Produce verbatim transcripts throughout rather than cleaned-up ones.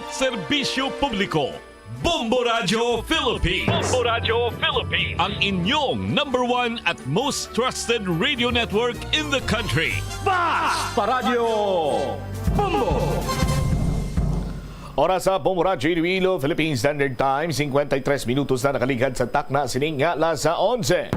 Serbisyo Publiko, Bombo Radyo Philippines. Bombo Radyo Philippines. Ang inyong number one at most trusted radio network in the country. Basta Radyo Bombo! Oras sa Bombo Radyo Iloilo, Philippine Standard Time, cincuenta y tres minutos na nakaligad sa takna sining nga alas onse.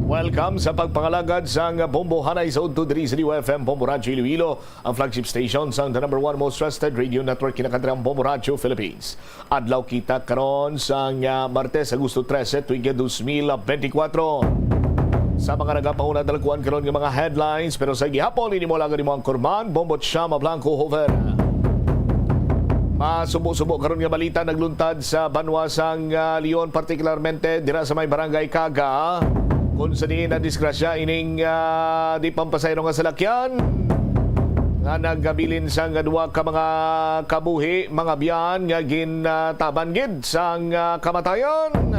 Welcome sa pagpangalagad sang Bombo Hanay sa udto diri sa D W F M Bombo Radyo Iloilo, ang flagship station sang the number one most trusted radio network, kinakantrang Bombo Radyo Philippines. Adlaw kita karon sang, ah, Martes, Agosto trese, tuig dos mil benti kwatro. Sa mga nagapahuna, dalakuan karon nga mga headlines, pero sa gihapon, ini mo lang mo ang kurman, Bombo Chama Blanco Hover. Masubo-subo karon nga balita nagluntad sa banwa sang, ah, Leon, partikularmente dira sa may barangay Kaga, kung sa diin nadisgrasya ining, ah, di pampasahero nga salakyan nga nagabilin sang duha ka mga kabuhi, mga biyan nga gintaban gid sang, ah, kamatayon.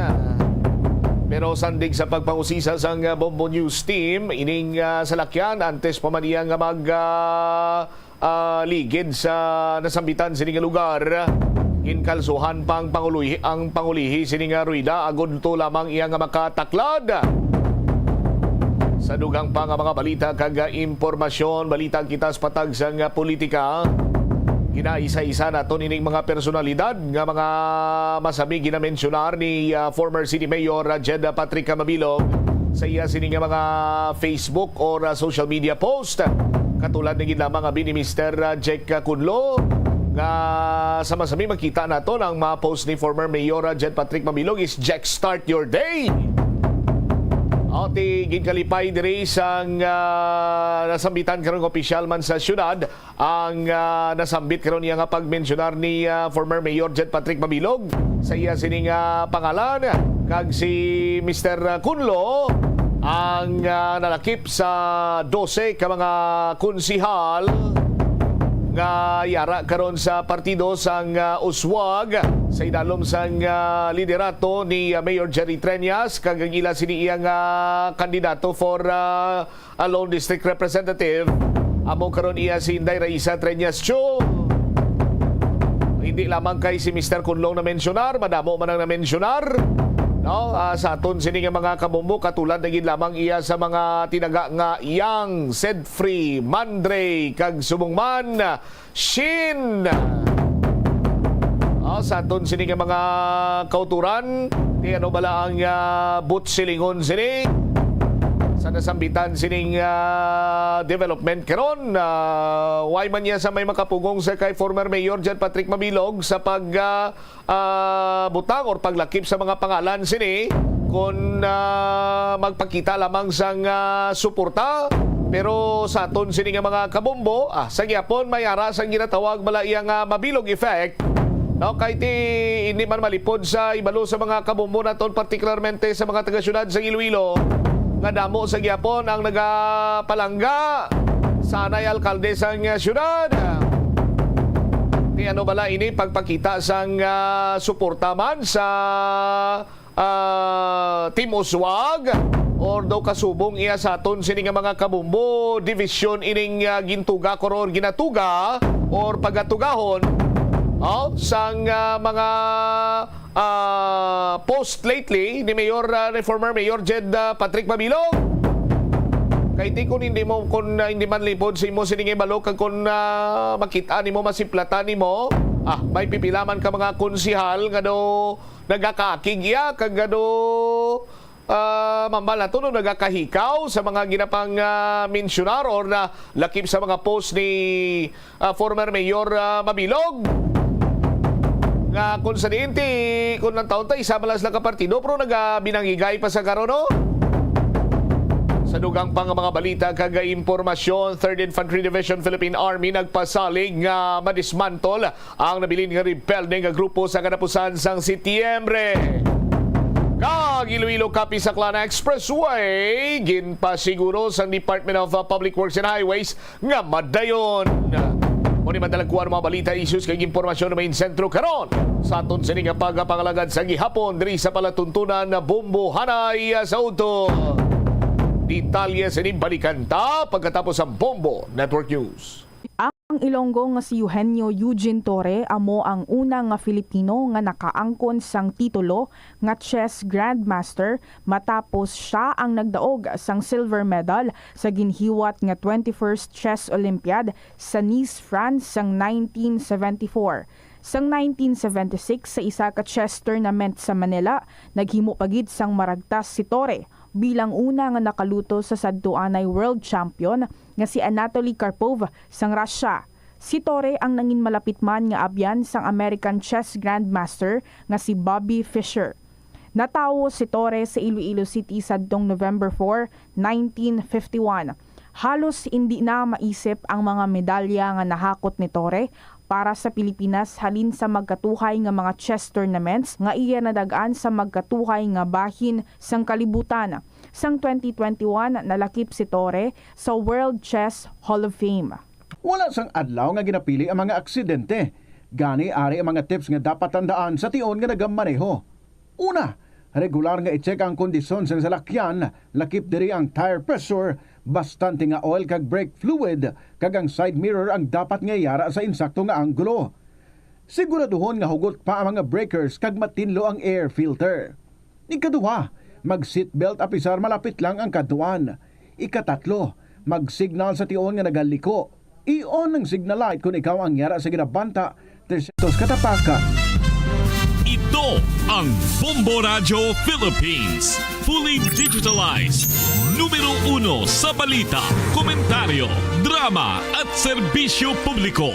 Pero sandig sa pagpangusisa sang, ah, Bombo News Team, ining, ah, salakyan antes pa man iya nga mag, ah, ah, ligid sa nasambitan sini nga lugar, ginkalsuhan pang pangulihi, ang pangulihi sini nga ruwida agud to lamang iya nga makataklad. Sa dugang pa nga mga balita kag impormasyon, balita kita sa patag sang politika. Ginaisa-isa naton ining mga personalidad nga mga masami ginamensyonar ni, ah, former City Mayor, ah, Jed Patrick Mabilog sa iya sini nga mga Facebook or, ah, social media post. Katulad na gid lamang abi ni Mister, ah, Jack, ah, Kunlo, nga sa masami makita naton ang mga post ni former Mayor, ah, Jed Patrick Mabilog is Jack Start Your Day. O, ti ginkalipay diri sang, ah, nasambitan karon nga opisyal man sa syudad ang, ah, nasambit karon niya nga pagmensyonar ni, ah, former Mayor Jed Patrick Mabilog sa iya sini nga pangalan, kag si Mister Kunlo ang, ah, nalakip sa dose ka mga konsihal nga yara karon sa partido sang, ah, uswag sa idalom sang, ah, liderato ni, ah, Mayor Jerry Treñas, kag ang ila sini iya nga kandidato for, ah, a lone district representative. Amo karon iya si Inday Raisa Treñas Cho. Hindi lamang kay si Mister Kunlong na-mensyonar, madamo man ang na-mensyonar. No? Ah, sa aton sini nga mga kabombo, katulad na gid lamang iya sa mga tinaga nga Yang, Sedfree, Mandre, kag subong man, Shin. Ah, sa aton sini nga mga kauturan, ti ano bala ang, ah, butsilingon sini sa nasambitan sining, ah, development karon? Ah, why man niya sa may makapugong sa kay former Mayor Jed Patrick Mabilog sa pag, ah, ah, butang or paglakip sa mga pangalan sini, kun, ah, magpakita lamang sang, ah, suporta. Pero sa aton sini nga mga kabombo, ah, sa gyapon may ara sang ginatawag bala iya nga Mabilog effect. No, kay ti hindi man malipod sa ibalo sa mga kabombo naton, partikularmente sa mga taga-syudad sa Iloilo, nga damo sa gyapon ang nagapalangga sa anay alkalde sang syudad. Ti ano bala ini pagpakita sang, ah, suporta man sa, ah, Team Uswag, or daw kasubong iya sa aton sini nga mga kabombo, division ining, ah, gintuga or ginatuga or pagatugahon, oh, sang, ah, mga, ah, post lately ni Mayor, ah, ni former Mayor Jed, ah, Patrick Mabilog. Kay ti kun hindi mo, kun, ah, hindi man lipod sa imo sining ibalo, kag kun, ah, makita nimo, masiplatan nimo, ah, may pipila man ka mga konsihal nga daw nagakaakig iya, kag nga daw, ah, mambal nato, no, nagakahikaw sa mga ginapang, ah, mensyonar or na lakip sa mga post ni, ah, former Mayor, ah, Mabilog. Nga kung sa diin ti, kung ang taon ta, isa man lang sila ka partido, pero nagabinangigay pa sa karon, no? Sa dugang pa nga mga balita kag impormasyon, Third Infantry Division, Philippine Army nagpasalig nga madismantle ang nabilin nga rebelde nga grupo sa katapusan sang Setyembre. Kag Iloilo Capiz Aklan Expressway, ginpasiguro sang Department of, uh, Public Works and Highways nga madayon. Mo ni madalagkuan mga balita, issues kag impormasyon na may sentro karon sa aton sini nga pagapangalagad sa gihapon diri sa palatuntunan na Bombo Hanay sa Udto. Detalye sini balikan ta pagkatapos sa Bombo Network News. Ang Ilonggo nga si Eugenio Eugene Torre amo ang una nga Filipino nga nakaangkon sang titulo nga chess grandmaster, matapos sia ang nagdaog sang silver medal sa ginhiwat nga twenty-first Chess Olympiad sa Nice, France sang nineteen seventy-four. Sang nineteen seventy-six, sa isa ka chess tournament sa Manila, naghimo pa gid sang maragtas si Torre bilang una nga nakaluto sa sadtuanay world champion nga si Anatoly Karpov sang Russia. Si Torre ang nangin malapit man nga abyan sang American chess grandmaster nga si Bobby Fischer. Natawo si Torre sa Iloilo City sadtong November four, nineteen fifty-one. Halos indi na maisip ang mga medalya nga nahakot ni Torre para sa Pilipinas halin sa magkatuhay nga mga chess tournaments nga iya nadag-an sa magkatuhay nga bahin sang kalibutan. Sang twenty twenty-one, nalakip si Torre sa World Chess Hall of Fame. Wala sang adlaw nga ginapili ang mga aksidente. Gani, ari ang mga tips nga dapat tandaan sa tion nga nagamaneho. Una, regular nga i-check ang kondisyon sang salakyan, lakip diri ang tire pressure, bastante nga oil kag brake fluid, kag ang side mirror ang dapat nga yara sa insakto nga anggulo. Siguraduhon nga hugot pa ang mga breakers kag matinlo ang air filter. Ikaduha, mag-seatbelt apisar malapit lang ang kadtuan. Ikatatlo, mag-signal sa tion nga nagaliko. I-on ang signal light kon ikaw ang yara sa ginabanta tresyentos ka tapakan. Ito ang Bombo Radyo Philippines. Fully digitalized. Numero uno sa balita, komentaryo, drama, at serbisyo publiko.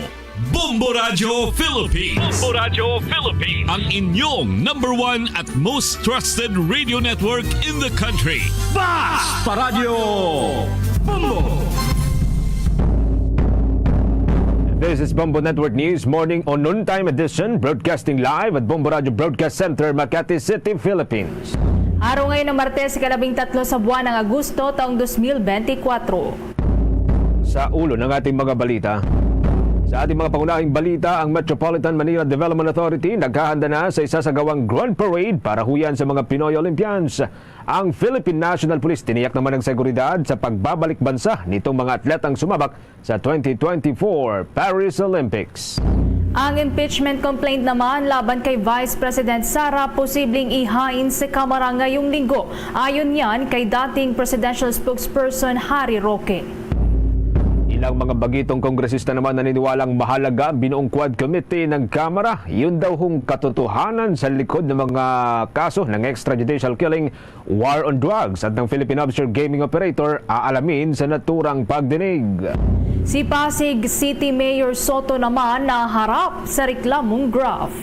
Bombo Radyo Philippines. Bombo Radyo Philippines. Ang inyong number one at most trusted radio network in the country. Basta Radyo Bombo! This is Bombo Network News Morning o Noontime Edition, broadcasting live at Bombo Radyo Broadcast Center, Makati City, Philippines. Araw ngayon ng Martes, ikalabing tatlo sa buwan ng Agosto, taong dos mil benti kwatro. Sa ulo ng ating mga balita. Sa ating mga pangunahing balita, ang Metropolitan Manila Development Authority naghahanda na sa isasagawang Grand Parade para huyan sa mga Pinoy Olympians. Ang Philippine National Police tiniyak naman ang seguridad sa pagbabalik bansa nitong mga atletang sumabak sa twenty twenty-four Paris Olympics. Ang impeachment complaint naman laban kay Vice President Sara posibleng ihain sa Kamara ngayong linggo. Ayon yan kay dating presidential spokesperson Harry Roque. Ilang mga bagitong kongresista naman naniniwalang mahalaga ang binuong Quad Committee ng Kamara. Yun daw hong katotohanan sa likod ng mga kaso ng extrajudicial killing, war on drugs at ng Philippine Offshore Gaming Operator aalamin sa naturang pagdinig. Si Pasig City Mayor Soto naman naharap sa reklamong graft.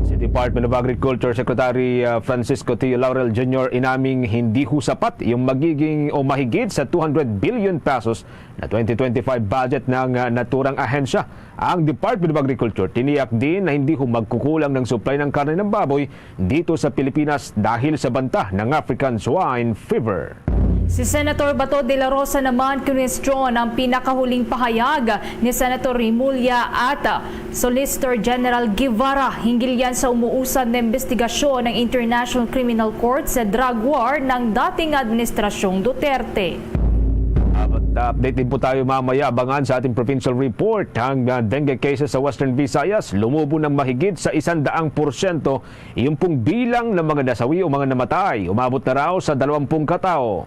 Si Department of Agriculture Secretary, uh, Francisco T. Laurel Junior inaming hindi ho sapat yung magiging o mahigit sa two hundred billion pesos na twenty twenty-five budget ng, uh, naturang ahensya. Ang Department of Agriculture tiniyak din na hindi ho magkukulang ng supply ng karne ng baboy dito sa Pilipinas dahil sa banta ng African Swine Fever. Si Senator Bato de la Rosa naman kinwestiyon ang pinakahuling pahayag ni Senator Remulla at Solicitor General Guevara hinggil yan sa umuusad na investigasyon ng International Criminal Court sa drug war ng dating administrasyong Duterte. At update din po tayo mamaya. Abangan sa ating provincial report ang, ah, dengue cases sa Western Visayas. Lumubo ng mahigit sa isang daang porsyento yung pong bilang ng mga nasawi o mga namatay. Umabot na raw sa dalawampung katao.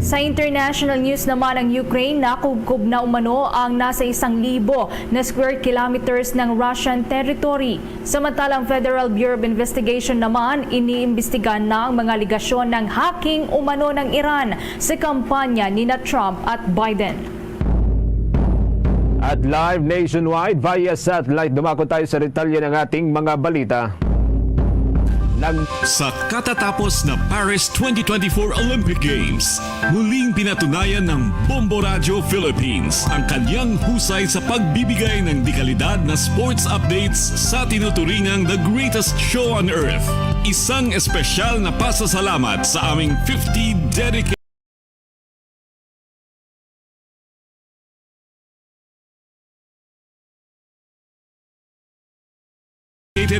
Sa international news naman, ang Ukraine nakubkob na umano ang nasa isang libo na square kilometers ng Russian territory. Samantalang Federal Bureau of Investigation naman, iniimbestigahan na ang mga alegasyon ng hacking umano ng Iran sa kampanya nina Trump at Biden. At live nationwide via satellite, dumako tayo sa detalye ng ating mga balita. Nag- Sa katatapos na Paris twenty twenty-four Olympic Games, muling pinatunayan ng Bombo Radyo Philippines ang kanyang husay sa pagbibigay ng dekalidad na sports updates sa tinuturingang the greatest show on earth. Isang espesyal na pasasalamat sa aming fifty dedicated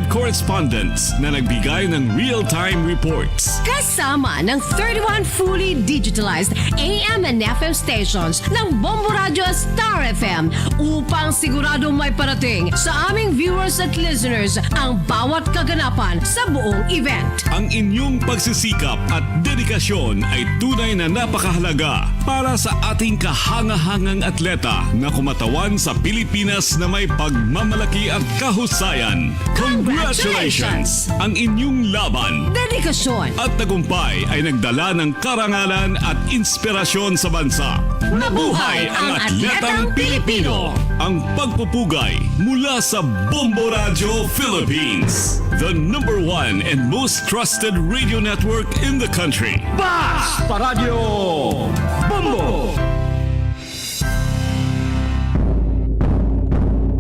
correspondents na nagbigay ng real-time reports. Kasama ng thirty-one fully digitalized A M and F M stations ng Bombo Radio Star F M upang sigurado may parating sa aming viewers at listeners ang bawat kaganapan sa buong event. Ang inyong pagsisikap at dedikasyon ay tunay na napakahalaga para sa ating kahangahangang atleta na kumatawan sa Pilipinas na may pagmamalaki at kahusayan. Congratulations! Ang inyong laban, dedikasyon, at tagumpay ay nagdala ng karangalan at inspirasyon sa bansa. Mabuhay ang atletang Pilipino! Ang pagpupugay mula sa Bombo Radio Philippines, the number one and most trusted radio network in the country. Basta Radio Bombo!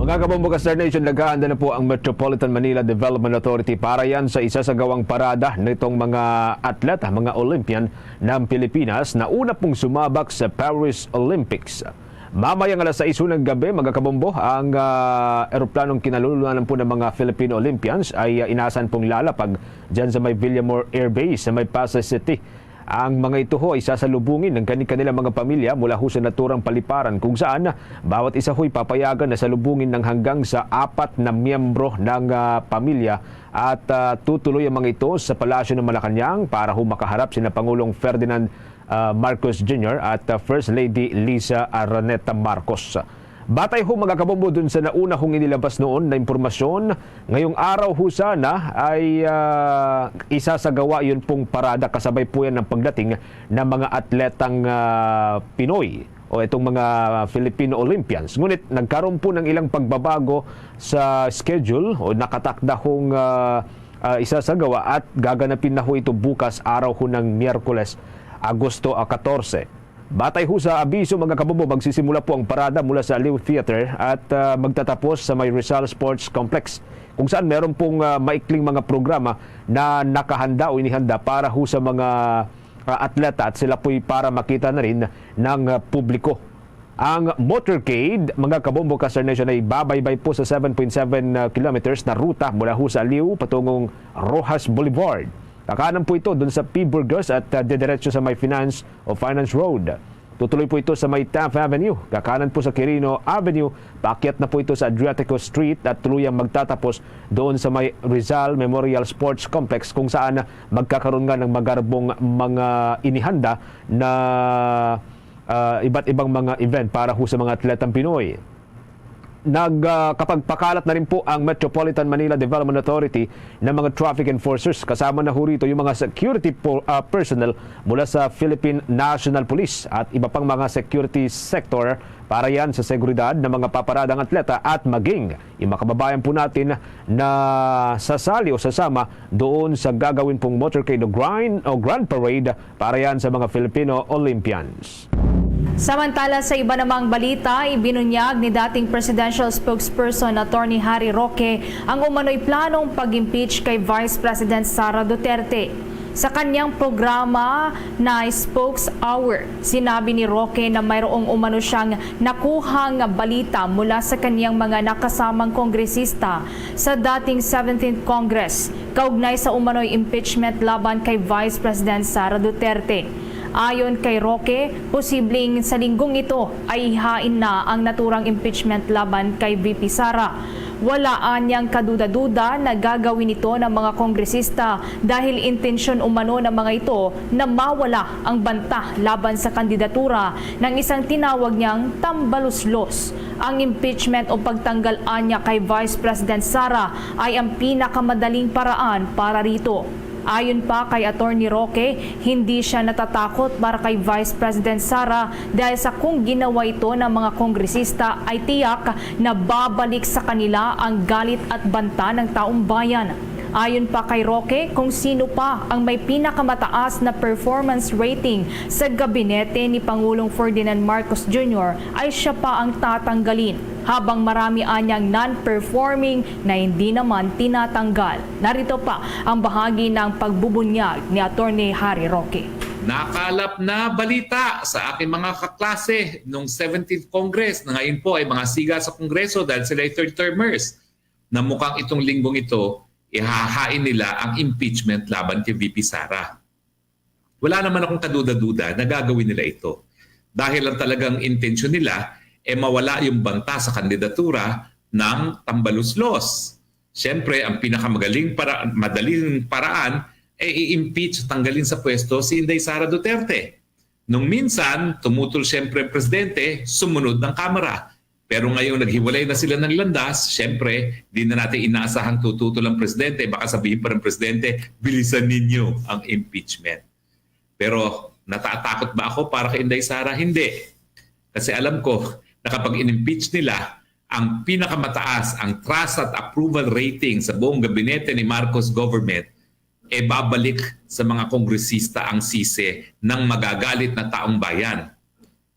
Mga kabombo ka Star Nation, naghahanda na po ang Metropolitan Manila Development Authority para yan sa isasagawang parada nitong mga atleta, mga Olympian ng Pilipinas na una pong sumabak sa Paris Olympics. Mamayang alas sais ng gabi, mga kabombo, ang ah, eroplanong kinalulungan po ng mga Filipino Olympians ay ah, inasan pong lalapag dyan sa may Villamor Air Base sa may Pasay City. Ang mga ito ho ay sasalubungin ng kani-kanilang mga pamilya mula ho sa naturang paliparan kung saan bawat isa ho'y papayagan na salubungin ng hanggang sa apat na miyembro ng ah, pamilya at ah, tutuloy ang mga ito sa Palasyo ng Malacañang para ho makaharap sina Pangulong Ferdinand ah, Marcos Junior at ah, First Lady Liza Araneta Marcos. Batay ho, mga kabombo, dun sa nauna hong inilabas noon na impormasyon, ngayong araw ho sana ay ah, isasagawa yun pong parada kasabay po yan ng pagdating ng mga atletang ah, Pinoy o itong mga Filipino Olympians. Ngunit nagkaroon po ng ilang pagbabago sa schedule o nakatakda hong ah, ah, isasagawa at gaganapin na ho ito bukas, araw ho ng Miyerkules, Agosto ah, katorse. Batay ho sa abiso, mga kabombo, magsisimula po ang parada mula sa Aliw Theater at ah, magtatapos sa may Rizal Sports Complex, kung saan meron pong ah, maikling mga programa na nakahanda o inihanda para ho sa mga ah, atleta at sila po'y para makita na rin ng ah, publiko. Ang motorcade, mga kabombo ka Star Nation, ay babaybay po sa seven point seven kilometers na ruta mula ho sa Aliw patungong Roxas Boulevard. Kakanan po ito dun sa P. Burgos at ah, didiretso sa may Finance o Finance Road. Tutuloy po ito sa may Taft Avenue. Kakanan po sa Quirino Avenue. Paakyat na po ito sa Adriatico Street at tuluyang magtatapos doon sa may Rizal Memorial Sports Complex, kung saan magkakaroon nga ng magarbong mga inihanda na ah, iba't ibang mga event para ho sa mga atletang Pinoy. Nagkapagpakalat na rin po ang Metropolitan Manila Development Authority ng mga traffic enforcers. Kasama na ho rito yung mga security po, ah, personnel mula sa Philippine National Police at iba pang mga security sector para yan sa seguridad ng mga paparadang atleta at maging yung mga kababayan po natin na sasali o sasama doon sa gagawin pong motorcade o grind o grand parade para yan sa mga Filipino Olympians. Samantala, sa iba namang balita, ibinunyag ni dating presidential spokesperson Attorney Harry Roque ang umano'y planong pag-impeach kay Vice President Sara Duterte. Sa kanyang programa na Spokes Hour, sinabi ni Roque na mayroong umano siyang nakuhang balita mula sa kanyang mga nakasamang kongresista sa dating seventeenth Congress kaugnay sa umano'y impeachment laban kay Vice President Sara Duterte. Ayon kay Roque, posibleng sa linggong ito ay ihain na ang naturang impeachment laban kay V P Sara. Wala anyang kaduda-duda na gagawin ito ng mga kongresista dahil intensyon umano ng mga ito na mawala ang banta laban sa kandidatura ng isang tinawag niyang tambaluslos. Ang impeachment o pagtanggal anya kay Vice President Sara ay ang pinakamadaling paraan para rito. Ayon pa kay Attorney Roque, hindi siya natatakot para kay Vice President Sara dahil sa kung ginawa ito ng mga kongresista ay tiyak na babalik sa kanila ang galit at banta ng taong bayan. Ayon pa kay Roque, kung sino pa ang may pinakamataas na performance rating sa gabinete ni Pangulong Ferdinand Marcos Junior ay siya pa ang tatanggalin, habang marami anyang non-performing na hindi naman tinatanggal. Narito pa ang bahagi ng pagbubunyag ni Attorney Harry Roque. Nakalap na balita sa aking mga kaklase nung seventeenth Congress na ngayon po ay mga siga sa Kongreso dahil sila ay third termers. na mukhang itong linggong ito, ihahain nila ang impeachment laban kay V P Sara. Wala naman akong kaduda-duda na gagawin nila ito. Dahil ang talagang intensyon nila, eh, mawala yung banta sa kandidatura ng tambaluslos. Siyempre, ang pinakamagaling para, madaling paraan, eh, i-impeach, tanggalin sa pwesto si Inday Sara Duterte. Nung minsan, tumutol siyempre ang presidente, sumunod ang Kamara. Pero ngayong naghiwalay na sila ng landas, siyempre, di na natin inaasahang tututol ang presidente. Baka sabihin pa ng presidente, "Bilisan ninyo ang impeachment." Pero natatakot ba ako para kay Inday Sara? Hindi. Kasi alam ko na kapag in-impeach nila, ang pinakamataas, ang trust at approval rating sa buong gabinete ni Marcos government, e babalik sa mga kongresista ang sisi ng magagalit na taong bayan.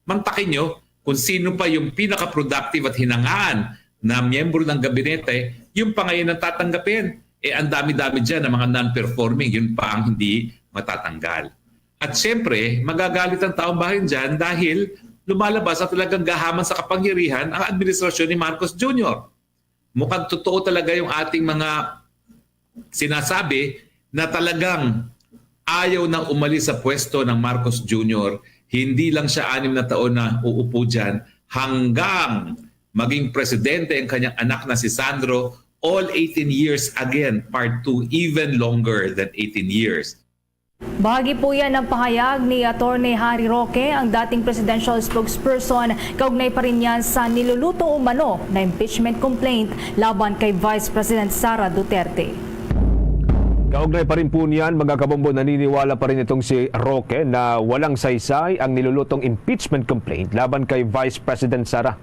Mantakin nyo kung sino pa yung pinaka-productive at hinangaan na miyembro ng gabinete, yung pa ngayon ang tatanggapin. Eh, ang dami-dami dyan ng mga non-performing, yun pa ang hindi matatanggal. At siyempre, magagalit ang taong bayan dyan dahil lumalabas na talagang gahaman sa kapangyarihan ang administrasyon ni Marcos Junior. Mukhang totoo talaga yung ating mga sinasabi na talagang ayaw nang umalis sa pwesto ng Marcos Junior. Hindi lang siya anim na taon na uupo dyan hanggang maging presidente ang kanyang anak na si Sandro, all eighteen years again, part two, even longer than eighteen years. Bahagi po yan ng pahayag ni Attorney Harry Roque, ang dating presidential spokesperson, kaugnay pa rin yan sa niluluto umano na impeachment complaint laban kay Vice President Sara Duterte. Kaugnay pa rin po niyan, mga kabombo, naniniwala pa rin itong si Roque na walang saysay ang nilulutong impeachment complaint laban kay Vice President Sara.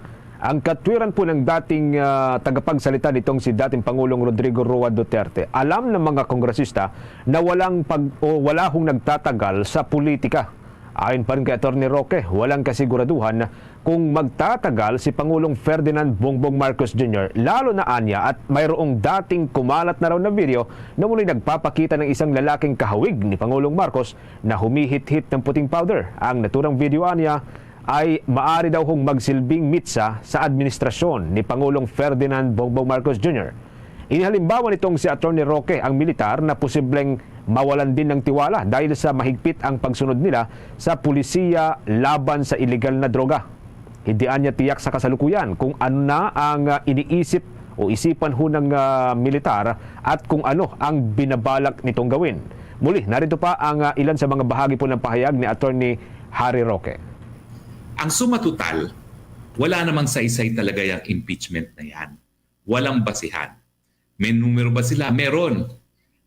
Ang katwiran po ng dating ah, tagapagsalita nitong si dating Pangulong Rodrigo Roa Duterte, alam ng mga kongresista na walang pag o wala hong nagtatagal sa politika. Ayon pa rin kay Attorney Roque, walang kasiguraduhan kung magtatagal si Pangulong Ferdinand Bongbong Marcos Junior, lalo na anya at mayroong dating kumalat na raw na video na munoy nagpapakita ng isang lalaking kahawig ni Pangulong Marcos na humihit-hit ng puting powder. Ang naturang video anya ay maari daw hong magsilbing mitsa sa administrasyon ni Pangulong Ferdinand Bongbong Marcos Junior. Inihalimbawa nitong si Attorney Roque ang militar na posibleng mawalan din ng tiwala dahil sa mahigpit ang pagsunod nila sa pulisiya laban sa iligal na droga. Hindi anya tiyak sa kasalukuyan kung ano na ang ah, iniisip o isipan ho ng ah, militar at kung ano ang binabalak nitong gawin. Muli, narito pa ang ah, ilan sa mga bahagi po ng pahayag ni Attorney Harry Roque. Ang suma total, wala namang saysay talaga yung impeachment na yan. Walang basihan. May numero ba sila? Meron.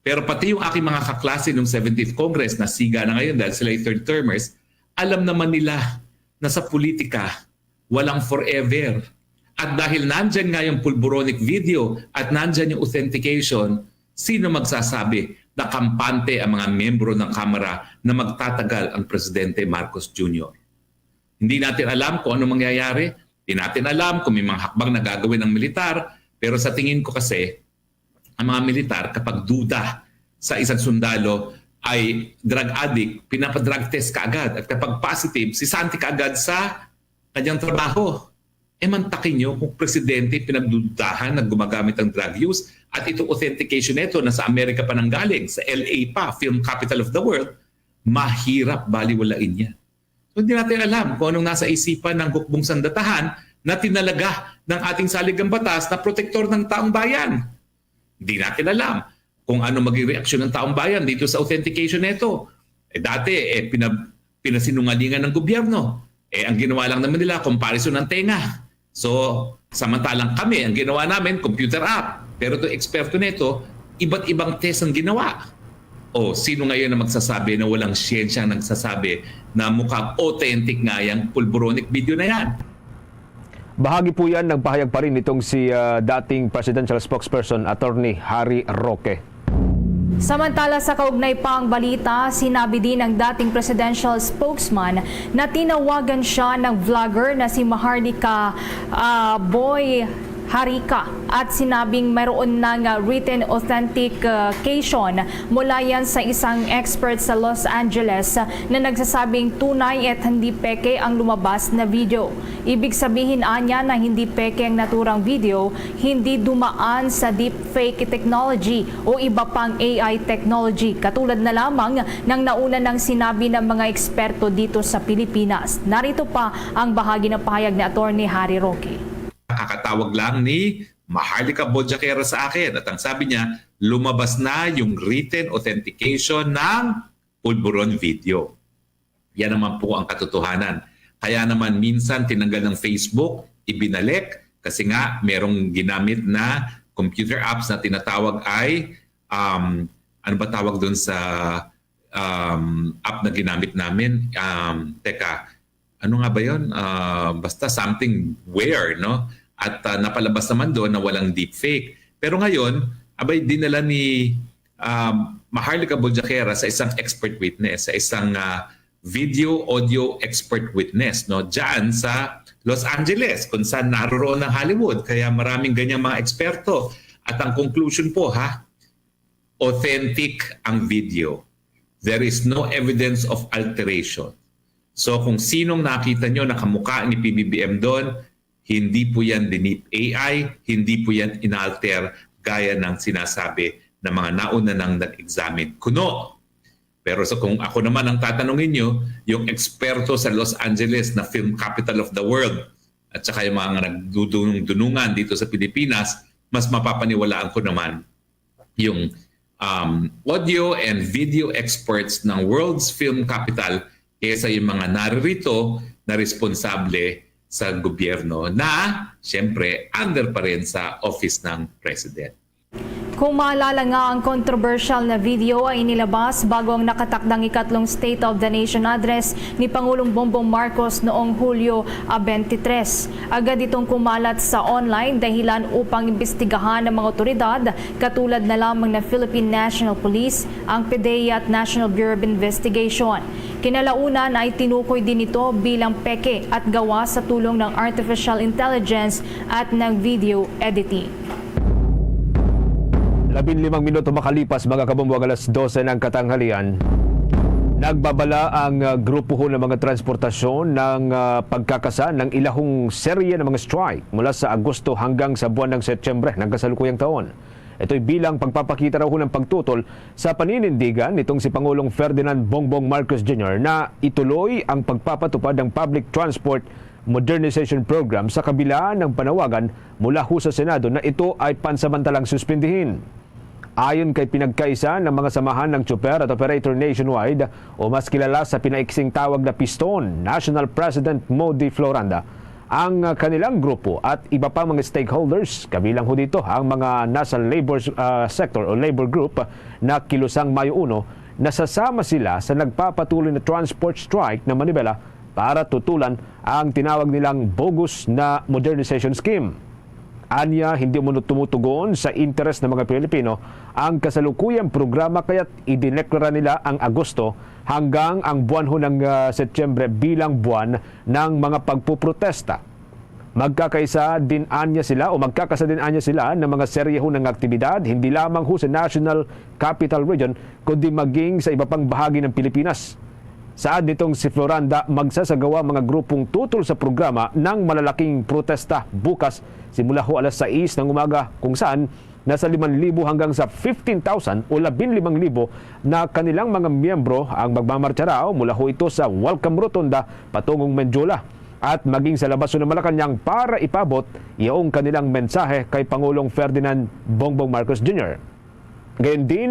Pero pati yung aking mga kaklase nung seventeenth Congress na siga na ngayon dahil sila ay third termers, alam naman nila na sa politika, walang forever. At dahil nandyan nga yung pulboronic video at nandyan yung authentication, sino magsasabi na kampante ang mga miyembro ng Kamara na magtatagal ang Presidente Marcos Junior? Hindi natin alam kung ano mangyayari. Hindi natin alam kung may mga hakbang na gagawin ng militar. Pero sa tingin ko kasi, ang mga militar, kapag duda sa isang sundalo ay drug addict, pinapadrug test kaagad. At kapag positive, sisanti kaagad sa kanyang trabaho. E mantakin nyo kung presidente pinagdududahan na gumagamit ng drug use at itong authentication nito na sa Amerika pa nanggaling, sa L A pa, film capital of the world, mahirap baliwalain yan. So, hindi natin alam kung anong nasa isipan ng hukbong sandatahan na tinalaga ng ating saligang batas na protektor ng taong bayan. Hindi natin alam kung ano maging reaksyon ng taong bayan dito sa authentication nito. Eh, dati, eh, pinab- pinasinungalingan ng gobyerno. Eh, ang ginawa lang naman nila, comparison ng tenga. So, samantalang kami, ang ginawa namin, computer app. Pero itong eksperto nito, iba't ibang test ang ginawa. O, sino ngayon na magsasabi na walang siyensya ang nagsasabi na mukhang authentic nga yung pulboronic video na yan? Bahagi po yan ng pahayag pa rin nitong si ah, dating presidential spokesperson Attorney Harry Roque. Samantala, sa kaugnay pang balita, sinabi din ng dating presidential spokesman na tinawagan siya ng vlogger na si Maharlika ah, Boy Harika at sinabing mayroon na nga written authentication mula yan sa isang expert sa Los Angeles na nagsasabing tunay at hindi peke ang lumabas na video. Ibig sabihin anya na hindi peke ang naturang video, hindi dumaan sa deepfake technology o iba pang A I technology, katulad na lamang ng nauna nang sinabi ng mga eksperto dito sa Pilipinas. Narito pa ang bahagi ng pahayag ni Attorney Harry Roque. Kakatawag lang ni Maharlika Bojaquera sa akin at ang sabi niya, lumabas na yung written authentication ng Pulburon video. Yan naman po ang katotohanan. Kaya naman minsan tinanggal ng Facebook, ibinalik kasi nga merong ginamit na computer apps na tinatawag ay, um, ano ba tawag doon sa, um, app na ginamit namin? Um, teka, ano nga ba yun? Ah, basta something ware, no? At ah, napalabas naman doon na walang deepfake. Pero ngayon, abay, dinala ni um, Maharlika Bojaquera sa isang expert witness, sa isang ah, video audio expert witness, no? Diyan sa Los Angeles, kung saan naroroon ang Hollywood. Kaya maraming ganyang mga eksperto. At ang conclusion po, ha, authentic ang video. There is no evidence of alteration. So kung sinong nakita nyo na kamukha ni P B B M doon, hindi po yan dinip A I, hindi po yan inalter gaya ng sinasabi ng mga nauna nang nag-examine. Kuno, pero sa kung ako naman ang tatanungin nyo, yung eksperto sa Los Angeles na film capital of the world at saka yung mga nagdudunong-dunungan dito sa Pilipinas, mas mapapaniwalaan ko naman yung um, audio and video experts ng World's Film Capital kaysa yung mga naririto na responsable sa gobyerno na, siyempre, under pa rin sa office ng president. Kung maalala nga, ang kontrobersyal na video ay inilabas bago ang nakatakdang ikatlong State of the Nation Address ni Pangulong Bongbong Marcos noong Hulyo, ah, twenty-three. Agad itong kumalat sa online dahilan upang imbestigahan ng mga otoridad, katulad na lamang ng Philippine National Police, ang PDEA at National Bureau of Investigation. Kinalaunan ay tinukoy din ito bilang peke at gawa sa tulong ng artificial intelligence at ng video editing. Labing limang minuto makalipas, mga kabombo, ang alas dose ng katanghalian. Nagbabala ang uh, grupo ng mga transportasyon ng uh, pagkakasa ng ilahong serye ng mga strike mula sa Agosto hanggang sa buwan ng Setyembre ng kasalukuyang taon. Ito'y bilang pagpapakita raw ng pagtutol sa paninindigan nitong si Pangulong Ferdinand Bongbong Marcos Junior na ituloy ang pagpapatupad ng public transport modernization program sa kabila ng panawagan mula ho sa Senado na ito ay pansamantalang suspindihin. Ayon kay pinagkaisa ng mga samahan ng tsuper at operator nationwide o mas kilala sa pinaiksing tawag na PISTON, National President Modi Floranda, ang kanilang grupo at iba pang mga stakeholders, kabilang ho dito ang mga nasa labor uh, sector o labor group na Kilusang Mayo Uno, nasasama sila sa nagpapatuloy na transport strike ng manibela para tutulan ang tinawag nilang bogus na modernization scheme. Anya, hindi mo tumutugon sa interes ng mga Pilipino ang kasalukuyang programa, kaya't idineklara nila ang Agosto hanggang ang buwan ho ng uh, Setyembre bilang buwan ng mga pagpuprotesta. Magkakaisa din anya sila o magkakasa din anya sila ng mga serye ho ng aktibidad, hindi lamang ho sa National Capital Region, kundi maging sa iba pang bahagi ng Pilipinas. Saad nitong si Floranda, magsasagawa mga grupong tutol sa programa ng malalaking protesta bukas simula ho alas sais ng umaga, kung saan nasa limang libo hanggang sa fifteen thousand o labing limang libo na kanilang mga miyembro ang magmamartsa raw mula ho ito sa Welcome Rotonda patungong Mendiola at maging sa labas ng Malacañang para ipabot iyong kanilang mensahe kay Pangulong Ferdinand Bongbong Marcos Junior. Gayon din,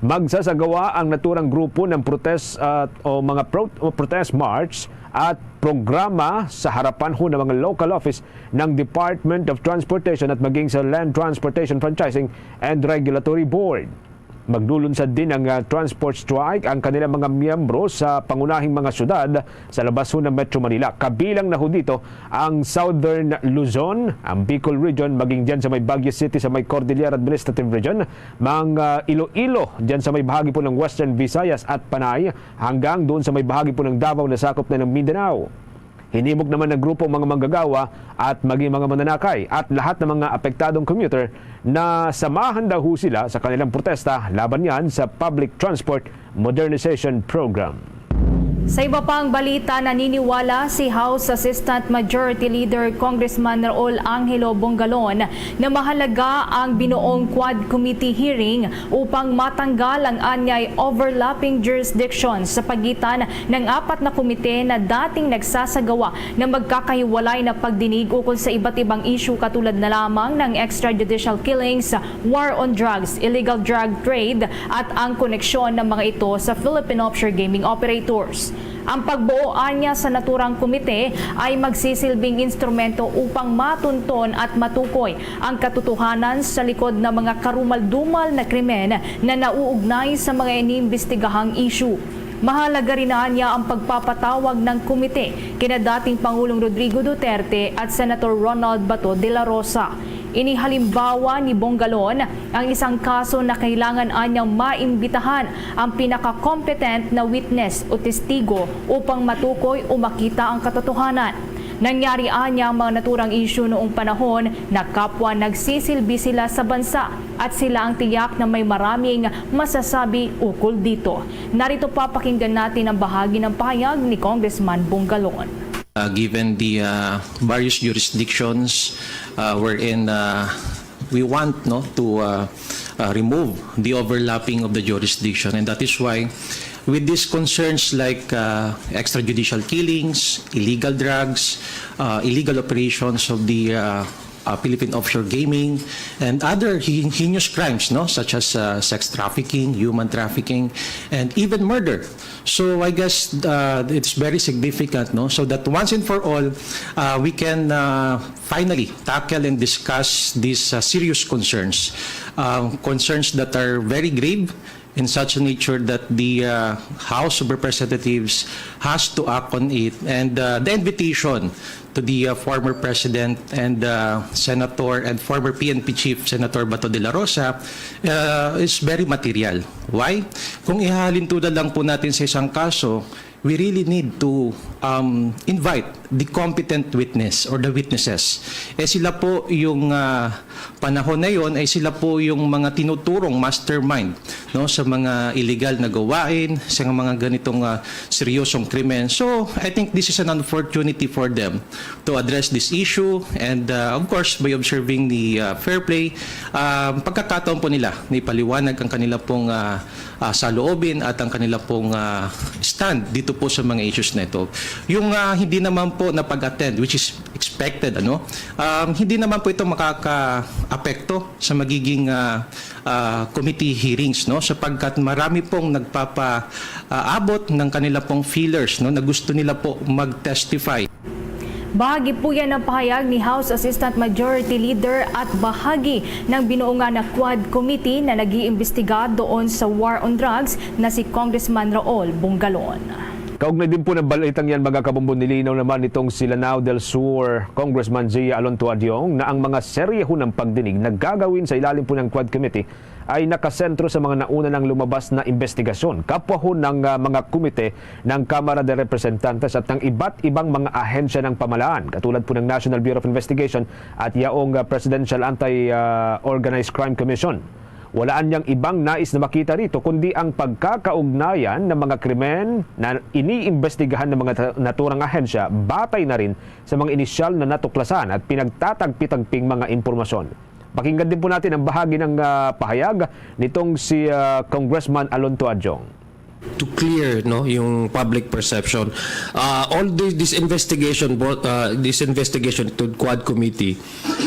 magsasagawa ang naturang grupo ng protest uh, o mga pro- o protest march at programa sa harapan ho ng mga local office ng Department of Transportation at maging sa Land Transportation Franchising and Regulatory Board. Maglulunsad din ang uh, transport strike ang kanilang mga miyembro sa pangunahing mga syudad sa labas ho ng Metro Manila. Kabilang na ho dito ang Southern Luzon, ang Bicol Region, maging dyan sa may Baguio City sa may Cordillera Administrative Region, mga Iloilo, dyan sa may bahagi po ng Western Visayas at Panay, hanggang doon sa may bahagi po ng Davao na sakop na ng Mindanao. Hinimok naman ng grupo ang mga manggagawa at maging mga mananakay at lahat ng mga apektadong commuter na samahan daw ho sila sa kanilang protesta laban yan sa Public Transport Modernization Program. Sa iba pang balita, naniniwala si House Assistant Majority Leader Congressman Raul Angelo Bongalon na mahalaga ang binuong Quad Committee hearing upang matanggal ang anyay overlapping jurisdiction sa pagitan ng apat na komite na dating nagsasagawa na magkakahiwalay na pagdinig ukol sa iba't ibang issue, katulad na lamang ng extrajudicial killings, war on drugs, illegal drug trade, at ang koneksyon ng mga ito sa Philippine offshore gaming operators. Ang pagbuo anya sa naturang komite ay magsisilbing instrumento upang matunton at matukoy ang katotohanan sa likod ng mga karumal-dumal na krimen na nauugnay sa mga iniimbestigahang issue. Mahalaga rin anya ang pagpapatawag ng komite kina dating Pangulong Rodrigo Duterte at Senator Ronald Bato de la Rosa. Inihalimbawa ni Bongalon ang isang kaso na kailangan anyang maimbitahan ang pinaka-competent na witness o testigo upang matukoy o makita ang katotohanan. Nangyari anya ang mga naturang isyu noong panahon na kapwa nagsisilbi sila sa bansa at sila ang tiyak na may maraming masasabi ukol dito. Narito pa, pakinggan natin ang bahagi ng pahayag ni Congressman Bongalon. Uh, given the uh, various jurisdictions uh, wherein uh, we want, no, to uh, uh, remove the overlapping of the jurisdiction, and that is why with these concerns like uh, extrajudicial killings, illegal drugs, uh, illegal operations of the uh, uh, Philippine offshore gaming, and other he- heinous crimes, no, such as uh, sex trafficking, human trafficking, and even murder. So I guess uh, it's very significant, no, so that once and for all, uh, we can uh, finally tackle and discuss these uh, serious concerns, uh, concerns that are very grave, in such a nature that the uh, House of Representatives has to act on it. And uh, the invitation to the uh, former president and uh, senator and former P N P chief, Senator Bato de la Rosa, uh, is very material. Why? Kung ihahalin tulad lang po natin sa isang kaso, we really need to um, invite the competent witness or the witnesses. Eh, sila po yung uh, panahon na yon, ay sila po yung mga tinuturong mastermind, no, sa mga illegal na gawain, sa mga ganitong uh, seryosong krimen. So I think this is an opportunity for them to address this issue, and uh, of course, by observing the uh, fair play, uh, pagkakataon po nila na ipaliwanag ang kanila pong uh, uh, saloobin at ang kanila pong uh, stand dito po sa mga issues na ito. Yung uh, hindi naman po na pag-attend, which is expected, ano, um, hindi naman po ito makaka-apekto sa magiging uh, uh, committee hearings, no, sapagkat marami pong nagpapa uh, abot ng kanila pong feelers, no, na gusto nila po mag-testify. Bahagi po yan ng pahayag ni House Assistant Majority Leader at bahagi ng binuungan na Quad Committee na nag-iimbestiga doon sa war on drugs na si Congressman Raul Bongalon. Kaugnay din po ng balitang yan, mga kabumbon, nilinaw naman nitong si Lanao del Sur Congressman Zia Alonto Adiong na ang mga serye ho ng pagdinig na gagawin sa ilalim po ng Quad Committee ay nakasentro sa mga nauna nang lumabas na imbestigasyon, kapwa ho ng uh, mga komite ng Kamara de Representantes at ng iba't ibang mga ahensya ng pamalaan, katulad po ng National Bureau of Investigation at yaong uh, Presidential Anti-Organized uh, Crime Commission. Walaan niyang ibang nais na makita rito kundi ang pagkakaugnayan ng mga krimen na iniimbestigahan ng mga naturang ahensya batay na rin sa mga inisyal na natuklasan at pinagtatagpi-tagping mga impormasyon. Pakinggan din po natin ang bahagi ng uh, pahayag nitong si uh, Congressman Alonto Adjong. To clear, no, yung public perception. Uh, all the, this investigation brought uh, this investigation to Quad Committee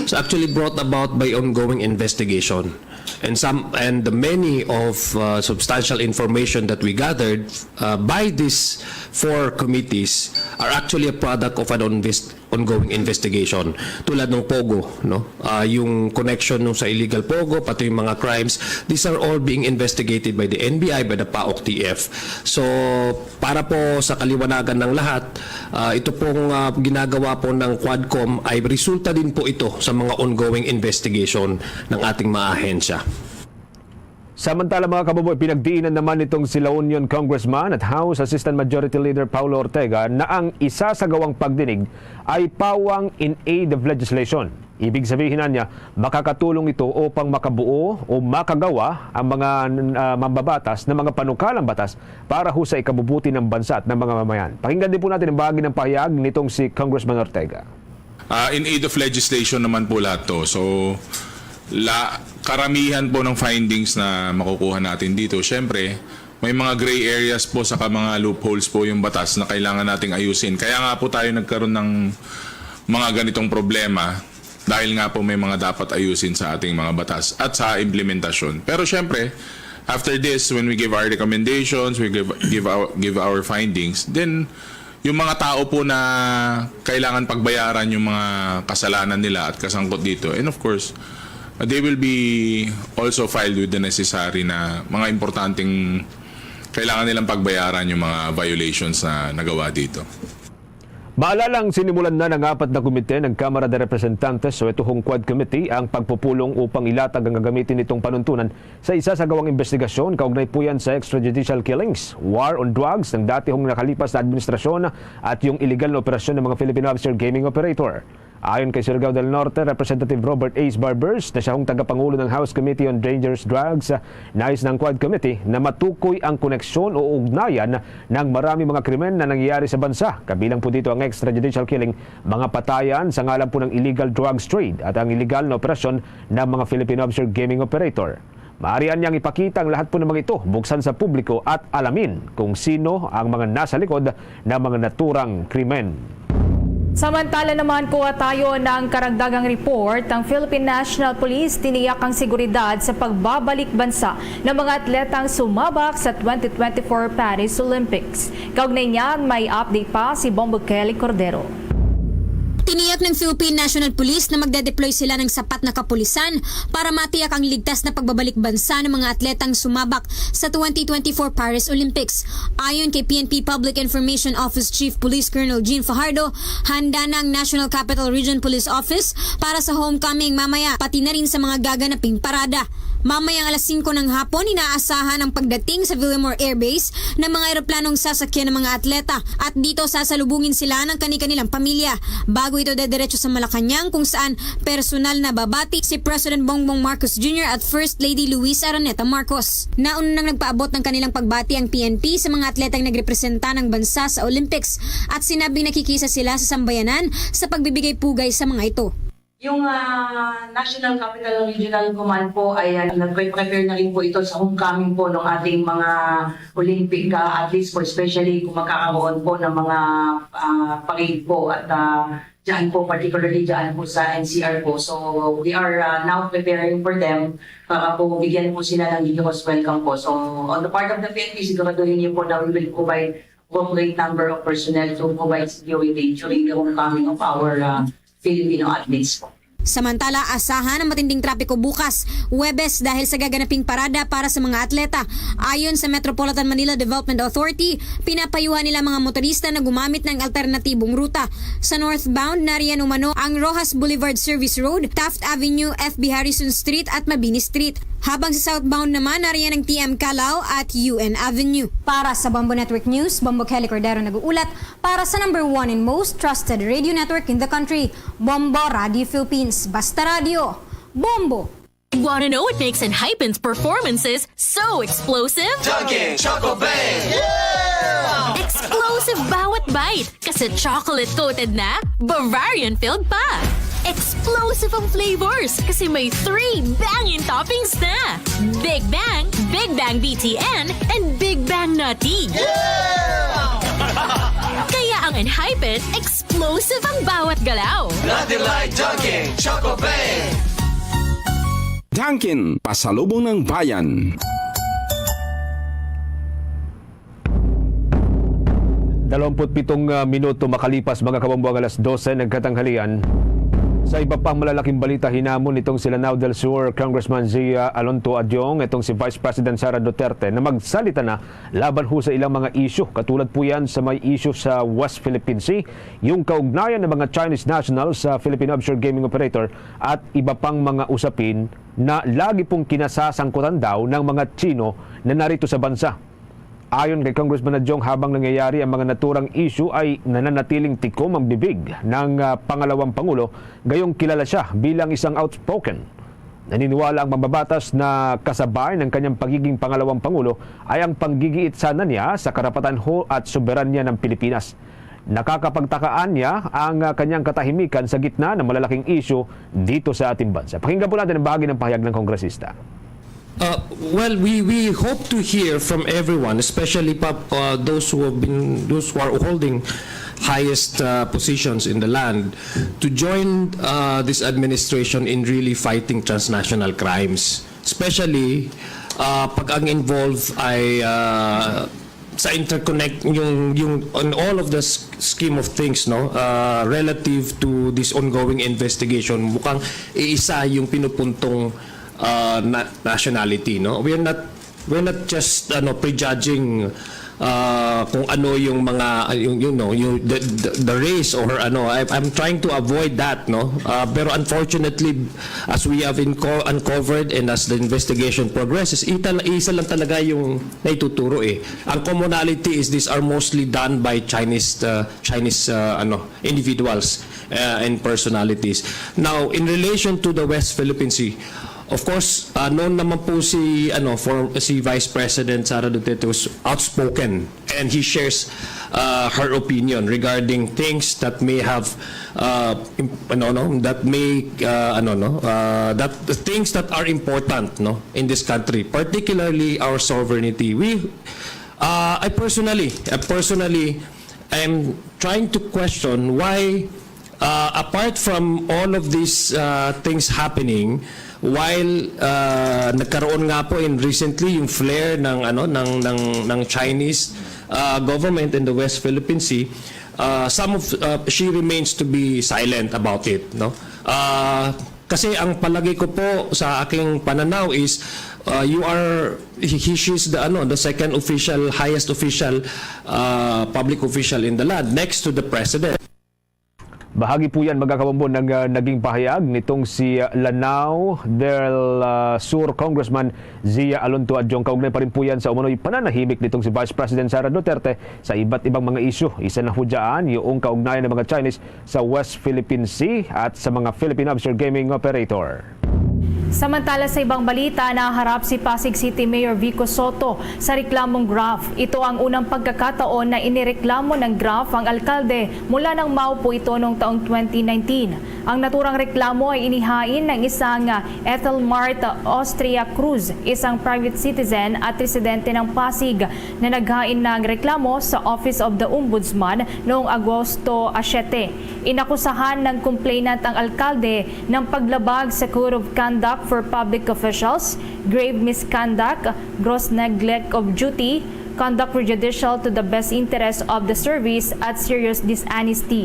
is actually brought about by ongoing investigation. And some and the many of uh, substantial information that we gathered uh, by these four committees are actually a product of an invest ongoing investigation, tulad ng POGO, no? Uh, yung connection nung sa illegal POGO, pati yung mga crimes, these are all being investigated by the N B I, by the PAOK-T F. So, para po sa kaliwanagan ng lahat, uh, ito pong uh, ginagawa po ng Quadcom ay resulta din po ito sa mga ongoing investigation ng ating mga ahensya. Samantala, mga kababayan, pinagdiinan naman nitong si La Union Congressman at House Assistant Majority Leader Paulo Ortega na ang isasagawang pagdinig ay pawang in aid of legislation. Ibig sabihin na niya, makakatulong ito upang makabuo o makagawa ang mga, ah, mambabatas ng mga panukalang batas para ho sa ikabubuti ng bansa at ng mga mamayan. Pakinggan din po natin ang bahagi ng pahayag nitong si Congressman Ortega. Ah, in aid of legislation naman po lahat to. So, la, karamihan po ng findings na makukuha natin dito, syempre, may mga gray areas po saka mga loopholes po yung batas na kailangan nating ayusin. Kaya nga po tayo nagkaroon ng mga ganitong problema dahil nga po may mga dapat ayusin sa ating mga batas at sa implementasyon. Pero syempre, after this, when we give our recommendations, we give, give, our, give our findings, then yung mga tao po na kailangan pagbayaran yung mga kasalanan nila at kasangkot dito. And of course, they will be also filed with the necessary na mga importanteng kailangan nilang pagbayaran yung mga violations na nagawa dito. Maalalang sinimulan na ng apat na komite ng Kamara de Representantes o ito hong Quad Committee ang pagpupulong upang ilatag ang gagamitin nitong panuntunan sa isasagawang investigasyon kaugnay po yan sa extrajudicial killings, war on drugs ng dati hong nakalipas na administrasyon at yung illegal na operasyon ng mga Filipino offshore gaming operator. Ayon kay Surigao del Norte Representative Robert Ace Barbers na siya hong tagapangulo ng House Committee on Dangerous Drugs, nais ng Quad Committee na matukoy ang koneksyon o ugnayan ng marami mga krimen na nangyayari sa bansa, kabilang po dito ang extrajudicial killing, mga patayan sa ngalan po ng illegal drugs trade at ang illegal na operasyon ng mga Filipino offshore gaming operator. Maaari niyang ipakita ang lahat po ng mga ito buksan sa publiko at alamin kung sino ang mga nasa likod ng mga naturang krimen. Samantala naman, kuha tayo ng karagdagang report. Ang Philippine National Police tiniyak ang seguridad sa pagbabalik bansa ng mga atletang sumabak sa twenty twenty-four Paris Olympics. Kaugnay niyan, may update pa si Bombo Kelly Cordero. Tiniyak ng Philippine National Police na magdedeploy sila ng sapat na kapulisan para matiyak ang ligtas na pagbabalik bansa ng mga atletang sumabak sa twenty twenty-four Paris Olympics. Ayon kay P N P Public Information Office Chief Police Colonel Jean Fajardo, handa na ang National Capital Region Police Office para sa homecoming mamaya, pati na rin sa mga gaganaping parada. Mamayang alas singko ng hapon, inaasahan ang pagdating sa Villamor Air Base ng mga eroplanong sasakyan ng mga atleta at dito sasalubungin sila ng kani-kanilang pamilya bago ito dediretso sa Malacañang, kung saan personal na babati si President Bongbong Marcos Junior at First Lady Luisa Araneta Marcos. Nauna nang nagpaabot ng kanilang pagbati ang P N P sa mga atletang nagrepresenta ng bansa sa Olympics at sinabing nakikisa sila sa sambayanan sa pagbibigay pugay sa mga ito. Yung ah, National Capital Regional Command po ay ah, nagpe-prepare na rin po ito sa homecoming po ng ating mga Olympic ah, athletes po, especially kung magkakaroon po ng mga ah, parade po at ah, dyan po, particularly dyan po sa N C R po. So we are ah, now preparing for them para po bigyan po sila ng generous welcome po. So on the part of the P N P, siguraduhin niyo po na we will provide appropriate number of personnel to provide security during the homecoming of our uh, Filipino athletes po. Samantala, asahan ang matinding trapiko bukas, Huwebes, dahil sa gaganaping parada para sa mga atleta. Ayon sa Metropolitan Manila Development Authority, pinapayuhan nila mga motorista na gumamit ng alternatibong ruta. Sa northbound, nariyan umano ang Roxas Boulevard Service Road, Taft Avenue, F B Harrison Street at Mabini Street. Habang sa southbound naman, nariyan ang T M Calao at U N Avenue. Para sa Bombo Network News, Bombo Kelly Cordero nag-uulat para sa number one and most trusted radio network in the country, Bombo Radio Philippines. Basta Radio, Bombo! Want to know what makes Enhypen's performances so explosive? Dunkin' Choco Bang! Explosive bawat bite kasi chocolate-coated na, Bavarian-filled pa. Explosive ang flavors kasi may three banging toppings na. Big Bang, Big Bang B T N, and Big Bang Nutty. Kaya ang Enhypen, explosive ang bawat galaw. Nothing like Dunkin' Choco Bang! Dunkin', pasalubong ng bayan. Dalawampu't pitong minuto makalipas, mga kabombo, ang alas dose ng katanghalian. Sa iba pang malalaking balita, hinamon nitong si Lanao del Sur Congressman Zia Alonto Adiong itong si Vice President Sara Duterte na magsalita na laban ho sa ilang mga isyu, katulad po yan sa may isyu sa West Philippine Sea, yung kaugnayan ng mga Chinese national sa Philippine offshore gaming operator at iba pang mga usapin na lagi pong kinasasangkutan daw ng mga Chino na narito sa bansa. Ayon kay Congressman Adiong, habang nangyayari ang mga naturang isyu ay nananatiling tikom ang bibig ng, ah, pangalawang pangulo, gayong kilala siya bilang isang outspoken. Naniniwala ang mambabatas na kasabay ng kanyang pagiging pangalawang pangulo ay ang panggigiit sana niya sa karapatan ho at soberanya ng Pilipinas. Nakakapagtakaan niya ang, ah, kanyang katahimikan sa gitna ng malalaking isyu dito sa ating bansa. Pakinggan po natin ang bahagi ng pahayag ng kongresista. Uh, well, we, we hope to hear from everyone, especially pa, uh, those who have been, those who are holding highest, uh, positions in the land, to join, uh, this administration in really fighting transnational crimes. Especially, uh, pag ang involved ay, uh, sa interconnect yung, yung on all of the s- scheme of things, no, uh, relative to this ongoing investigation, mukhang iisa yung pinupuntong, uh, na- nationality, no. We're not we're not just, ano, prejudging, uh, kung ano yung mga, uh, yung, you know, yung the, the, the race or ano. I, I'm trying to avoid that, no. Uh, pero unfortunately, as we have inco- uncovered and as the investigation progresses, ita- isa lang talaga yung naituturo eh. Ang commonality is these are mostly done by Chinese, uh, Chinese, uh, ano, individuals, uh, and personalities. Now, in relation to the West Philippine Sea, of course, uh, known naman po si, ano, for si Vice President Sara Duterte was outspoken, and he shares, uh, her opinion regarding things that may have, uh, im- ano, no, that may, uh, ano, no, uh, that the things that are important, no, in this country, particularly our sovereignty. We, uh, I personally, I personally, I'm trying to question why, uh, apart from all of these, uh, things happening, while, uh, nagkaroon nga po in recently yung flare ng, ano, ng ng ng Chinese, uh, government in the West Philippine Sea, uh, some of uh, she remains to be silent about it, no? Uh, kasi ang palagi ko po sa aking pananaw is, uh, you are he, he- she's the, ano, the second official, highest official, uh, public official in the land, next to the president. Bahagi po yan, mga kabumbon, ng, ah, naging pahayag nitong si, ah, Lanao del, ah, Sur Congressman Zia Alonto Adyong. Kaugnay pa rin po yan sa umano'y pananahimik nitong si Vice President Sara Duterte sa iba't ibang mga isyu. Isa na ho dyan yung kaugnayan ng mga Chinese sa West Philippine Sea at sa mga Philippine offshore gaming operator. Samantala, sa ibang balita, naharap si Pasig City Mayor Vico Soto sa reklamong graft. Ito ang unang pagkakataon na inireklamo ng graft ang alkalde mula nang maupo ito noong taong twenty nineteen. Ang naturang reklamo ay inihain ng isang Ethelmart Austria Cruz, isang private citizen at residente ng Pasig, na naghain ng reklamo sa Office of the Ombudsman noong Agosto siyete. Inakusahan ng complainant ang alkalde ng paglabag sa Code of Conduct for Public Officials, grave misconduct, gross neglect of duty, conduct prejudicial to the best interest of the service, at serious dishonesty.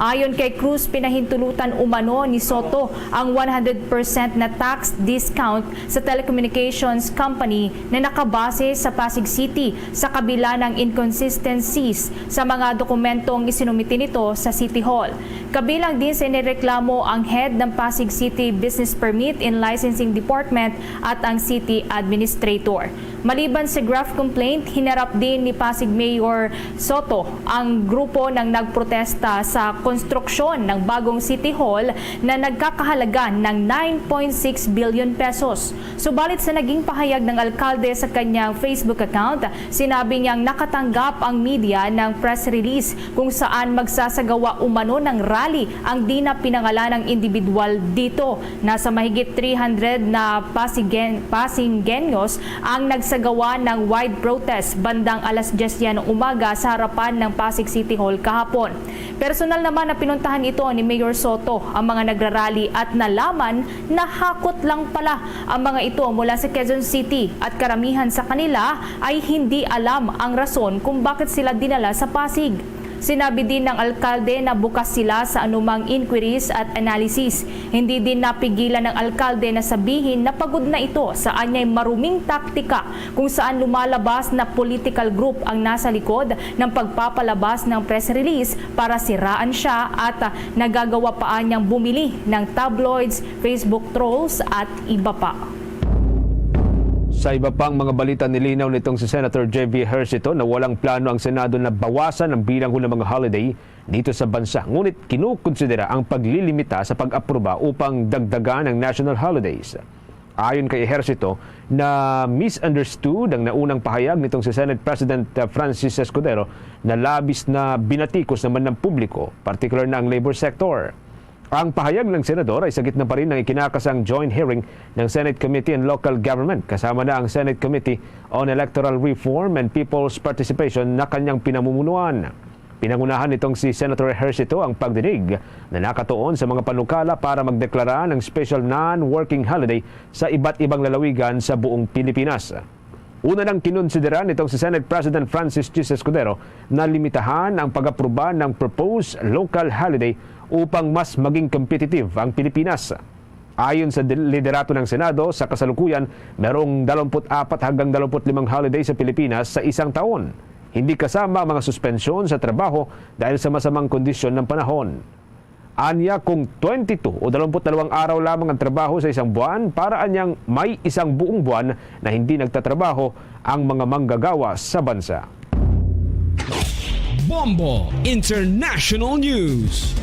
Ayon kay Cruz, pinahintulutan umano ni Soto ang one hundred percent na tax discount sa telecommunications company na nakabase sa Pasig City sa kabila ng inconsistencies sa mga dokumentong isinumite nito sa City Hall. Kabilang din sa inireklamo ang head ng Pasig City Business Permit and Licensing Department at ang City Administrator. Maliban sa graft complaint, hinarap din ni Pasig Mayor Soto ang grupo ng nagprotesta sa konstruksyon ng bagong City Hall na nagkakahalaga ng nine point six billion pesos. Subalit sa naging pahayag ng alkalde sa kanyang Facebook account, sinabi niyang nakatanggap ang media ng press release kung saan magsasagawa umano ng rally ang di na pinangalanang individual dito. Nasa mahigit three hundred na Pasigen- Pasingeños ang nagsagawa ng wide protest bandang alas dyes ng umaga sa harapan ng Pasig City Hall kahapon. Personal naman na pinuntahan ito ni Mayor Soto ang mga nagrarally at nalaman na hakot lang pala ang mga ito mula sa Quezon City at karamihan sa kanila ay hindi alam ang rason kung bakit sila dinala sa Pasig. Sinabi din ng alkalde na bukas sila sa anumang inquiries at analysis. Hindi din napigilan ng alkalde na sabihin na pagod na ito sa anyay maruming taktika kung saan lumalabas na political group ang nasa likod ng pagpapalabas ng press release para siraan siya at, ah, nagagawa pa anyang bumili ng tabloids, Facebook trolls at iba pa. Sa iba pang mga balita, nilinaw nitong si Senator J V Ejercito na walang plano ang Senado na bawasan ang bilang ng mga holiday dito sa bansa, ngunit kinukonsidera ang paglilimita sa pag-aproba upang dagdagan ang national holidays. Ayon kay Ejercito, na misunderstood ang naunang pahayag nitong si Senate President, uh, Francis Escudero na labis na binatikos naman ng publiko, partikular na ang labor sector. Ang pahayag ng senador ay sa gitna pa rin ng ikinakasang joint hearing ng Senate Committee on Local Government, kasama na ang Senate Committee on Electoral Reform and People's Participation na kanyang pinamumunuan. Pinangunahan nitong si Senator Ejercito ang pagdinig na nakatuon sa mga panukala para magdeklara ng special non-working holiday sa iba't ibang lalawigan sa buong Pilipinas. Una nang kinonsidera nitong si Senate President Francis G. Escudero na limitahan ang pag-aproba ng proposed local holiday upang mas maging competitive ang Pilipinas. Ayon sa dil-, liderato ng Senado, sa kasalukuyan, merong dalawampu't apat hanggang dalawampu't limang holiday sa Pilipinas sa isang taon, hindi kasama ang mga suspensyon sa trabaho dahil sa masamang kondisyon ng panahon. Anya, kung twenty-two o dalawampu't dalawang araw lamang ang trabaho sa isang buwan, para anyang may isang buong buwan na hindi nagtatrabaho ang mga manggagawa sa bansa. Bombo International News.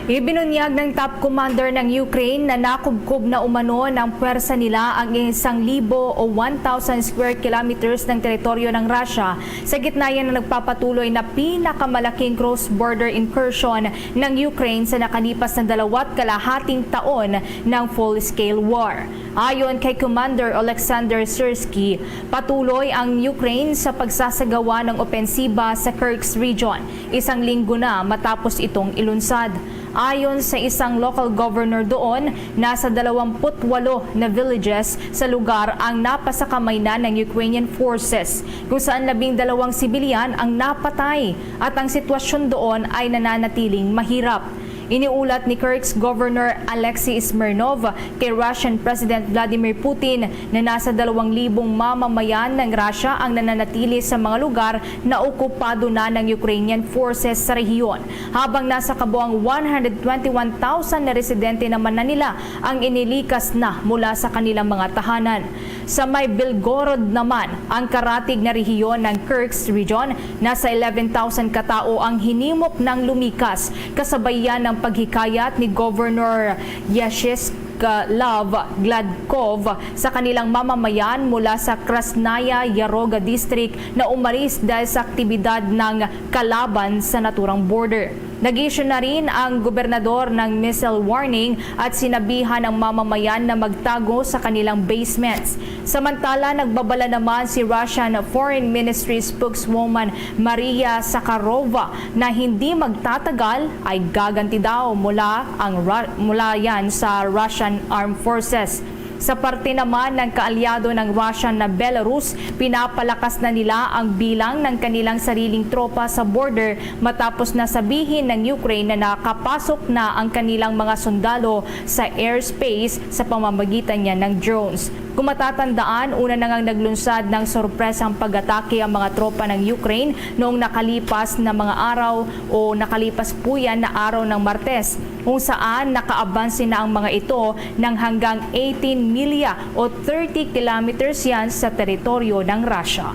Ibinunyag ng top commander ng Ukraine na nakubkob na umano ng pwersa nila ang isang libo o one thousand square kilometers ng teritoryo ng Russia sa gitna yan ng nagpapatuloy na pinakamalaking cross-border incursion ng Ukraine sa nakalipas na dalawat kalahating taon ng full-scale war. Ayon kay Commander Alexander Syrskyi, patuloy ang Ukraine sa pagsasagawa ng opensiba sa Kursk region, isang linggo na matapos itong ilunsad. Ayon sa isang local governor doon, nasa dalawampu't walo na villages sa lugar ang napasakamay na ng Ukrainian forces, kung saan labing dalawang sibilyan ang napatay at ang sitwasyon doon ay nananatiling mahirap. Iniulat ni Kursk Governor Alexei Smirnov kay Russian President Vladimir Putin na nasa dalawang libong mamamayan ng Russia ang nananatili sa mga lugar na okupado na ng Ukrainian forces sa rehiyon, habang nasa kabuang one hundred twenty-one thousand na residente naman na nila ang inilikas na mula sa kanilang mga tahanan. Sa may Belgorod naman, ang karatig na rehiyon ng Kursk region, nasa eleven thousand ka tawo ang hinimok ng lumikas, kasabay yan ng paghikayat ni Governor Vyacheslav Gladkov sa kanilang mamamayan mula sa Krasnaya Yaroga District na umalis dahil sa aktibidad ng kalaban sa naturang border. Nag-issue na rin ang gobernador ng missile warning at sinabihan ang mamamayan na magtago sa kanilang basements. Samantala, nagbabala naman si Russian Foreign Ministry spokeswoman Maria Zakharova na hindi magtatagal ay gaganti daw mula ang Ru-, mula yan sa Russian Armed Forces. Sa parte naman ng kaalyado ng Russia na Belarus, pinapalakas na nila ang bilang ng kanilang sariling tropa sa border matapos na sabihin ng Ukraine na nakapasok na ang kanilang mga sundalo sa airspace sa pamamagitan niya ng drones. Kung matatandaan, una na ngang naglunsad ng sorpresang pag-atake ang mga tropa ng Ukraine noong nakalipas na mga araw o nakalipas po yan na araw ng Martes, kung saan nakaabanse na ang mga ito ng hanggang eighteen milya o thirty kilometers yan sa teritoryo ng Russia.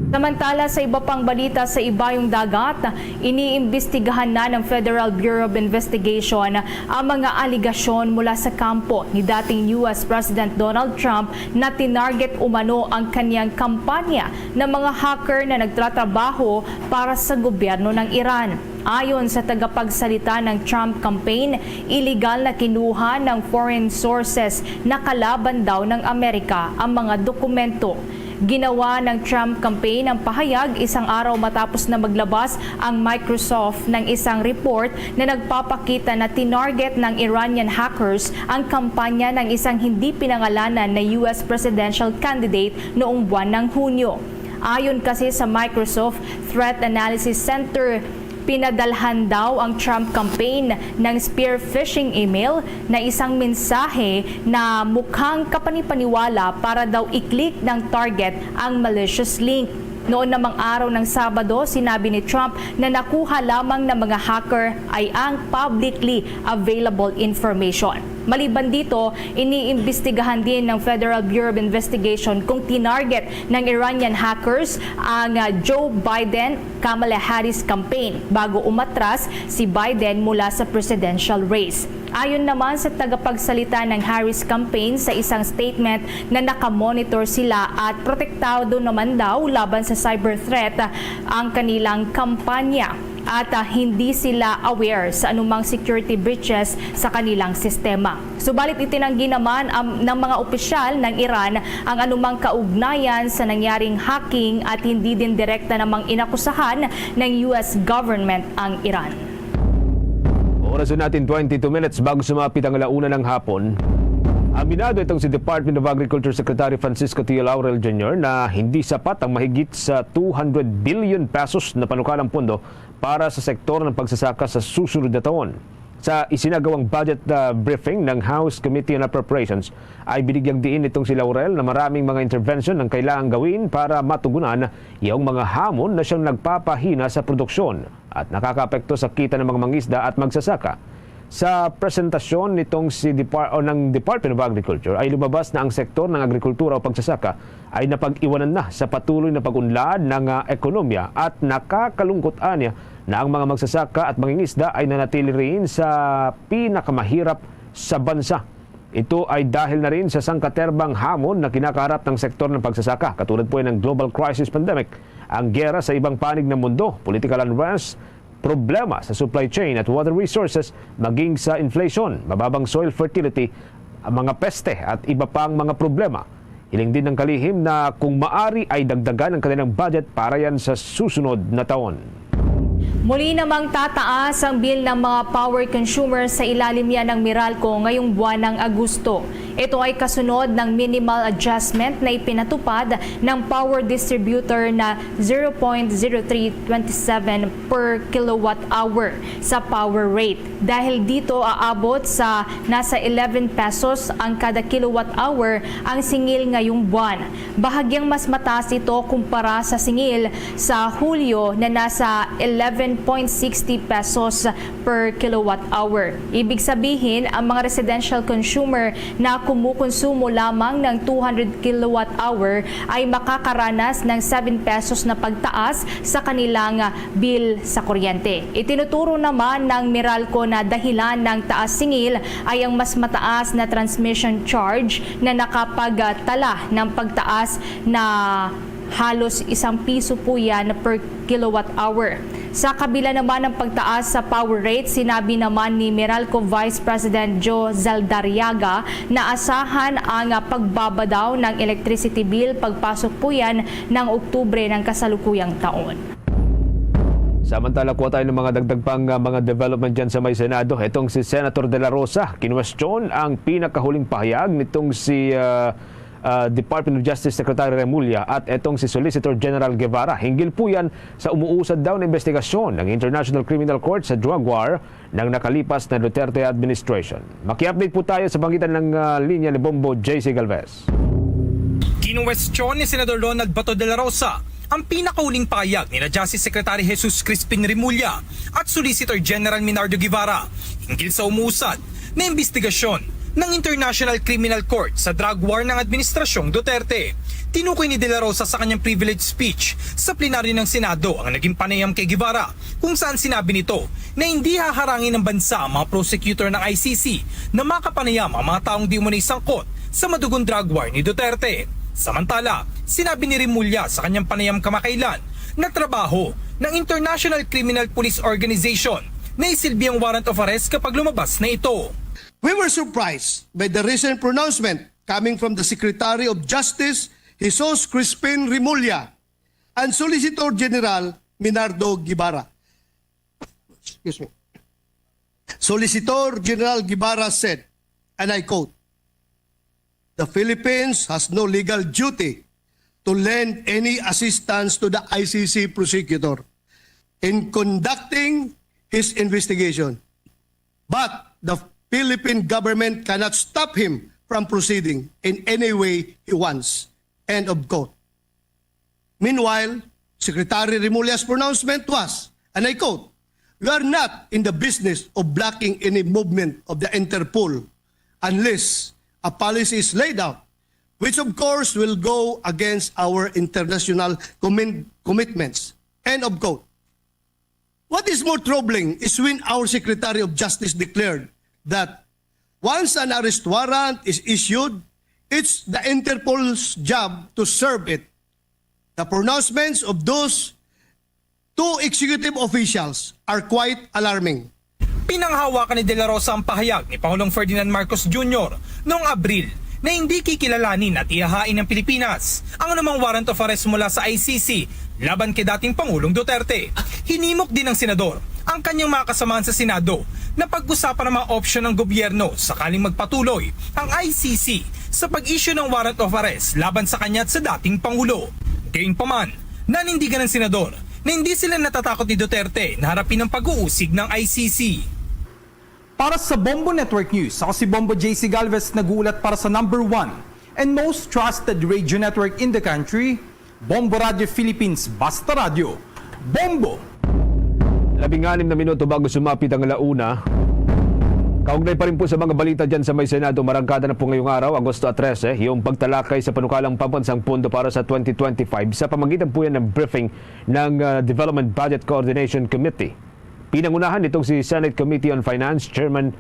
Samantala, sa iba pang balita sa ibayong dagat, iniimbestigahan na ng Federal Bureau of Investigation ang mga alegasyon mula sa kampo ni dating U S President Donald Trump na tinarget umano ang kanyang kampanya ng mga hacker na nagtratrabaho para sa gobyerno ng Iran. Ayon sa tagapagsalita ng Trump campaign, iligal na kinuha ng foreign sources na kalaban daw ng Amerika ang mga dokumento. Ginawa ng Trump campaign ang pahayag isang araw matapos na maglabas ang Microsoft ng isang report na nagpapakita na tinarget ng Iranian hackers ang kampanya ng isang hindi pinangalanan na U S presidential candidate noong buwan ng Hunyo. Ayon kasi sa Microsoft Threat Analysis Center, pinadalhan daw ang Trump campaign ng spear phishing email na isang mensahe na mukhang kapanipaniwala para daw i-click ng target ang malicious link. Noon namang araw ng Sabado, sinabi ni Trump na nakuha lamang ng mga hacker ay ang publicly available information. Maliban dito, iniimbestigahan din ng Federal Bureau of Investigation kung tinarget ng Iranian hackers ang, ah, Joe Biden, Kamala Harris campaign bago umatras si Biden mula sa presidential race. Ayon naman sa tagapagsalita ng Harris campaign sa isang statement na nakamonitor sila at protektado naman daw laban sa cyber threat ang kanilang kampanya at, ah, hindi sila aware sa anumang security breaches sa kanilang sistema. Subalit itinanggi naman, um, ng mga opisyal ng Iran ang anumang kaugnayan sa nangyaring hacking at hindi din direkta namang inakusahan ng U S government ang Iran. Oras na natin, twenty-two minutes bago sumapit ang alauna ng hapon. Aminado itong si Department of Agriculture Secretary Francisco T. Laurel Junior na hindi sapat ang mahigit sa two hundred billion pesos na panukalang pondo para sa sektor ng pagsasaka sa susunod na taon. Sa isinagawang budget, uh, briefing ng House Committee on Appropriations, ay binigyang diin nitong si Laurel na maraming mga intervention ang kailangang gawin para matugunan yung mga hamon na siyang nagpapahina sa produksyon at nakakaapekto sa kita ng mga mangisda at magsasaka. Sa presentasyon nitong si Depar-, o ng Department of Agriculture, ay lumabas na ang sektor ng agrikultura o pagsasaka ay napag-iwanan na sa patuloy na pag-unlad ng, ah, ekonomiya at nakakalungkot anya na ang mga magsasaka at mangingisda ay nanatili rin sa pinakamahirap sa bansa. Ito ay dahil na rin sa sangkaterbang hamon na kinakaharap ng sektor ng pagsasaka, katulad po ng global crisis pandemic, ang giyera sa ibang panig ng mundo, political unrest, problema sa supply chain at water resources, maging sa inflation, mababang soil fertility, ang mga peste at iba pang mga problema. Hiling din ng kalihim na kung maari ay dagdagan ang kanilang budget para yan sa susunod na taon. Muli namang tataas ang bill ng mga power consumers sa ilalim yan ng Meralco ngayong buwan ng Agosto. Ito ay kasunod ng minimal adjustment na ipinatupad ng power distributor na zero point zero three twenty seven per kilowatt hour sa power rate. Dahil dito, aabot sa nasa eleven pesos ang kada kilowatt hour ang singil ngayong buwan. Bahagyang mas mataas ito kumpara sa singil sa Hulyo na nasa eleven point sixty pesos per kilowatt hour. Ibig sabihin, ang mga residential consumer na kumukonsumo lamang ng two hundred kilowatt hour ay makakaranas ng seven pesos na pagtaas sa kanilang bill sa kuryente. Itinuturo naman ng Meralco na dahilan ng taas singil ay ang mas mataas na transmission charge na nakapagtala ng pagtaas na halos isang piso po yan per kilowatt hour. Sa kabila naman ng pagtaas sa power rate, sinabi naman ni Meralco Vice President Joe Zaldariaga na asahan ang pagbaba daw ng electricity bill pagpasok po yan ng Oktubre ng kasalukuyang taon. Samantala, kuha tayo ng mga dagdag pang, ah, mga development dyan sa may Senado. Itong si Senator De La Rosa, kinwestiyon ang pinakahuling pahayag nitong si, ah, ah, Department of Justice Secretary Remulla at itong si Solicitor General Guevara. Hinggil po yan sa umuusad daw na investigasyon ng International Criminal Court sa drug war ng nakalipas na Duterte administration. Maki-update po tayo sa pangitan ng, ah, linya ni Bombo J C Galvez. Kinwestiyon ni Senador Ronald Bato de la Rosa ang pinakahuling pahayag ni na Justice Secretary Jesus Crispin Remulla at Solicitor General Minardo Guevara hinggil sa umuusad na imbestigasyon ng International Criminal Court sa drug war ng Administrasyong Duterte. Tinukoy ni De La Rosa sa kanyang privilege speech sa plenaryo ng Senado ang naging panayam kay Guevara, kung saan sinabi nito na hindi haharangin ng bansa ang mga prosecutor ng I C C na makapanayam ang mga taong di umano'y sangkot sa madugon drug war ni Duterte. Samantala, sinabi ni Remulla sa kanyang panayam kamakailan na trabaho ng International Criminal Police Organization na isilbi ang warrant of arrest kapag lumabas na ito. We were surprised by the recent pronouncement coming from the Secretary of Justice, Jesus Crispin Remulla, and Solicitor General Minardo Guevara. Excuse me. Solicitor General Guevara said, and I quote, "The Philippines has no legal duty to lend any assistance to the I C C prosecutor in conducting his investigation. But the Philippine government cannot stop him from proceeding in any way he wants. End of quote. Meanwhile, Secretary Remulla's pronouncement was, and I quote, "We are not in the business of blocking any movement of the Interpol unless a policy is laid out, which of course will go against our international commin-, commitments." End of quote. What is more troubling is when our Secretary of Justice declared that once an arrest warrant is issued, it's the Interpol's job to serve it. The pronouncements of those two executive officials are quite alarming. Pinanghawakan ni De La Rosa ang pahayag ni Pangulong Ferdinand Marcos Junior noong Abril na hindi kikilalanin at ihahain ng Pilipinas ang anumang warrant of arrest mula sa I C C laban kay dating Pangulong Duterte. Hinimok din ng senador ang kanyang mga kasamahan sa Senado na pag-usapan ang mga opsyon ng gobyerno sakaling magpatuloy ang I C C sa pag-issue ng warrant of arrest laban sa kanya at sa dating Pangulo. Gayunpaman, nanindigan ng senador na hindi sila natatakot ni Duterte na harapin ang pag-uusig ng I C C. Para sa Bombo Network News, ako si Bombo J C Galvez, nag-uulat para sa number one and most trusted radio network in the country, Bombo Radio Philippines. Basta Radyo, Bombo! Labing anim na minuto bago sumapit ang alauna. Kaugnay pa rin po sa mga balita dyan sa may Senado, marangkada na po ngayong araw, Agosto trese, yung pagtalakay sa panukalang pambansang pondo para sa twenty twenty-five sa pamagitan po yan ng briefing ng ah, Development Budget Coordination Committee. Pinangunahan nitong si Senate Committee on Finance Chairman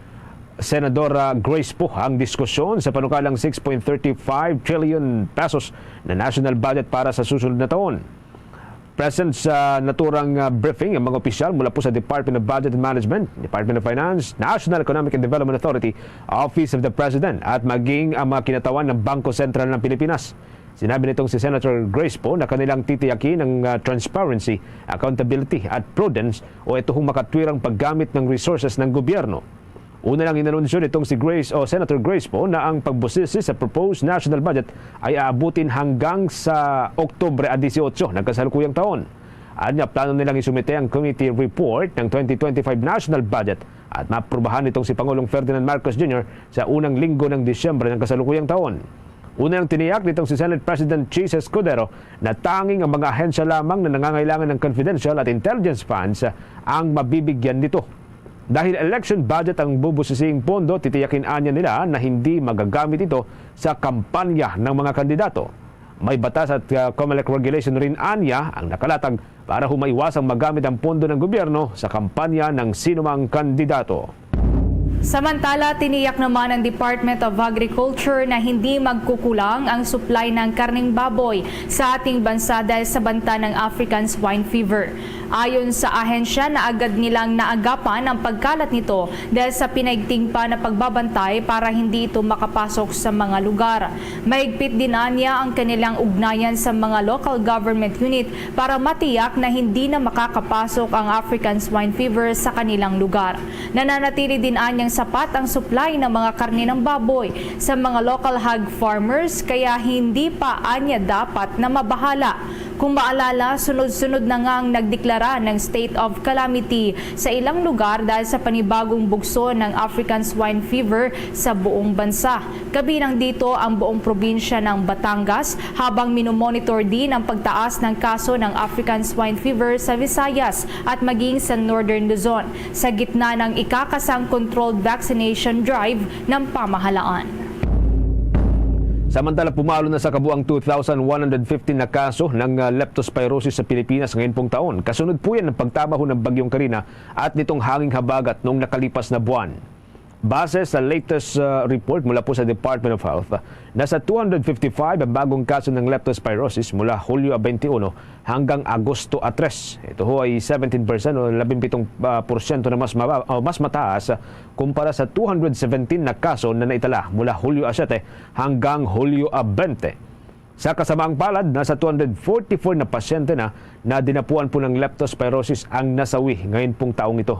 Senadora Grace Poe ang diskusyon sa panukalang six point thirty five trillion pesos na national budget para sa susunod na taon. Present sa naturang ah, briefing ang mga opisyal mula po sa Department of Budget and Management, Department of Finance, National Economic and Development Authority, Office of the President, at maging ang mga kinatawan ng Bangko Sentral ng Pilipinas. Sinabi nitong si Senator Grace Poe na kanilang titiyakin ang ah, transparency, accountability at prudence o ito hong makatwirang paggamit ng resources ng gobyerno. Una lang inanunsyo nitong si Grace o Senator Grace Poe na ang pagbusisi sa proposed national budget ay aabutin hanggang sa Oktubre a dieciocho ng kasalukuyang taon. Anya, plano nilang isumite ang committee report ng twenty twenty-five national budget at maaprubahan nitong si Pangulong Ferdinand Marcos Junior sa unang linggo ng Disyembre ng kasalukuyang taon. Una nang tiniyak nitong si Senate President Chiz Escudero na tanging ang mga ahensya lamang na nangangailangan ng confidential at intelligence funds ang mabibigyan nito. Dahil election budget ang bubusising pondo, titiyakin anya nila na hindi magagamit ito sa kampanya ng mga kandidato. May batas at uh, COMELEC regulation rin anya ang nakalatag para humaiwasang magamit ang pondo ng gobyerno sa kampanya ng sinumang kandidato. Samantala, tiniyak naman ng Department of Agriculture na hindi magkukulang ang supply ng karneng baboy sa ating bansa dahil sa banta ng African Swine Fever. Ayon sa ahensya, naagad nilang naagapan ang pagkalat nito dahil sa pinaigting pa na pagbabantay para hindi ito makapasok sa mga lugar. Maigpit din anya ang kanilang ugnayan sa mga local government unit para matiyak na hindi na makakapasok ang African Swine Fever sa kanilang lugar. Nananatili din anyang sapat ang supply ng mga karne ng baboy sa mga local hog farmers, kaya hindi pa anya dapat na mabahala. Kung maalala, sunod-sunod na ngang nagdeklara ng state of calamity sa ilang lugar dahil sa panibagong bugso ng African Swine Fever sa buong bansa. Kabilang dito ang buong probinsya ng Batangas, habang minomonitor din ang pagtaas ng kaso ng African Swine Fever sa Visayas at maging sa Northern Luzon, sa gitna ng ikakasang controlled vaccination drive ng pamahalaan. Samantala, pumalo na sa kabuang two thousand one hundred fifteen na kaso ng ah, leptospirosis sa Pilipinas ngayon pong taon. Kasunod po yan ng pagtama ho ng Bagyong Karina at nitong hanging habagat noong nakalipas na buwan. Base sa latest ah, report mula po sa Department of Health, nasa two hundred fifty-five ang bagong kaso ng leptospirosis mula Hulyo twenty-one hanggang Agosto a tres. Ito ho ay seventeen percent o labing pitong ah, porsyento na mas maba- o mas mataas ah, kumpara sa two hundred seventeen na kaso na naitala mula Hulyo a siete hanggang Hulyo a twenty. Sa kasamaang palad, nasa two hundred forty-four na pasyente na na dinapuan po ng leptospirosis ang nasawi ngayon pong taong ito.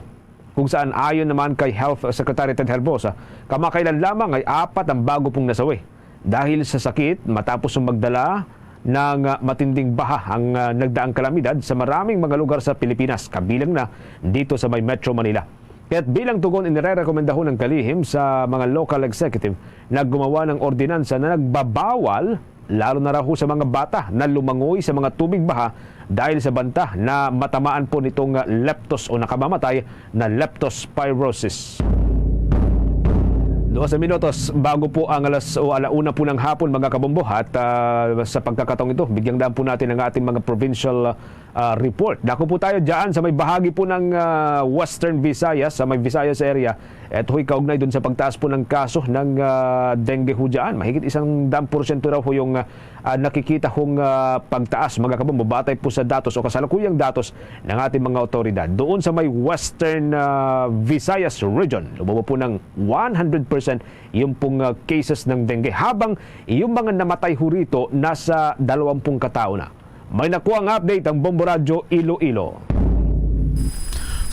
Kung saan, ayon naman kay Health Secretary Ted Herbosa, kamakailan lamang ay apat ang bago pong nasawi dahil sa sakit matapos ng magdala Nang, ah, matinding baha ang, ah, nagdaang kalamidad sa maraming mga lugar sa Pilipinas, kabilang na dito sa may Metro Manila. Kaya't bilang tugon, inirerekomendahon ng kalihim sa mga local executive na gumawa ng ordinansa na nagbabawal, lalo na raw ho sa mga bata, na lumangoy sa mga tubig baha dahil sa banta na matamaan po nitong, ah, leptos o nakamamatay na leptospirosis. Duha sa minutos bago po ang alas o ala una po ng hapon, mga kabombo, at, ah, sa pagkakataong ito, bigyang daan po natin ang ating mga provincial, ah, report. Dako po tayo dyan sa may bahagi po ng, ah, Western Visayas, sa may Visayas area. Ito ho'y kaugnay dun sa pagtaas po ng kaso ng, ah, dengue ho dyan. Mahigit isang daang porsyento raw ho yung, ah, ah, nakikita hong, ah, pagtaas, mga kabombo, batay po sa datos o kasalukuyang datos ng ating mga otoridad. Doon sa may Western, ah, Visayas Region, lumabo po ng one hundred percent yung pong, ah, cases ng dengue, habang yung mga namatay ho rito nasa dalawampung katao na. May nakuha ang update ang Bombo Radyo Iloilo.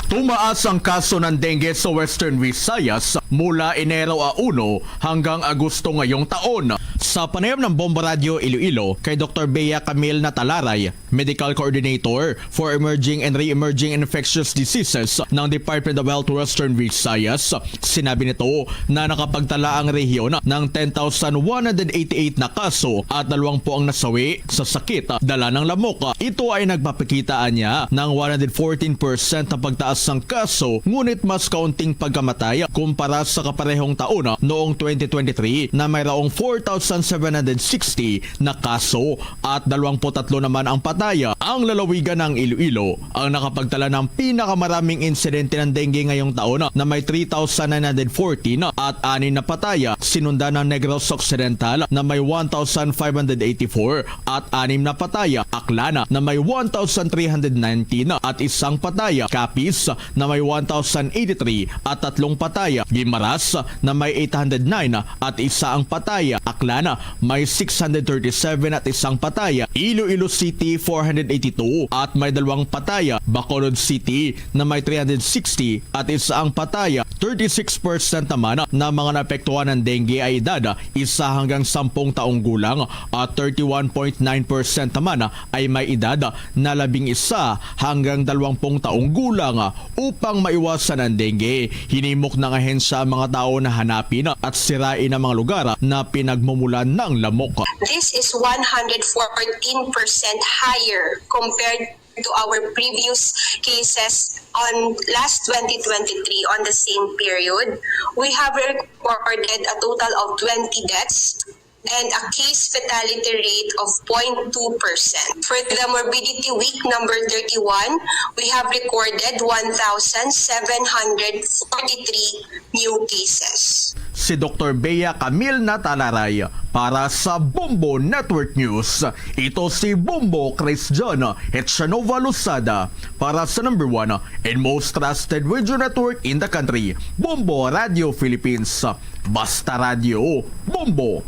Tumaas ang kaso ng dengue sa Western Visayas mula Enero a uno hanggang Agosto ngayong taon. Sa panayam ng Bombo Radyo Iloilo kay Doktor Bea Camille Natalaray, Medical Coordinator for Emerging and Re-Emerging Infectious Diseases ng Department of Health Western Visayas, sinabi nito na nakapagtala ang rehiyon ng ten thousand one hundred eighty-eight na kaso at dalawang po ang nasawi sa sakit dala ng lamok. Ito ay nagpapakita niya ng one hundred fourteen percent na pagtaas ng kaso, ngunit mas kaunting pagkamatay kumpara sa kaparehong taon noong twenty twenty-three na mayroong four thousand seven hundred sixty na kaso at dalawampu't tatlo naman ang patay. Ang lalawigan ng Iloilo ang nakapagtala ng pinakamaraming insidente ng dengue ngayong taon na may three thousand nine hundred fourteen at anim na patay, sinundan ng Negros Occidental na may one thousand five hundred eighty-four at anim na patay, Aklan na may one thousand three hundred nineteen at isang patay, Capiz na may one thousand eighty-three at tatlong patay, Guimaras na may eight hundred nine at isa ang patay, Aklan may six hundred thirty-seven at isang patay, Iloilo City four hundred eighty-two at may dalawang patay, Bacolod City na may three hundred sixty at isa ang patay. Thirty-six percent naman na mga naapektuhan ng dengue ay edad isa hanggang sampung taong gulang at thirty-one point nine percent naman ay may edad na labing isa hanggang dalawampung taong gulang. Upang maiwasan ang dengue, hinimok ng ahensya ang mga tao na hanapin at sirain ang mga lugar na pinagmumulan ng lamok. This is one hundred fourteen percent higher compared to our previous cases on last twenty twenty-three on the same period. We have recorded a total of twenty deaths and a case fatality rate of zero point two percent. For the morbidity week number thirty-one, we have recorded one thousand seven hundred forty-three new cases. Si Doktor Bea Camille Natalaray para sa Bombo Network News. Ito si Bombo Chris John Echanova Losada para sa number one and most trusted radio network in the country, Bombo Radio Philippines. Basta Radio, Bombo!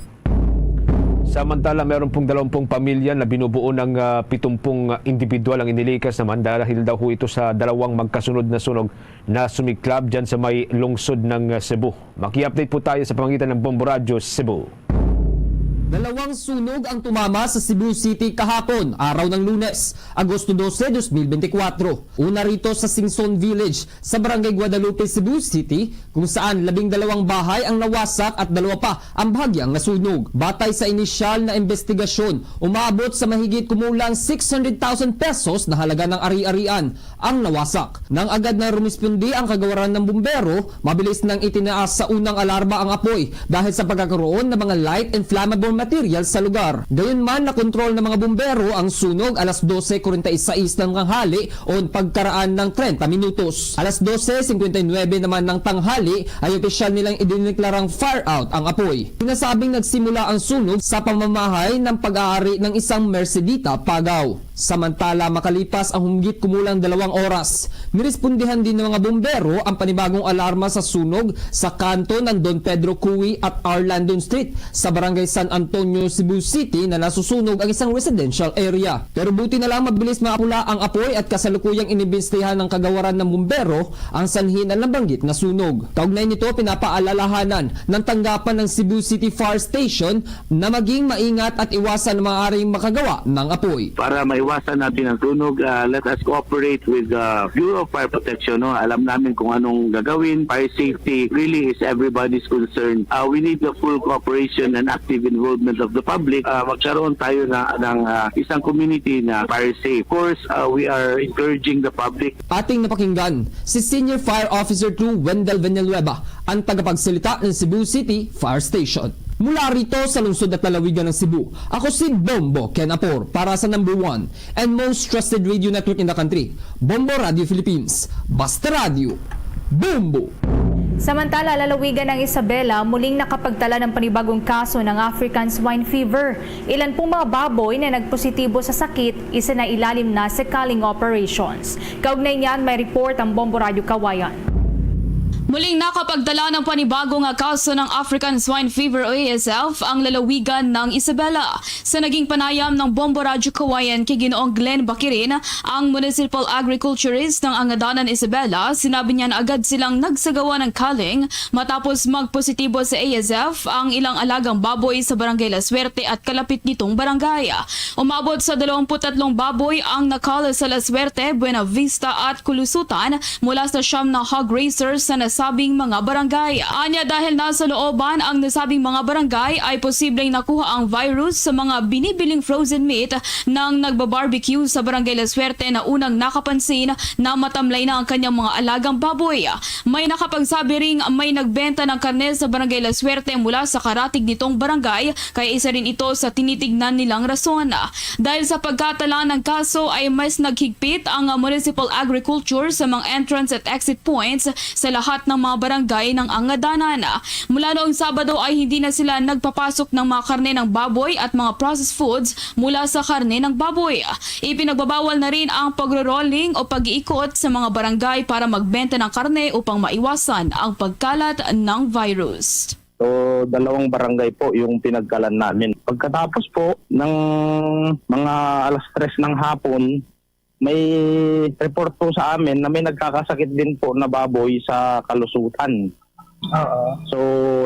Samantala, meron pong dalawampung pamilya na binubuo ng, ah, pitumpung individual ang inilikas naman dahil daw ho ito sa dalawang magkasunod na sunog na sumiklab dyan sa may lungsod ng, ah, Cebu. Maki-update po tayo sa pamagitan ng Bombo Radyo Cebu. Dalawang sunog ang tumama sa Cebu City kahapon, araw ng Lunes, Agosto dose, dos mil bente kwatro. Una rito sa Singson Village, sa Barangay Guadalupe, Cebu City, kung saan labing dalawang bahay ang nawasak at dalawa pa ang bahagyang nasunog. Batay sa inisyal na investigasyon, umabot sa mahigit kumulang six hundred thousand pesos na halaga ng ari-arian ang nawasak. Nang agad na rumisponde ang kagawaran ng bumbero, mabilis nang itinaas sa unang alarma ang apoy dahil sa pagkakaroon ng mga light and flammable materials sa lugar. Gayunman, nakontrol ng mga bumbero ang sunog alas dose kuwarenta y sais ng tanghali o pagkaraan ng trenta minutos. Alas dose singkwenta y nuebe naman ng tanghali ay opisyal nilang idineklarang fire out ang apoy. Sinasabing nagsimula ang sunog sa pamamahay ng pag-aari ng isang Mercedita Pagaw. Samantala, makalipas ang humgit kumulang dalawang oras, nirespondihan din ng mga bumbero ang panibagong alarma sa sunog sa kanto ng Don Pedro Cui at R Landon Street sa Barangay San Antonio, Cebu City, na nasusunog ang isang residential area. Pero buti na lang, mabilis maapula ang apoy at kasalukuyang inimbestigahan ng kagawaran ng bumbero ang sanhi ng nabanggit na sunog. Kaugnay nito, pinapaalalahanan ng tanggapan ng Cebu City Fire Station na maging maingat at iwasan ang maaaring makagawa ng apoy. Para maiwasan natin ang sunog, ah, let us cooperate with the Bureau of Fire Protection, no? Alam namin kung anong gagawin. Fire safety really is everybody's concern. Ah, we need the full cooperation and active involvement of the public. Ah, magkaroon tayo na, ng, ah, isang community na fire safe. Of course, ah, we are encouraging the public. Ating napakinggan si Senior Fire Officer two Wendell Villanueva, ang tagapagsalita ng Cebu City Fire Station. Mula rito sa lungsod at lalawigan ng Cebu, ako si Bombo Ken Apor para sa number one and most trusted radio network in the country, Bombo Radio Philippines. Basta Radio, Bombo! Samantala, lalawigan ng Isabela, muling nakapagtala ng panibagong kaso ng African Swine Fever. Ilan pong mga baboy na nagpositibo sa sakit, isinailalim na sa culling operations. Kaugnay niyan, may report ang Bombo Radyo Kawayan. Muling nakapagtala ng panibago nga kaso ng African Swine Fever o A S F ang lalawigan ng Isabela. Sa naging panayam ng Bombo Radyo Kawayan kay Ginoong Glenn Bakirin, ang municipal agriculturist ng Angadanan, Isabela, sinabi niya na agad silang nagsagawa ng culling matapos magpositibo sa A S F ang ilang alagang baboy sa Barangay La Suerte at kalapit nitong barangay. Umabot sa dalawampu't tatlong baboy ang na-cull sa La Suerte, Buena Vista at Kulusutan mula sa siyam na hog raisers sa nasabing mga barangay. Anya, dahil nasa looban ang nasabing mga barangay, ay posibleng nakuha ang virus sa mga binibiling frozen meat ng nagbabarbecue sa Barangay La Suerte na unang nakapansin na matamlay na ang kanyang mga alagang baboy. May nakapagsabi ring may nagbenta ng karne sa Barangay La Suerte mula sa karatig nitong barangay, kaya isa rin ito sa tinitignan nilang rason. Dahil sa pagkatala ng kaso ay mas naghigpit ang, ah, municipal agriculture sa mga entrance at exit points sa lahat ng mga barangay ng Angadanan. Mula noong Sabado ay hindi na sila nagpapasok ng mga karne ng baboy at mga processed foods mula sa karne ng baboy. Ipinagbabawal na rin ang pagro-rolling o pag-iikot sa mga barangay para magbenta ng karne upang maiwasan ang pagkalat ng virus. So, dalawang barangay po yung pinagkalan namin. Pagkatapos po ng mga alas tres ng hapon, may report po sa amin na may nagkakasakit din po na baboy sa Kalusutan. Oo. So,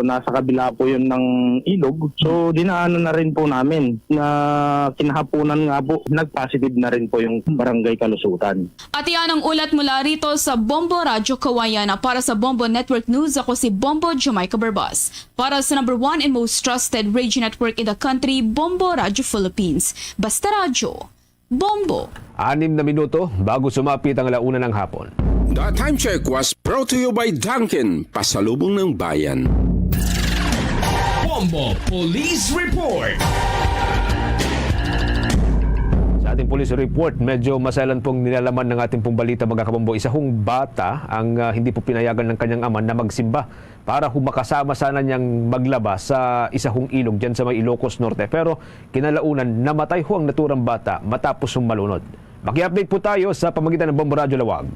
nasa kabila po yun ng ilog. So, dinaanan na rin po namin na kinahaponan nga po, nag-positive na rin po yung barangay Kalusutan. At iyan ang ulat mula rito sa Bombo Radyo Kawayan. Para sa Bombo Network News, ako si Bombo Jamaica Barbas. Para sa number one and most trusted radio network in the country, Bombo Radyo Philippines. Basta Radyo, Bombo! Anim na minuto bago sumapit ang ala una ng hapon. The time check was brought to you by Dunkin, Pasalubong ng Bayan. Bombo Police Report. Sa ating police report, medyo maselan pong nilalaman ng ating pong balita, mga kabombo. Isa hong bata ang, ah, hindi po pinayagan ng kanyang ama na magsimba para ho makasama sana niyang maglaba sa isa hong ilog dyan sa may Ilocos Norte. Pero kinalaunan, namatay ho ang naturang bata matapos hong malunod. Maki-update po tayo sa pamagitan ng Bombo Radyo Lawag.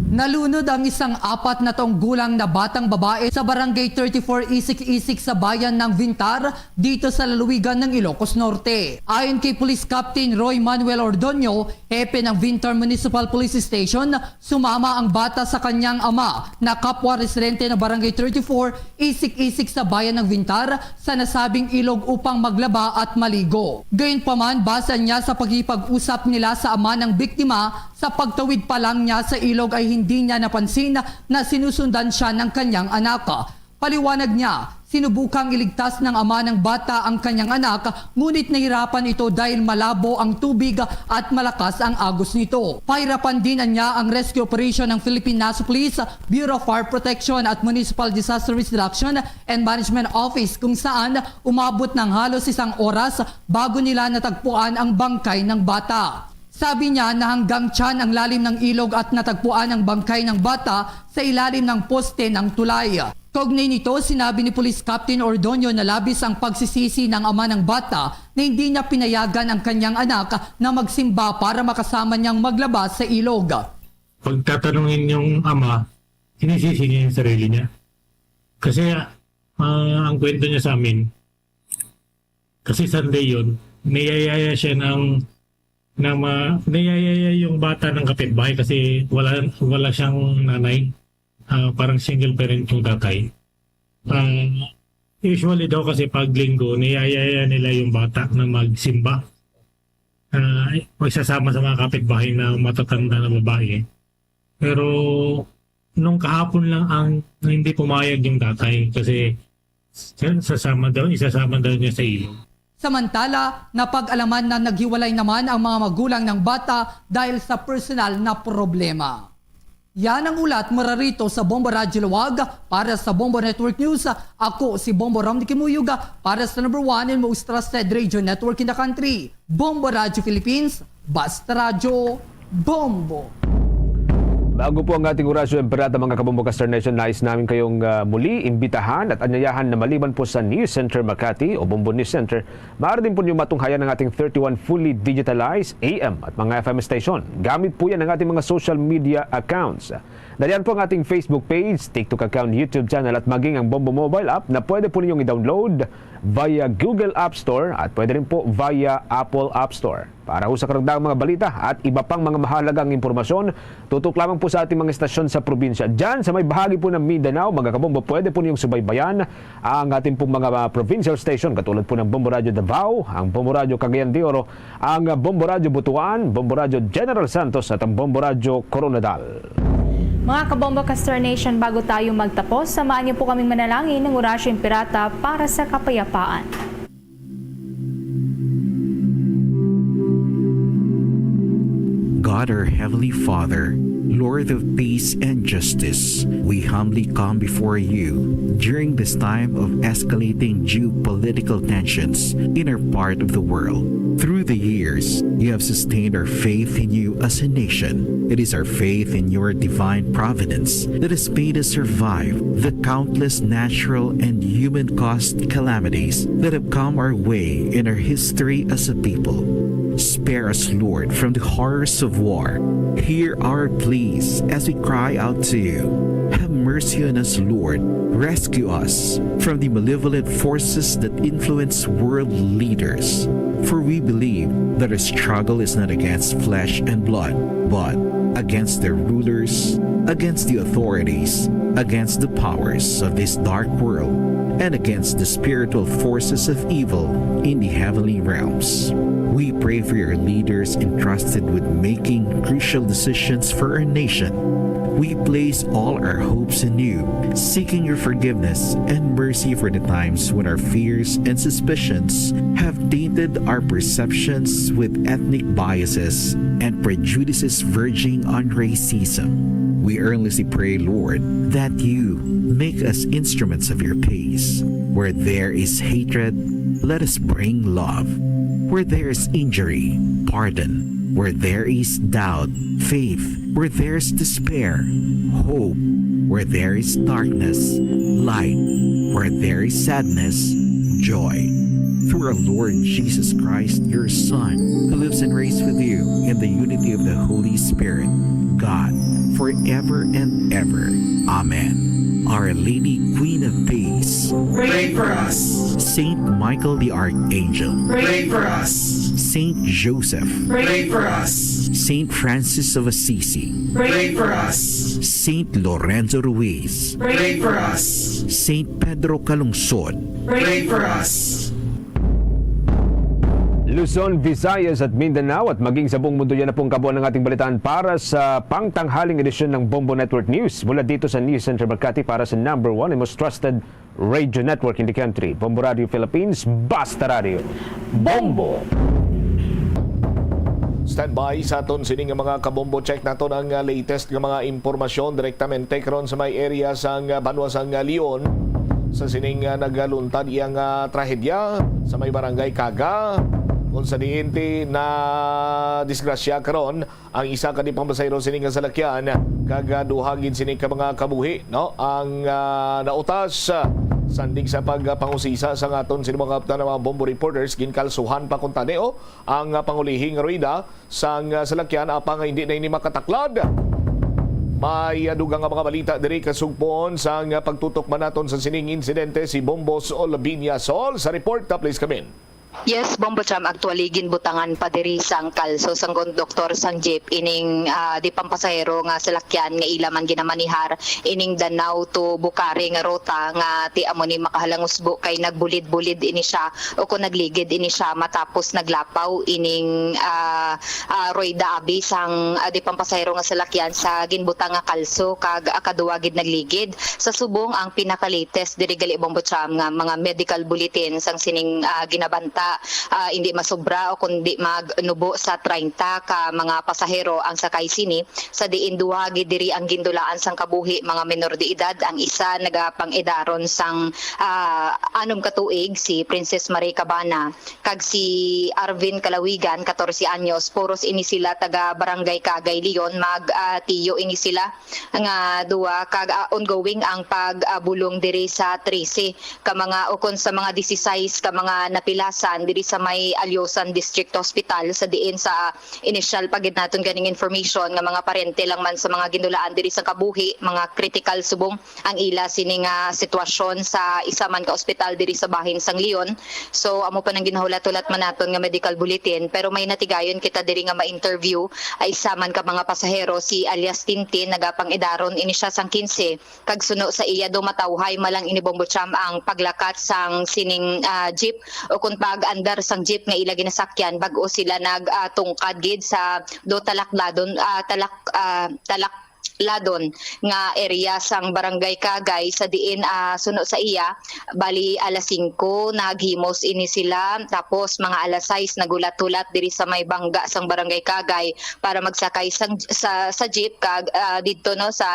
Nalunod ang isang apat na taong gulang na batang babae sa Barangay thirty-four Isik-Isik sa bayan ng Vintar, dito sa lalawigan ng Ilocos Norte. Ayon kay Police Captain Roy Manuel Ordoño, hepe ng Vintar Municipal Police Station, sumama ang bata sa kanyang ama na kapwa residente ng Barangay thirty-four, Isik-Isik sa bayan ng Vintar, sa nasabing ilog upang maglaba at maligo. Gayunpaman, base niya sa pakikipag-usap nila sa ama ng biktima, sa pagtawid pa lang niya sa ilog ay hindi niya napansin na sinusundan siya ng kanyang anak. Paliwanag niya, sinubukang iligtas ng ama ng bata ang kanyang anak, ngunit nahirapan ito dahil malabo ang tubig at malakas ang agos nito. Pahirapan din anya ang rescue operation ng Philippine Naso Police, Bureau of Fire Protection at Municipal Disaster Risk Reduction and Management Office, kung saan umabot ng halos isang oras bago nila natagpuan ang bangkay ng bata. Sabi niya na hanggang tiyan ang lalim ng ilog at natagpuan ang bangkay ng bata sa ilalim ng poste ng tulay. Kaugnay nito, sinabi ni Police Captain Ordonio na labis ang pagsisisi ng ama ng bata na hindi niya pinayagan ang kanyang anak na magsimba para makasama niyang maglaba sa ilog. Pagtatanungin yung ama, sinisisi niya yung sarili niya. Kasi ah, ang kwento niya sa amin, kasi Sunday yun, niyayaya siya ng, ng ma, niyayaya yung bata ng kapitbahay kasi wala, wala siyang nanay. Ah, parang single parent yung tatay. Ah, usually daw kasi pag linggo, niyayaya nila yung bata na magsimba. Ah, magsasama sa mga kapitbahay na matatanda na babae. Pero nung kahapon lang ang hindi pumayag yung tatay kasi sasama daw, isasama daw niya sa ilog. Samantala, napag-alaman na naghiwalay naman ang mga magulang ng bata dahil sa personal na problema. Yan ang ulat mula rito sa Bombo Radyo Laoag. Para sa Bombo Network News, ako si Bombo Rom Kimuyog para sa number one and most trusted radio network in the country, Bombo Radyo Philippines, Basta Radyo, Bombo. Bago po ang ating Orasyo Emperata, mga Kabombo Caster Nation, nais namin kayong ah, muli imbitahan at anyayahan na maliban po sa News Center Makati o Bombo News Center, maaari din po niyo matunghayan ang ating thirty-one fully digitalized A M at mga F M station. Gamit po yan ang ating mga social media accounts. Nariyan po ang ating Facebook page, TikTok account, YouTube channel at maging ang Bombo Mobile app na pwede po ninyong i-download via Google App Store at pwede rin po via Apple App Store. Para ho sa karagdagang mga balita at iba pang mga mahalagang impormasyon, tutok lamang po sa ating mga estasyon sa probinsya. Diyan sa may bahagi po ng Mindanao, mga kabombo, pwede po niyong subaybayan ang ating pong mga provincial station katulad po ng Bombo Radyo Davao, ang Bombo Radyo Cagayan de Oro, ang Bombo Radyo Butuan, Bombo Radyo General Santos at ang Bombo Radyo Koronadal. Mga kabombo ka Star Nation, bago tayo magtapos, samahan niyo po kaming manalangin ng Orasyo Imperata para sa kapayapaan. God, our Heavenly Father, Lord of peace and justice, we humbly come before you during this time of escalating geopolitical tensions in our part of the world. Through the years, you have sustained our faith in you as a nation. It is our faith in your divine providence that has made us survive the countless natural and human caused calamities that have come our way in our history as a people. Spare us, Lord, from the horrors of war. Hear our pleas as we cry out to you. Have mercy on us, Lord. Rescue us from the malevolent forces that influence world leaders. For we believe that our struggle is not against flesh and blood, but against their rulers, against the authorities, against the powers of this dark world, and against the spiritual forces of evil in the heavenly realms. We pray for your leaders entrusted with making crucial decisions for our nation. We place all our hopes in you, seeking your forgiveness and mercy for the times when our fears and suspicions have tainted our perceptions with ethnic biases and prejudices verging on racism. We earnestly pray, Lord, that you make us instruments of your peace. Where there is hatred, let us bring love. Where there is injury, pardon. Where there is doubt, faith. Where there is despair, hope. Where there is darkness, light. Where there is sadness, joy. Through our Lord Jesus Christ, your Son, who lives and reigns with you in the unity of the Holy Spirit, God, forever and ever. Amen. Our Lady, Queen of Peace, pray for us. Saint Michael the Archangel, pray for us. Saint Joseph, pray for us. Saint Francis of Assisi, pray for us. Saint Lorenzo Ruiz, pray for us. Saint Pedro Calungsod, pray for us. Luzon, Visayas at Mindanao at maging sa buong mundo, yan na pong kabuuan ng ating balitaan para sa pangtanghaling edisyon ng Bombo Network News. Mula dito sa News Center Makati para sa number one and most trusted radio network in the country, Bombo Radio Philippines, Basta Radio. Bombo! Standby sa aton sini nga mga kabombo. Check naton ang ah, latest nga mga impormasyon direktamente karon sa may area sang ah, banwa sang ah, Leon. Sa sining ah, nagaluntad iyang ah, trahedya sa may barangay Kaga, Kung sa diin ti na disgrasya karon ang isa ka di pampasahero sini nga salakyan, kag, ah, duha gid sini ka mga kabuhi, no, ang, ah, nautas, ah, sandig sa pagpangusisa sa aton sini mga kaptan nga mga Bombo reporters, ginkalsuhan pa kuntani, oh, ang, ah, pangulihi nga rueda sang, ah, salakyan, apang hindi na ini makataklad. May, ah, dugang nga mga balita diri kasugpon sang, ah, pagtutok man naton sa sining insidente si Bombos Olbinia Sol sa report. Ah, please come in. Yes, Bombo Cham, actually, ginbutangan pa diri sang kalso sang konduktor sang jeep ining, ah, di pampasahero nga salakyan nga ila man ginamanihar ining Danao to Bucari nga ruta nga ti amo ni makahalangusbo kay nagbulid-bulid ini siya o kung nagligid ini siya matapos naglapaw ining, ah, ah, rueda abi sang, ah, di pampasahero nga salakyan sa ginbutang nga kalso kag, ah, kaduwa gid nagligid. Sa subong ang pinaka-latest diri gali, Bombo Cham, nga mga medical bulletin sang sining, ah, ginabanta, ah, hindi masobra o kundi magnubo sa treinta ka mga pasahero ang sakay sini, sa diin duha gid diri ang gindulaan sang kabuhi, mga menor de edad, ang isa nagapang-edaron sang, ah, anom ka tuig, si Princess Marie Cabana, kag si Arvin Kalawigan, katorse anyos, puros ini sila taga Barangay Kagay, Leon, mag, ah, tiyo ini sila nga duwa, kag, ah, ongoing ang pag, ah, bulong diri sa trese ka mga, ukon sa mga disisais ka mga napilasan diri sa may Alyosan District Hospital, sa diin sa inisyal pa gid naton ganing information nga mga parente lang man sa mga ginulaan diri sa kabuhi, mga kritikal subong ang ila sini nga sitwasyon sa isa man ka ospital diri sa bahin sang Leon. So, amo pa nang ginahulat-hulat man naton nga medical bulletin, pero may natigayon kita diri nga ma-interview ay isa man ka mga pasahero, si alias Tintin, nagapang-edaron ini siya sang quince, kag suno sa iya daw matawhay malang ini, Bombo Cham, ang paglakat sang sining, ah, jeep o kung pag-andar sang jeep nga ila ginasakyan bag-o sila nag, ah, tungkad gid sa do talakladon, ah, talak, ah, talak ladon nga area sang Barangay Kagay, sa diin, ah, suno sa iya, bali alas singko naghimos ini sila, tapos mga alas sais nagulat-hulat diri sa may bangga sang Barangay Kagay para magsakay sang, sa, sa jeep, kag, ah, didto, no, sa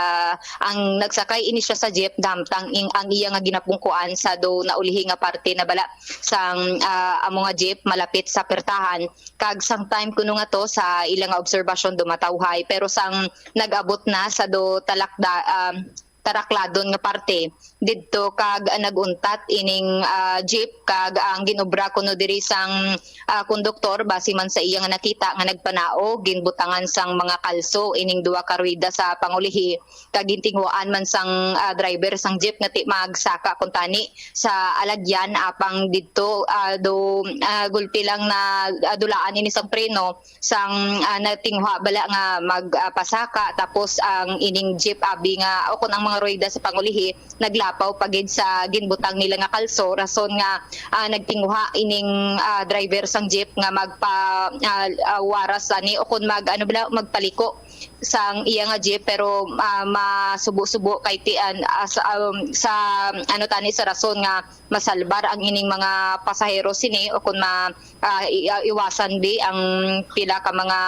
ang nagsakay ini siya sa jeep, damtang ing, ang iya nga ginapungkuan sa do naulihi nga parte na bala sang, ah, amo nga jeep malapit sa pertahan. Kag sang time kuno nga to, sa ila nga obserbasyon, dumatawhay, pero sang nag-abot na sa do talakda, um, tarakladon nga parte didto, kag, ah, nag-untat ining, ah, jeep, kag ang ginobra kuno diri sang, ah, konduktor, base man sa iya nga nakita nga nagpanaog, ginbutangan sang mga kalso ining duha ka rueda sa pangulihi, kag gintinguhaan man sang, ah, driver sang jeep nga ti magsaka kuntani sa alagyan, apang didto, ah, do, ah, gulpi lang na, ah, dulaan ini sang preno sang, ah, natinguha bala nga mag, ah, pasaka, tapos ang ining jeep abi nga o kun ang mga rueda sa pangulihi naglapaw pa gid sa ginbutang nila nga kalso, rason nga, ah, nagtinguha ining, ah, driver sang jeep nga magpa, ah, ah, waras ani o kun mag, ano bala, magpaliko sang iya nga jeep, pero, ah, masubo-subo kay ti-, an-, ah, sa, um, sa, ano tani, sa rason nga masalbar ang ining mga pasahero sini o kun ma-, ah, i-, ah, iwasan bi ang pila ka mga,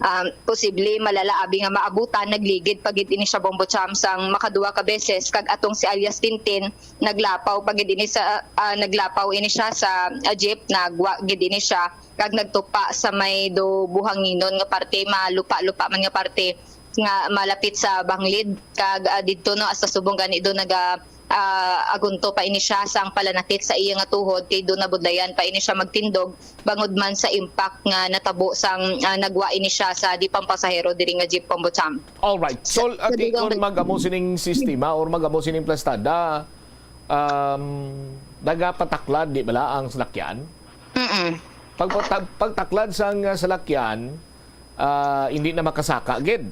ah, posible malala abi nga maabutan. Nagligid pa gid ini siya, Bombo Cham, sang makaduwa ka beses, kag atong si alias Tintin naglapaw pa gid ini sa, ah, naglapaw ini siya sa, ah, jeep, nagwa gid ini siya kag nagtupa sa may do buhanginon nga parte, malupa-lupa man nga parte nga malapit sa banglid, kag, ah, didto, no, hasta subong gani do naga, ah, agunto pa ini siya sang palanakit sa iya nga tuhod, kay do nabudlayan pa ini siya magtindog bangod man sa impact nga natabo sang, ah, nagwa ini siya sa di pampasahero diri nga jeep, Bombo Cham. Alright. Sa, So, sa ati, dugang kung bal- mag-amo sining sistema or mag-amo sining plastada, um, nagapataklad, di bala, ang salakyan? Mm-mm. Pag, pag, pagtaklad sang, ah, salakyan, ah, hindi na makasaka gid.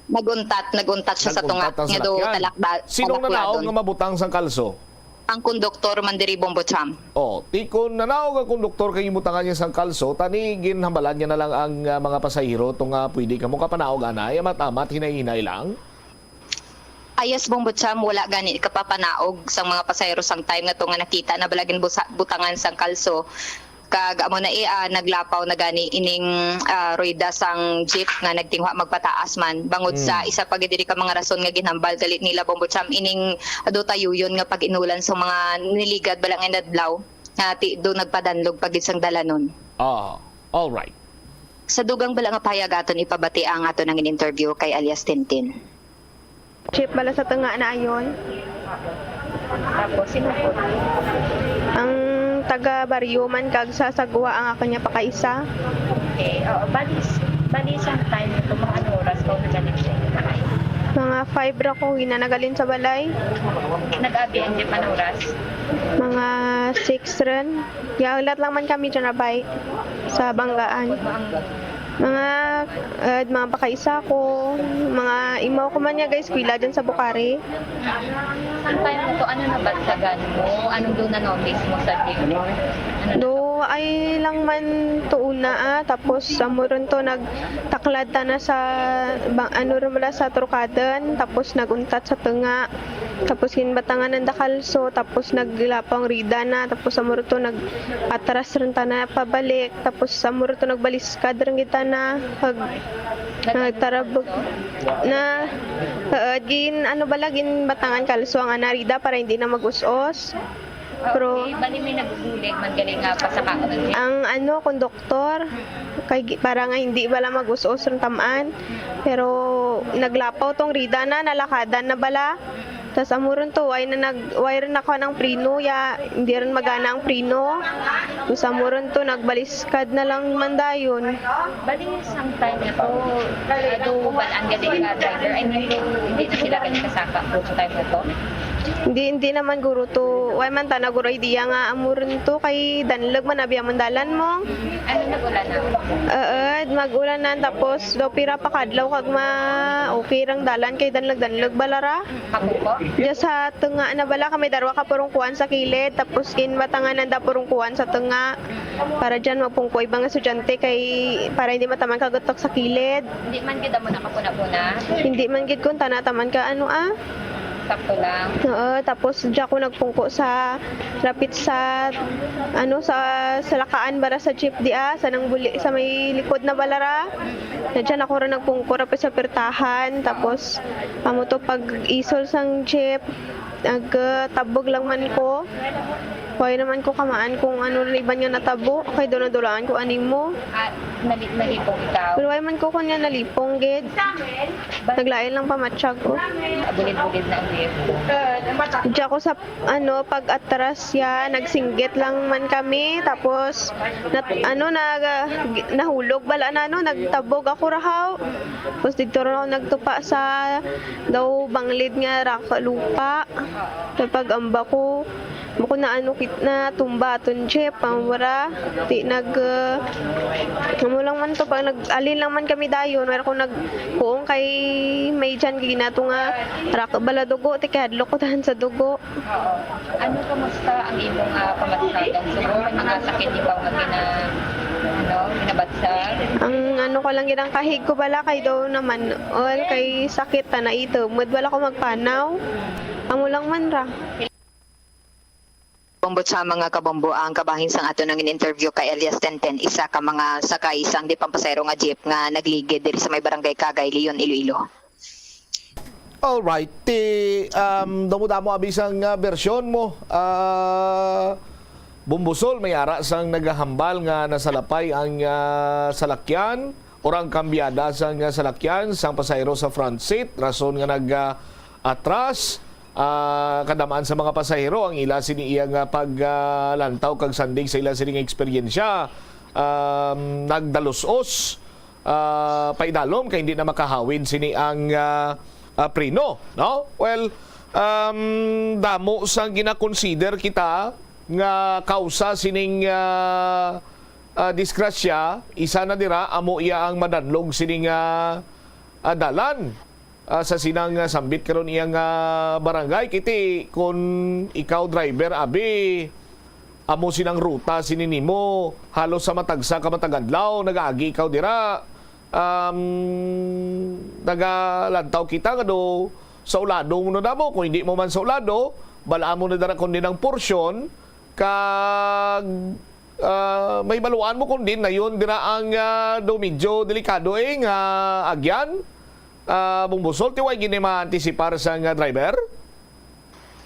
Nag-untat, nag-untat siya sa Nag-untat tunga ang nga do salakyan. Talakda-, Sinong nanaog talakladon. Nga mabutang sang kalso? Ang konduktor man diri, Bombo Cham. Oh, ti kon nanaog ang konduktor kay gibutangan niya sang kalso, tani ginhambalan niya na lang ang, ah, mga pasahero to nga pwede kamo kapanaog anay, amat-amat, hinay-hinay lang. Ah, yes, Bombo Cham, wala gani kapapanaog sang mga pasahero sang time nga to nga nakita na bala ginbusa-, butangan sang kalso. Kag amo na, eh, ah, naglapaw na gani ining, ah, rueda sang jeep nga nagtinguha magpataas man. Bangod sa Hmm. isa pa gid diri ka mga rason nga ginhambal gali nila, Bombo Cham, ining do tayuyon nga pag-inulan sang mga niligad bala nga inadlaw, nga ti-, do nagpadanlog pa gid sang dalanon. Ah, all right. Sa dugang bala nga pahayag, aton ipabati ang aton nangin-interview kay alias Tintin. Jeep bala sa tunga na ayon. Tapos, sino po? Ang taga baryo man kag sa sagwa ang akon nga pakaisa. Okay. Oo, bali, bali isang time ito, mga anong oras ka nagaling siya? Mga five ra ko gina nagalin sa balay. Nag-abi ang jeep, anong oras? Mga six rin. Gahulat lang man kami dyan abay sa Banggaan. Mga uh, mga pakaisa ko, mga imaw ko man nga guys, eskwela dyan sa Bukari. Sometime na to, ano nabatyagan mo? Anong doon na-notice mo sa jeep? Ano na- Do ay lang man to una ah, tapos amo ron to nagtaklad ta na sa bang, ano ron wala sa trukadan, tapos naguntat sa tunga. Tapos ginbatangan ang dakalso, tapos naglapaw ang rida na, tapos amo ron to nag-atras ron ta na pabalik, tapos amo ron to nagbaliskad ron kita na pag nagtarabog na uh, gin ano bala ginbatangan kalso ang anarida para hindi na mag-us-os. Pero Okay, bali may nagugulig man galing nga pasaka ko ng jeep. Ang ano, konduktor, kay gi- para nga hindi bala mag-us-os ang tamaan. Pero naglapaw tong rida na, nalakadan na bala. Tas amo ron to, way na nag way rin ako ng preno, ya hindi rin magana ang preno. Tapos amo ron to, nagbaliskad na lang man dayon. Bali isang time na to, ado balaan galing nga driver. I mean, hindi na sila galing kasaka sa time na to. Hindi, hindi naman guro to. Way man ta na guro idea nga amo ron to kay danlog man abi amon dalan mo. Ano nag-ulan na? Eed, mag-ulanan tapos daw pira pa kadlaw kag ma okay rang dalan kay danlog-danlog bala ra. Kapuko? Diya sa tunga na bala kami darwa ka purong kuan sa kilid tapos ginbatanganan da purong kuan sa tunga. Para diyan magpungko ibang estudyante kay para hindi mataman kagutok sa kilid. Hindi man gid mo nakapuna-puna. Hindi man gid kung tana taman ka ano ah. Sakto lang. Oo, tapos diya ko nagpungko sa rapit sa ano sa salakaan bara sa jeep di ah, sa nang buli sa may likod na balara. Na diyan ako ra nagpungko rapit sa pertahan tapos amo to pag isol sang jeep nagtabog lang man ko. Wala naman ko kamaan kung ano rin iban nga natabo. Kay doon nadulaan ko animo. Ah, nali nalipong ikaw. Pero wala man ko kanya nalipong gid. Naglain lang pamatsag ko. Bulid-bulid na ang jeep. Diya ko sa ano pag-atras siya, nagsinggit lang man kami tapos nat, ano nag nahulog bala na ano, nagtabog ako rahaw. Tapos dito rin ako nagtupa sa daw banglid nga raka lupa. Kay pag amba ko, mo ko na ano kit na tumba aton jeep, ang wara. Di nag uh, amo lang man to pag nag-alin lang man kami dayon, wala ko nagkuong kay may dyan ginato nga rak bala dugo, ti kay hadlok ko tahan sa dugo. Oo. Ano, kamusta ang imong ah, pamatsagan? Siguro may mga sakit ikaw nga gina, ano, ginabatsag? Ang ano ko lang gid ang kahig ko bala kay daw naman all kay sakit ta na ito. Mud wala ko magpanaw. Amo lang man ra. Bumbot sa mga kabombo ang kabahin sang ato nang interview kay Elias Tenten, isa ka mga sakay sang di pampasahero nga jeep nga nagligid diri sa may barangay Kagay, Leon, Iloilo. Alright, ti um, damo-damo abi sang uh, bersyon mo. Uh, Bumbusol, may ara sang nagahambal nga nasalapay ang uh, salakyan or ang kambyada sang uh, salakyan sang pasahero sa front seat, rason nga nag uh, atras uh, kadamaan sa mga pasahero ang ila sini iya nga paglantaw uh, kag sandig sa ila sining eksperyensya. Um, nagdalos-os uh, paidalom kay hindi na makahawid sini ang uh, uh, preno, no? Well, um, damo sang ginakonsider kita nga kausa sining uh, uh, disgrasya, isa na dira amo iya ang madanlog sining uh, uh, dalan uh, sa sinang uh, sambit karon iyang uh, barangay. Kiti kun ikaw driver abi amo sinang ruta sini nimo, halos sa matagsa ka matag adlaw nagaagi ikaw dira. Um, nagalantaw kita nga do sa ulado mo na damo, kung hindi mo man sa ulado, balaan mo na dara kundi ng porsyon kag uh, may baluan mo kundi na yun dira ang uh, do medyo delikado eh nga agyan. Uh, Bumbusol, tiway gini maantisipar sa nga driver?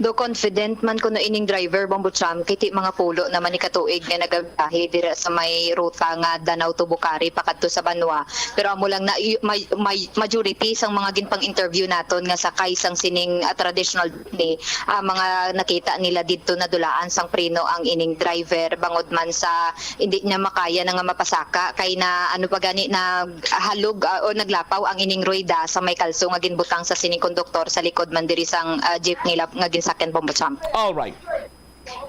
Do confident man kuno ining driver, Bombo Cham, kay ti mga pulo naman ni katuig nga nagabiyahe dira sa may ruta nga Danao to Bucari pakadto sa Banwa. Pero amo lang na, y-, may, may majority sang mga ginpang-interview naton nga sakay sang sining, ah, traditional jeepney, ah, mga nakita nila didto nadulaan sang preno ang ining driver, bangod man sa hindi niya makaya na nga mapasaka kay na, ano pa gani, naghalog, ah, o naglapaw ang ining rueda sa may kalso nga ginbutang sa sining konduktor sa likod man diri sang, ah, jeepney lab-, nga ginsakyan, Bombo Cham. All right.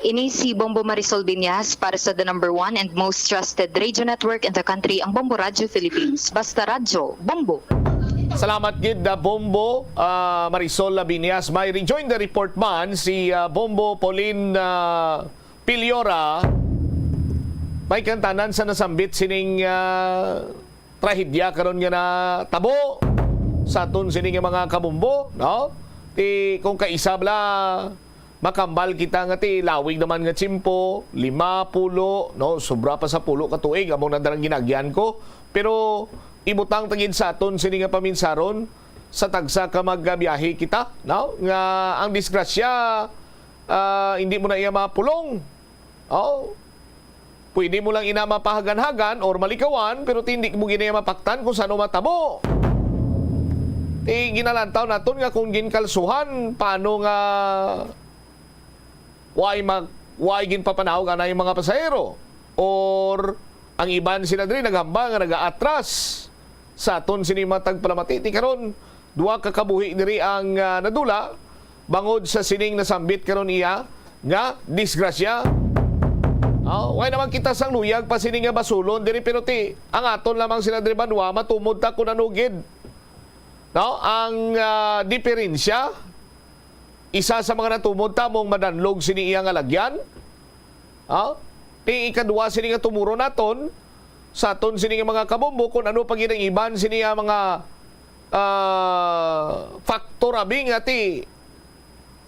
Ini si Bombo Marisol Binyas para sa the number one and most trusted radio network in the country, ang Bombo Radyo Philippines. Basta Radyo, Bombo! Salamat gid, ah, Bombo, ah, Marisol Binyas. May rejoin the report man si, ah, Bombo Pauline, ah, Piliora. May kantanan sa nasambit sining, ah, trahedya karon nga natabo sa aton sini nga mga kabombo, no? Ti kung kaisa bala makambal kita nga ti lawig naman nga tiyempo, lima, pulo, no? Sobra pa sa pulo ka tuig among nadarang ginagyan ko. Pero ibutang ta gid sa aton sini nga paminsaron sa tagsa ka magbiyahe kita, no? Nga ang disgrasya, ah, hindi mo na iya mapulong. Oh. Pwede mo lang ina mapahagan-hagan or malikawan, pero ti hindi mo gid na iya mapaktan kung sano matabo. Ti ginalantaw naton nga kung ginkalsuhan, paano nga way mag-, way ginpapanahog anay mga pasahero? Or ang iban sila diri naghambal nga nagaatras sa aton sini matag palamati. Ti karon, duha ka kabuhi diri ang, ah, nadula bangod sa sining nasambit karon iya nga disgrasya. Oh, way naman kita sang luyag pa sini nga basulon diri, pero ti ang aton lamang sila diri banwa matumod ta kun ano gid, no, ang, ah, diferensya. Isa sa mga natumod ta mong madanlog sini iya nga lagyan. Ha? Ti ikaduha sini nga tumuron naton sa aton sini nga mga kabombo kung ano pa gid ang iban sini nga mga, ah, faktor abi nga ti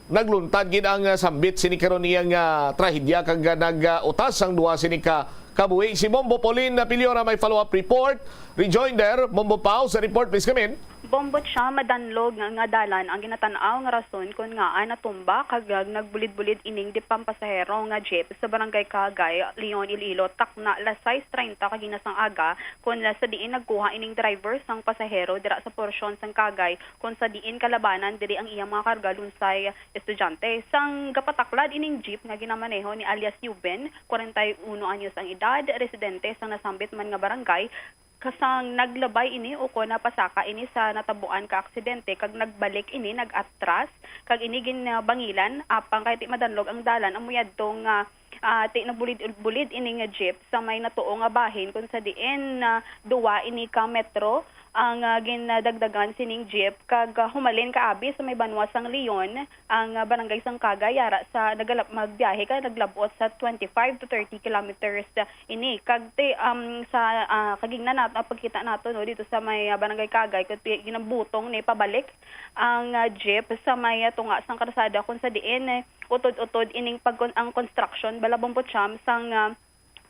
nagluntad gid ang, ah, sambit sini karon iya nga trahedya kag, ah, nag, ah, utas ang duha sini ka kabuhi. Si Bombo Pauline Piliora may follow-up report. Rejoinder, Bombo Pau sa report, please come in. Bombo Cha, madanlog nga, nga dalan ang ginatan-aw nga rason kon ngaa natumba kag nagbulid-bulid ining dipang pasahero nga jeep sa Barangay Kagay, Leon, Iloilo, takna alas sais treinta kagina sang aga, kon la sa diin nagkuha ining driver sang pasahero dira sa porsyon sang Kagay, kon sa diin kalabanan diri ang iyang mga karga lunsay estudyante. Sang gapataklad ining jeep nga ginamaneho ni alias Yuben, kwarenta y uno anyos ang edad, residente sang nasambit man nga barangay, kasang naglabay ini ukon napasaka ini sa natabuan ka aksidente kag nagbalik ini nag-atras kag ini ginbangilan apang kay ti madanlog ang dalan amo yadto nga, ah, ti nabulid-bulid ini nga jeep sa may natuo nga bahin kun sa diin, ah, duwa ini ka metro ang, ah, ginadagdagan sining jeep kag, ah, humalin kaabi sa may banwa sang Leon ang, ah, barangay sang Kagay yara sa nagalap-, magbiyahe kag naglab-ot sa twenty-five to thirty kilometers, ah, ini. Kag ti, um, sa, ah, kagingnan nato, ang pagkita nato, no, dito sa may, ah, Barangay Kagay, kung ti-, ginabutong ni pabalik ang, ah, jeep sa may, ah, tunga sang karsada kung sa diin, eh, utod-utod ining pag-, ang construction, bala, Bombo Cham, sang, ah,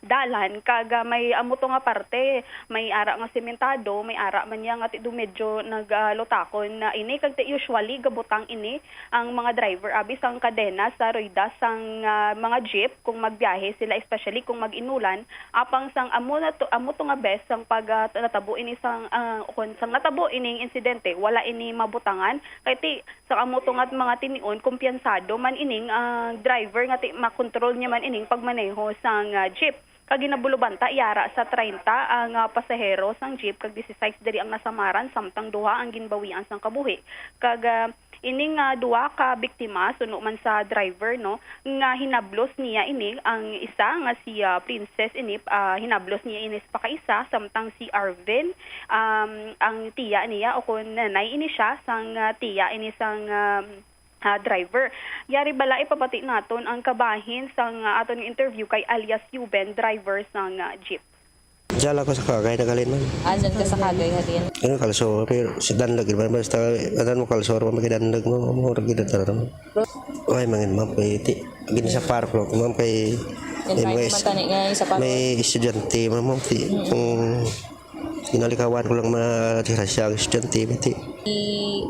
dalan, kag, ah, may amo to nga parte, may ara nga sementado, may ara man niya nga ti-, do medyo nag, ah, lutakon na ini, kag ti-, usually gabutang ini ang mga driver abi sang kadena sa rueda sang, ah, mga jeep kung magbiyahe sila, especially kung mag-inulan. Apang sang amo na to, amo to nga bes sang pag, ah, natabo ini sang, ah, kon sang natabo ining insidente, wala ini mabutangan. Kay ti, sang amo to nga mga tinion, kumpiyansado man ining, ah, driver nga ti, makontrol niya man ining pagmaneho sang, ah, jeep. Kag ginabulobanta yara sa treinta ang, ah, pasahero sang jeep kag disisais diri ang nasamaran, samtang duha ang ginbawian sang kabuhi. Kag, ah, ini nga duha ka biktima, suno man sa driver, no, nga hinablos niya ini, ang isa nga si, ah, Princess ini, ah, hinablos niya ini sa pakaisa, samtang si Arvin, um, ang tiya niya, o kung nanay ini siya, sang, ah, tiya ini sang, um, ah, driver. Yari bala ipabati naton ang kabahin sang, ah, aton nga interview kay alias Yuben, driver sang, ah, jeep. Diyan lang ko sa Kagay naghalin, ma'am. Andyan ka sa Kagay halin? Ano, Kalsor, pero sa Danlag, ma'am, basta, ano mo, Kalsor, ma'am, kay Danlag mo, mo, mo, gid na talaga, ma'am. Ay, mangin, ma'am, kay ti-, gini sa park, ma'am, kay, may mga man tani nga, sa park. May estudyante, ma'am, ma'am, ti-, kung ginalikawan ko lang mga disgrasya ang estudyante, may ti-,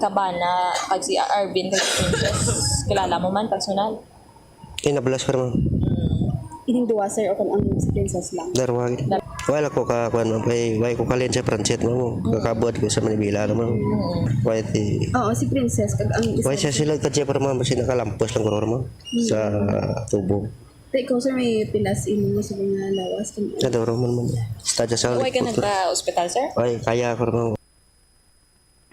Cabana, kag si Arvin, kag si Princess, kilala mo man personal? Ay, nabalas ko naman. Ining duwa, sir, o kung ang si Princess lang? Darwa gid. Wala ko ka kuan, ma'am, kay wala ko kalin sa Francis, ma'am. Kakabuat ko sa Manila naman. Wala ti Oo, si Princess, kag ang isa. Wala siya sila ka Jeffrey, ma'am, kasi nakalampos lang ko, ma'am. Sa tubo. Te, ikaw, sir, may pilas imo mo sa mga lawas. Kung Sa Doro man man. Sa sa Why ka nagpa-hospital, sir? Ay, kaya ko naman.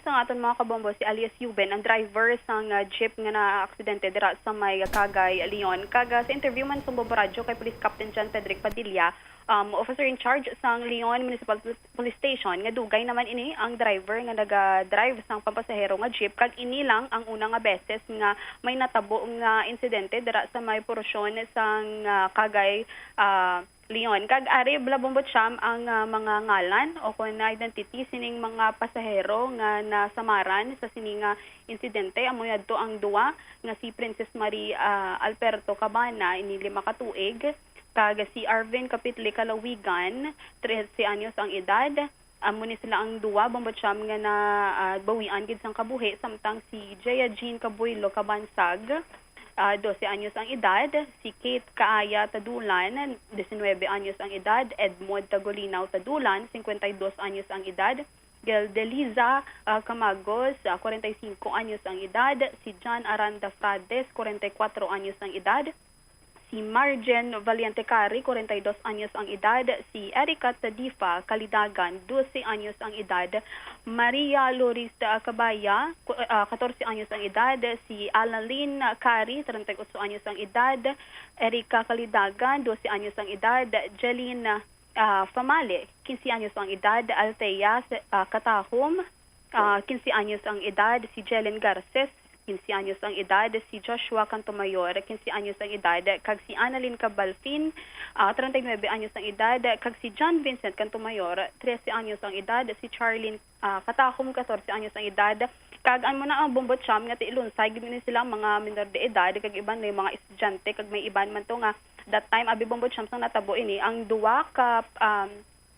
Sa aton mga kabombo, si alias Yuben, ang driver sang ah, jeep nga naaksidente dira sa may Cagay, Leon. Kag ah, sa interview man sa Bombo Radyo kay Police Captain John Pedrick Padilla, um, officer in charge sang Leon Municipal Police Station, nga dugay naman ini ang driver nga naga-drive sang pampasahero nga jeep, kag ini lang ang una nga beses nga may natabo nga insidente dira sa may porsyon sang ah, Cagay, ah, Leon. Kag ari, bala, Bombo Cham, ang ah, mga ngalan o kon identity sining mga pasahero nga nasamaran sa sini nga insidente. Amo yadto ang duwa nga si Princess Marie ah, Alberto Cabana, ini lima ka tuig, kag si Arvin Kapitli Kalawigan, trese anyos ang edad. Amo ni sila ang duwa, Bombo Cham, nga na ah, bawian gid sang kabuhi, samtang si Jaya Jean Cabuilo Cabansag, ah, dose anyos ang edad, si Kate Kaaya Tadulan, diecinuebe anyos ang edad, Edmond Tagolinaw Tadulan, cincuenta y dos anyos ang edad, Geldeliza ah, Camagos, ah, cuarenta y cinco anyos ang edad, si John Aranda Frades, cuarenta y cuatro anyos ang edad, si Marjen Valiente Cari, cuarenta y dos anyos ang edad, si Erica Tadifa Kalidagan, doce anyos ang edad, Maria Lorista Cabaya, ku- ah, catorce anyos ang edad, si Alalin Cari, treinta y ocho anyos ang edad, Erica Kalidagan, doce anyos ang edad, Jeline ah, Famale, quince anyos ang edad, Althea ah, Katahom, ah, quince anyos ang edad, si Jelen Garces, quince anyos ang edad, si Joshua Cantomayor, quince anyos ang edad, kag si Annalyn Cabalfin, ah, treinta y nuebe anyos ang edad, kag si John Vincent Cantomayor, trese anyos ang edad, si Charlene ah, Katahom, catorce anyos ang edad, kag amo na ang Bombo Cham nga ti Ilunsay gid ni sila ang mga menor de edad kag iban na mga estudyante, kag may iban man to nga that time, abi, Bombo Cham, sang natabo ini, ang duwa ka um,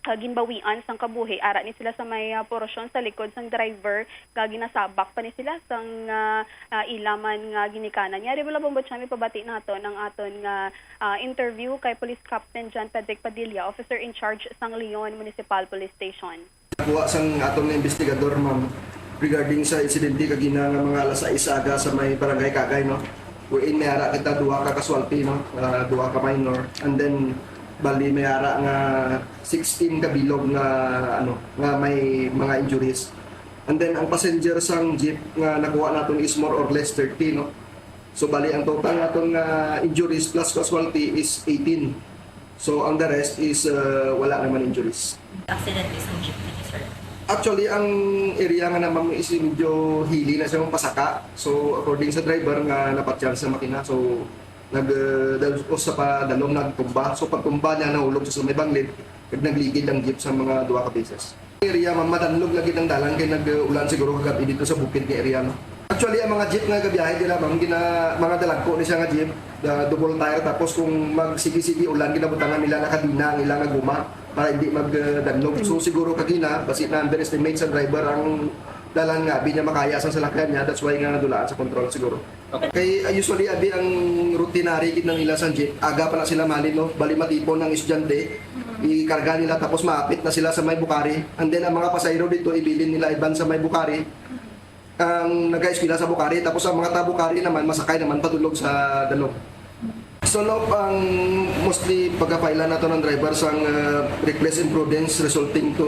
ah, ginbawian sang kabuhi, ara ni sila sa may ah, porosyon sa likod sang driver nga ginasabak pa ni sila sang ah, ah, ila man nga ginikanan. Yari, bala, Bombo Cham, ipabati naton ang aton nga ah, interview kay Police Captain John Pedrick Padilla, officer in charge sang Leon Municipal Police Station. Nakuha sang aton nga investigador, ma'am, regarding sa insidente kagina nga mga alas sais aga sa may Barangay Cagay, no? Wherein may ara kita duha ka casualty, no? Ah, duha ka minor. And then, bali may ara nga sixteen ka bilog nga, ano, nga may mga injuries. And then, ang passenger sang jeep nga nakuha naton is more or less thirty, no? So, bali, ang total naton nga injuries plus casualty is eighteen. So, ang the rest is uh, wala naman injuries. Accident isang jeep dito, sir. Actually, ang area nga naman is medyo hilly na siya mapasaka. So, according sa driver nga napatyan sa makina, so nag uh, dal- o sa padalom nagtumba. So, pagtumba niya, nahulog sa may banglid, kag nagligid ang jeep sa mga duha ka beses. Area, ma- madanlog lagi ang dalan kay nag-ulan siguro kagabi dito sa bukid nga area, no? Actually, ang mga jeep nga gabiyahe nila, ma'am, gina, mga dalagko ni siya nga jeep, da, double tire, tapos kung magsigi-sigi ulan, ginabutangan nila nakadina ang ilang guma para hindi magdanlog. So siguro kagina, basi na underestimate sa driver ang dalan nga abi niya makaya sa salakyan niya, that's why nga nadulaan sa control siguro. Kay uh, usually abi ang routinary gid ng ila sa jeep, aga pa na sila malin, no? Bali matipon ang estudyante, ikarga nila tapos maapit na sila sa may Bukari. And then ang mga pasahero dito ibilin nila iban sa may Bukari. Ang nag-eskwela sa Bukari, tapos ang mga taga Bukari naman masakay naman padulog sa Dalom. So no, ang mostly pagkapailan nato ng driver sang uh, reckless imprudence resulting to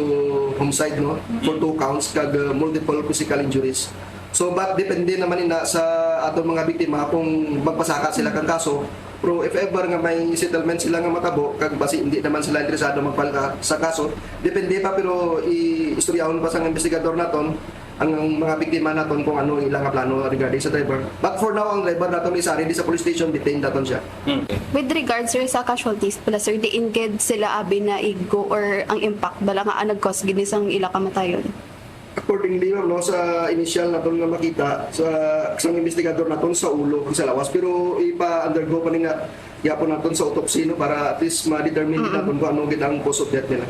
homicide, no, for two counts kag uh, multiple physical injuries. So but depende naman ina sa aton mga biktima kung magpasaka sila kang kaso. Pero if ever nga may settlement sila nga matabo kag basi hindi naman sila interesado magpalka sa kaso, depende pa, pero i-istoryahon pa sa investigador naton ang mga biktima naton kung ano ilang plano regarding sa driver. But for now, ang driver naton is already sa police station, detained naton siya. With regards, sir, sa casualties pala, sir, diin gid sila abi na igo or ang impact bala nga ang nag-cause gid ni sang ila kamatayon? Accordingly, ma'am, no, sa initial naton nga makita sa sang investigador naton sa ulo sa lawas, pero ipa-undergo pa ni nga yapon naton sa autopsy, no, para at least ma-determine naton kung ano gid ang cause of death nila.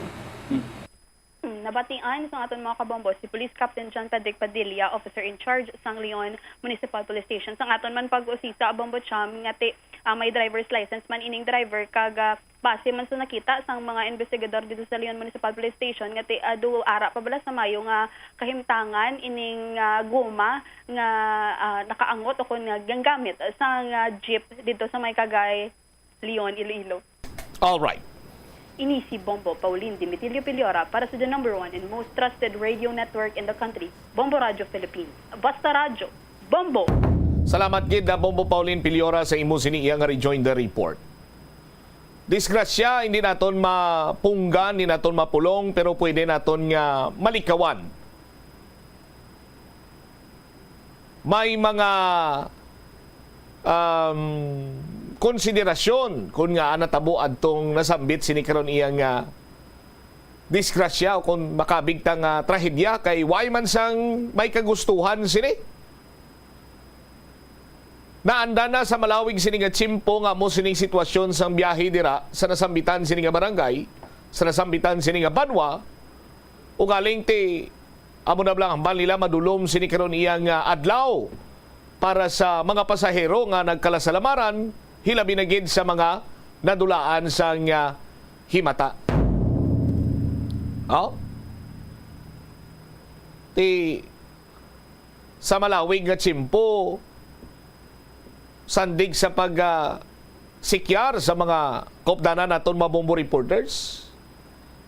Nabatian sang aton mga kabombo si Police Captain John Patrick Padilla, officer in charge sang Leon Municipal Police Station. Sang aton man pag-usisa, Bombo Cham, nga ti, ah, may driver's license man ining driver, kag, ah, base man sa nakita sang mga investigador dito sa Leon Municipal Police Station, nga ti, ah, do ara pa bala sa mayo nga kahimtangan ining, ah, goma nga, ah, nakaangot o kon nga ganggamit sang, ah, jeep dito sa may Cagay, Leon, Iloilo. All right. Ini si Bombo Pauline Dimitilio Piliora para sa the number one and most trusted radio network in the country, Bombo Radio Philippines. Basta Radyo, Bombo! Salamat gid, ah, Bombo Pauline Piliora, sa imo sini iya nga rejoinder report. Disgrasya, hindi naton mapunggan, hindi naton mapulong, pero pwede naton nga malikawan. May mga, um, konsiderasyon kon nga natabo adtong nasambit sini karon iya nga disgrasya o kon makabig ta nga trahedya, kay way man sang may kagustuhan sini. Naanda na sa malawig sini nga tiyempo nga amo sining sitwasyon sang biyahe dira sa nasambitan sini nga barangay, sa nasambitan sini nga banwa, ugaling ti amo na lang hambal nila madulom sini karon iya nga adlaw para sa mga pasahero nga nagkalasalamaran, hilabi na gid sa mga nadulaan sang, ah, himata. Oh? Ti sa malawig nga tiyempo, sandig sa pag, ah, sikyar sa mga kaupdanan naton, mga Bombo reporters,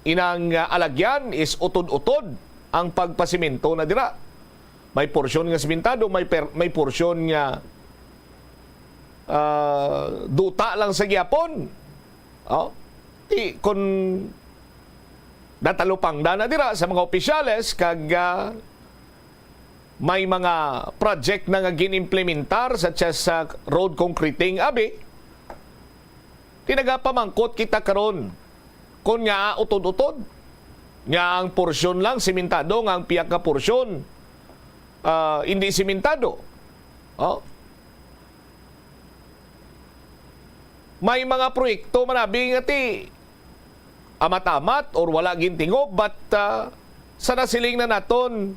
inang, ah, alagyan is utod-utod ang pagpasimento na dira. May porsyon nga simentado, may per-, may porsyon nga, ah, duta lang sa gihapon. Oh, ti, kun natalupangdan na dira sa mga opisyales kag, ah, may mga project na nga gin-implementar, such as sa road concreting, abi, ti nagapamangkot kita karon kon nga utod-utod nga ang porsyon lang simentado, nga ang pihak nga porsyon, ah, hindi simentado. Oh. May mga proyekto man abi nga ti amat-amat or wala gintingob, but, ah, sa nasiling na naton,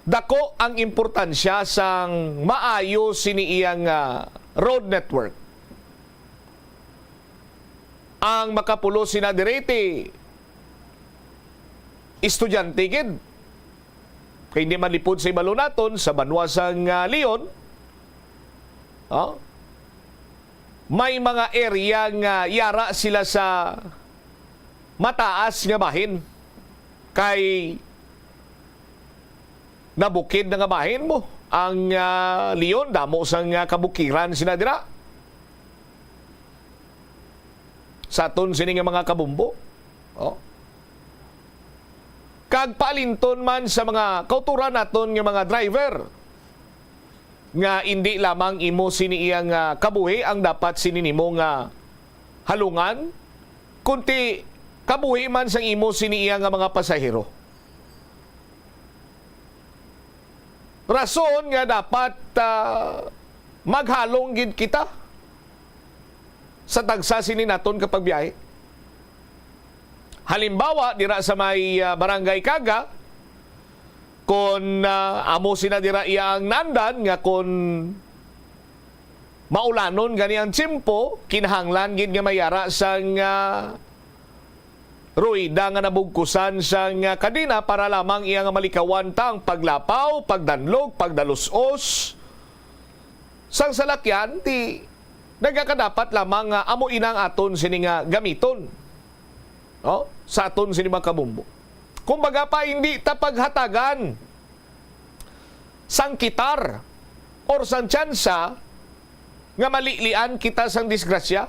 dako ang importansya sang maayo sini iyang, ah, road network. Ang makapulos sina diri ti estudyante gid. Kay hindi malipod sa ibalo naton, sa banwa sang, ah, Leon, oh, may mga area nga yara sila sa mataas nga bahin. Kay nabukid na nga bahin mo ang, ah, Leon, damo sang, ah, kabukiran sina dira. Sa aton sini nga mga kabombo. Oh. Kag paalinton man sa mga kauturan naton nga mga driver, nga indi lamang imo sini iya nga kabuhi ang dapat sini nimo nga halungan, kunti kabuhi man sang imo sini iya nga mga pasahero. Rason nga dapat, ah, maghalong gid kita sa tagsa sini naton ka pagbiyahe. Halimbawa, dira sa may, ah, Barangay Kaga, kon, ah, amo sina dira iya ang nandan nga kon maulanon gani ang tiyempo, kinahanglan gid nga mayara sang, ah, ruwida nga nabugkusan sang, ah, kadena para lamang iya nga malikawan ta ang paglapaw, pagdanlog, pagdalus-os sang salakyan, ti nagakadapat lamang nga amo ina ang aton sini nga gamiton, no? Sa aton sini mga kabombo. Kumbaga pa, hindi ta paghatagan sang kitar or sang tsansa nga malilian kita sang disgrasya.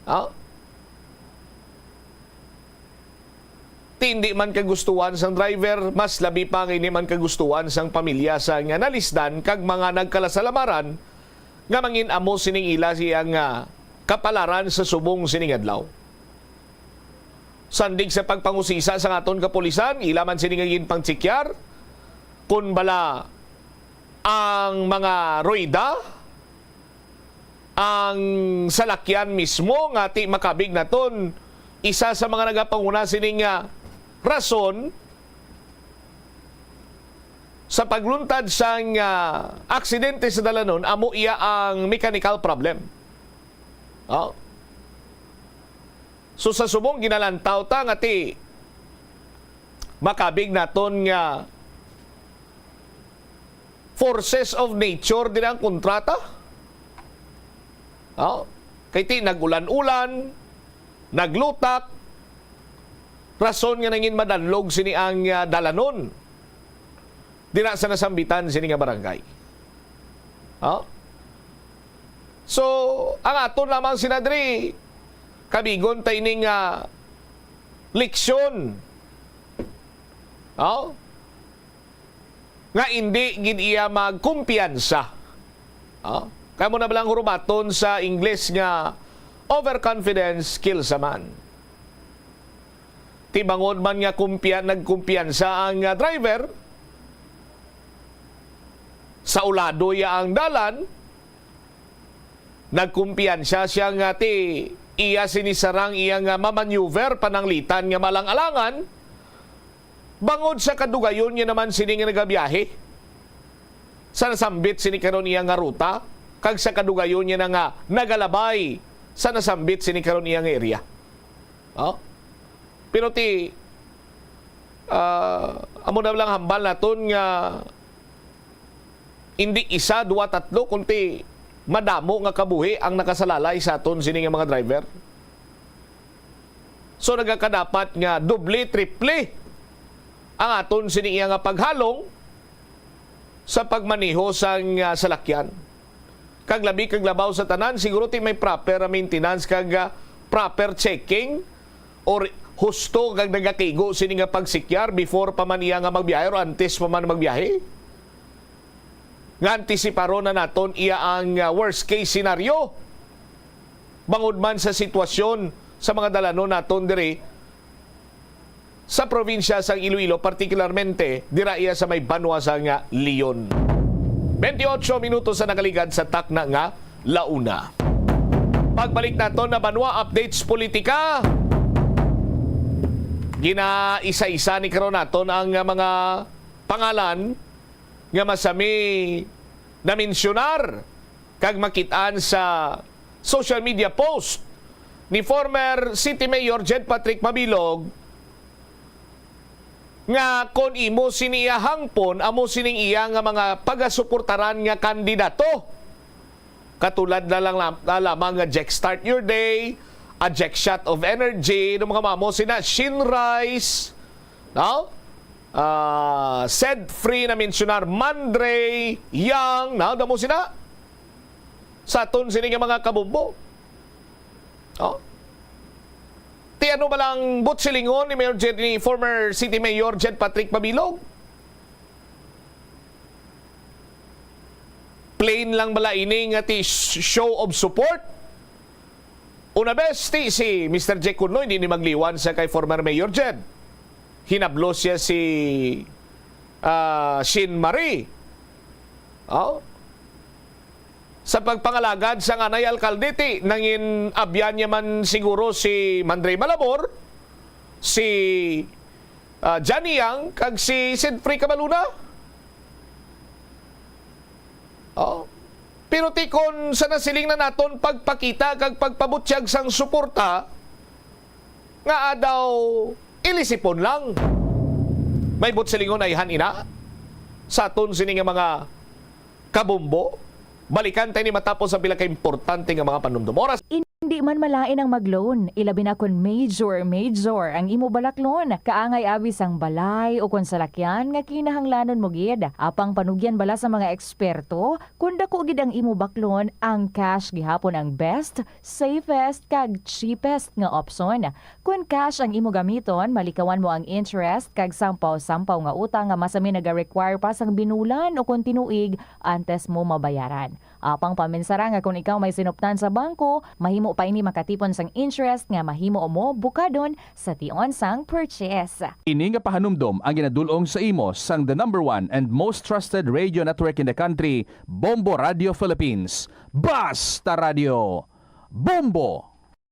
Ha? Ti hindi man kagustuhan sang driver, mas labi pa nga hindi man kagustuhan sang pamilya sa nga nalisdan kag mga nagkalasalamaran nga mangin-amo sining ila siya nga kapalaran sa subong sining adlaw. Sandig sa pagpangusisa sang aton kapulisan, ila man sini nga ginpangtsikar kon bala ang mga ruwida, ang salakyan mismo nga ti makabig naton Isa sa mga nagapanguna sining, ah, rason sa pagluntad sang, ah, aksidente sa dalanon amo iya ang mechanical problem. Oh. So, sa subong ginalantaw ta nga ti makabig naton nga forces of nature diri ang kontrata. Oh, kay ti nag-ulan-ulan, naglutak, rason nga nangin madanlog sini ang, ah, dalanon dira sa nasambitan sini nga barangay. Oh? So, ang aton lamang sina diri, kabigon ta ini nga leksyon. Oh? Nga indi gid iya magkumpiyansa. Ah, kamo na balang hurubaton sa Ingles nga overconfidence kills a man. Ti bangod man nga kumpiya-, nagkumpiyansa ang, ah, driver, sa ulado iya ang dalan, nagkumpiyansa siya nga ti iya sinisarang iya nga mamaneuver pananglitan nga malang-alangan, bangod sa kadugayon niya naman sini nga nagabiyahe sa nasambit sini karon iya nga ruta, kag sa kadugayon niya na nga nagalabay sa nasambit sini karon iya nga area. Oh? Pero ti, ah, amo na lang hambal naton nga indi isa, duwa, tatlo, kundi madamo nga kabuhi ang nakasalalay sa aton sini nga mga driver. So, nagakadapat nga doble, triple ang aton sini iya nga paghalong sa pagmaneho sang, ah, salakyan. Kag labi kag labaw sa tanan, siguro ti may proper, ah, maintenance kag, ah, proper checking or husto kag nagakigo sini nga pagsikyar before pa man iya nga magbiyahe or antes pa man magbiyahe. Nga antisiparon na naton iya ang, ah, worst case scenario bangod man sa sitwasyon sa mga dalanon naton diri sa probinsya sang Iloilo, partikularmente dira iya sa may banwa sang Leon. Twenty-eight minutos sa nakaligad sa takna nga launa. Pagbalik naton na banwa updates politika. Ginaisa-isa ni karon naton ang, ah, mga pangalan nga masami na-mensyonar kag makit-an sa social media post ni former City Mayor Jed Patrick Mabilog nga kon imo sini iya hangpon, amo sining iya nga mga pagasuportaran nga kandidato. Katulad na lang lam-, na lamang nga Jack Start Your Day, a Jack Shot of Energy, no, mga mamo sina Shin Rice, no? Ah, Sed Free na mensyonar, Mandre, Yang, no? Damo sina sa aton sini nga mga kabombo. Oh. Ti ano ba lang butsilingon ni Mayor Jed, ni former City Mayor Jed Patrick Mabilog? Plain lang bala ini nga ti sh-, show of support? Una bes, ti si Mister Jack Kunloy, di ni magliwan sa kay former Mayor Jed. Hinablos siya si, ah, Shin Marie. Oh. Sa pagpangalagad sang anay alkalde, ti nangin abyan niya man siguro si Mandre Malabor, si, ah, Johnny Yang, kag si Sidfrey Cabaluna. Oh. Pero ti kon sa nasiling na naton pagpakita kag pagpabutyag sang suporta, nga adaw ilisipon lang. May butsilingon ayhan ina sa aton sini nga mga kabombo. Balikan ta ini matapos ang pila ka importante nga mga panumdom. Oras. Indi man malain ang mag-loan, ilabi na kon major, major ang imo balaklon. Kaangay abi sang balay o kon salakyan nga kinahanglanon mo gid. Apang panugyan bala sa mga eksperto, kon dako gid ang imo baklon, ang cash gihapon ang best, safest, kag cheapest nga opsyon. Kon cash ang imo gamiton, malikawan mo ang interest kag sampaw-sampaw nga utang nga masami naga-require pa sang binulan o kon tinuig antes mo mabayaran. Apang paminsara nga kon ikaw may sinuptan sa bangko, mahimo pa ini makatipon sang interest nga mahimo mo bukadon sa tion sang purchase. Ini nga pahanumdom ang ginadul-ong sa imo sang the number one and most trusted radio network in the country, Bombo Radio Philippines. Basta Radio Bombo!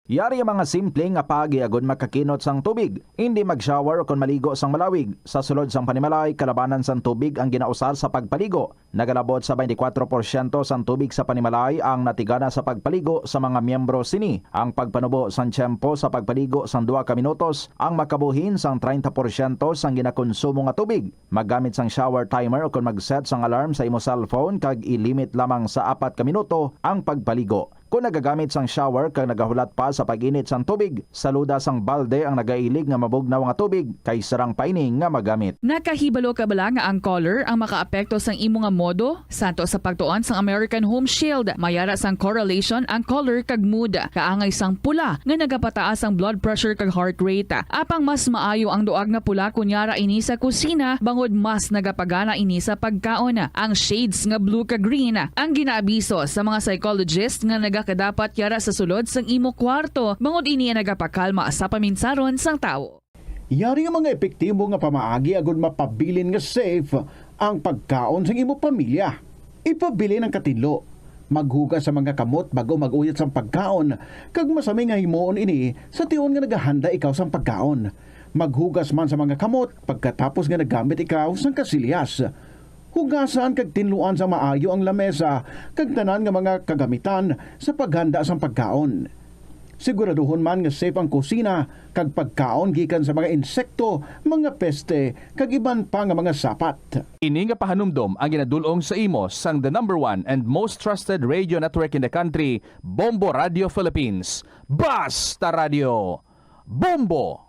Yari ang mga simple nga paagi agud makakinot sang tubig. Indi mag-shower kon maligo sang malawig. Sa sulod sang panimalay, kalabanan sang tubig ang ginausar sa pagpaligo. Nagalabot sa twenty-four porsyento sang tubig sa panimalay ang natigana sa pagpaligo sa mga miyembro sini. Ang pagpanubo sang tiyempo sa pagpaligo sang duha ka minutos ang makabuhin sang treinta porsyento sang ginakonsumo nga tubig. Maggamit sang shower timer ukon mag-set sang alarm sa imo cellphone kag i-limit lamang sa apat ka minuto ang pagpaligo. Kon nagagamit sang shower kag nagahulat pa sa pag-init sang tubig, saluda sang balde ang nagailig nga mabugnaw nga tubig kay sarang pa ini nga magamit. Nakahibalo ka bala nga ang color ang makaapekto sang imo nga modo? Santo sa pagtuon sang American Home Shield, may ara sang correlation ang color kag mood. Kaangay sang pula nga nagapataas ang blood pressure kag heart rate. Apang mas maayo ang duag nga pula kon yara ini sa kusina, bangod mas nagapagana ini sa pagkaon. Ang shades nga blue kag green ang ginaabiso sa mga psychologist nga nagakadapat yara sa sulod sang imo kwarto, bangod ini ang nagapakalma sa paminsaron sang tawo. Yari nga mga epektibo nga pamaagi agud mapabilin nga safe ang pagkaon sang imo pamilya. Ipabilin ang katinlo. Maghugas sa mga kamot bag-o mag-uyat sang pagkaon, kag masami nga himuon ini sa tion nga nagahanda ikaw sang pagkaon. Maghugas man sa mga kamot pagkatapos nga naggamit ikaw sang kasilyas. Hugasan kag tinluan sa maayo ang lamesa kag tanan nga mga kagamitan sa paghanda sang pagkaon. Siguraduhon man nga safe ang kusina kag pagkaon gikan sa mga insekto, mga peste, kag iban pa nga mga sapat. Ini nga pahanumdom ang ginadul-ong sa imo sang the number one and most trusted radio network in the country, Bombo Radio Philippines. Basta Radio, Bombo!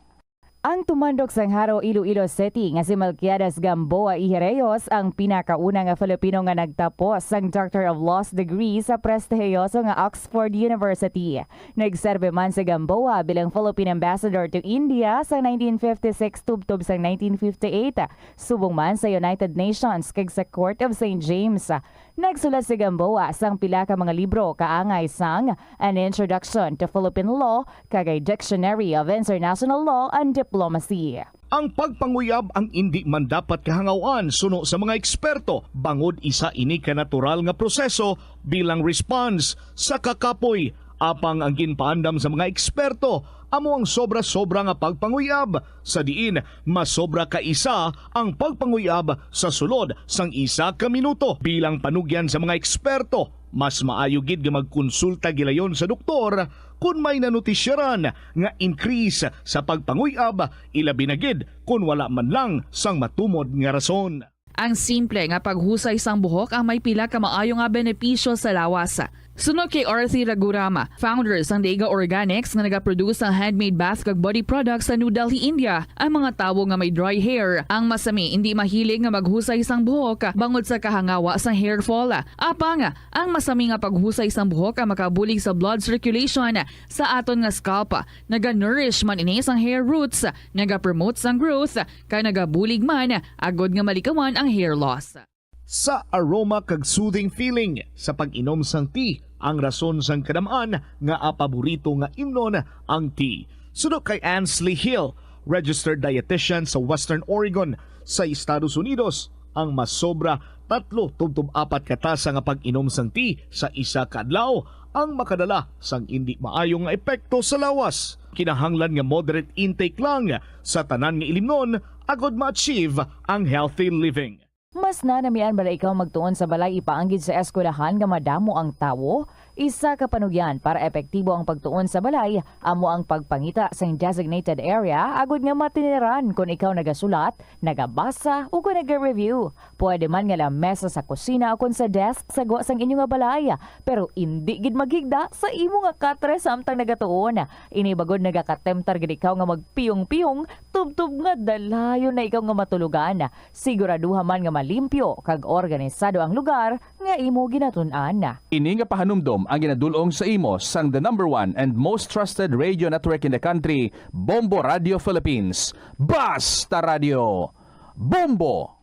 Ang tumandok sang Jaro, Iloilo City nga si Melquiades Gamboa y Herreos ang pinakauna nga Filipino nga nagtapos sang Doctor of Laws degree sa prestihiyoso nga Oxford University. Nagserbi man si Gamboa bilang Philippine Ambassador to India sa nineteen fifty-six tubtob sang nineteen fifty-eight, subong man sa United Nations kag sa Court of Saint James. Nagsulat si Gamboa sang pila ka mga libro kaangay sang An Introduction to Philippine Law kag a Dictionary of International Law and Diplomacy. Ang pagpanguyab ang indi man dapat kahangaw-an suno sa mga eksperto, bangod isa ini ka natural nga proseso bilang response sa kakapoy. Apang ang ginpaandam sa mga eksperto amo ang sobra-sobra nga pagpanguyab, sa diin masobra ka isa ang pagpanguyab sa sulod sang isa ka minuto. Bilang panugyan sa mga eksperto, mas maayo gid nga magkonsulta gilayon sa doktor kon may nanotisyaran nga increase sa pagpanguyab, ilabi na gid kon wala man lang sang matumod nga rason. Ang simple nga paghusay sang buhok ang may pila ka maayo nga benepisyo sa lawas. Suno kay Arthur Ragurama, founder sang Dega Organics nga nagaproduce sang handmade bath kag body products sa New Delhi, India, ang mga tawo nga may dry hair ang masami indi mahilig nga maghusay sang buhok bangod sa kahangawa sang hair fall. Apang ang masami nga paghusay sang buhok ang makabulig sa blood circulation sa aton nga scalp. Naga-nourish man ini sang hair roots, nagapromote sang growth, kag nagabulig man agud nga malikawan ang hair loss. Sa aroma kag soothing feeling sa pag-inom sang tea ang rason sang kadam-an nga apaborito nga imnon ang tea. Suno kay Ansley Hill, registered dietitian sa Western Oregon sa Estados Unidos, ang masobra tatlo tubtob apat ka tasa nga pag-inom sang tea sa isa ka adlaw ang makadala sang indi maayo nga epekto sa lawas. Kinahanglan nga moderate intake lang sa tanan nga ilimnon agud ma-achieve ang healthy living. Mas nanamian bala ikaw magtuon sa balay ipaanggid sa eskwelahan nga madamo ang tawo? Isa ka panugyan para epektibo ang pagtuon sa balay amo ang pagpangita sang designated area agud nga matiniran kon ikaw nagasulat, nagabasa, ukon naga-review. Pwede man nga lamesa sa kusina ukon sa desk sa gwa sang inyo nga balay, pero indi gid maghigda sa imo nga katre samtang nagatuon. Ini bangod nagakatemptar gid ikaw nga magpiyong-piyong tubtob nga dalayon na ikaw nga matulogan. Siguraduha man nga malimpyo kag organisado ang lugar nga imo ginatun-an. Ini nga pahanumdom ang ginadul-ong sa imo sang the number one and most trusted radio network in the country, Bombo Radio Philippines. Basta Radio, Bombo!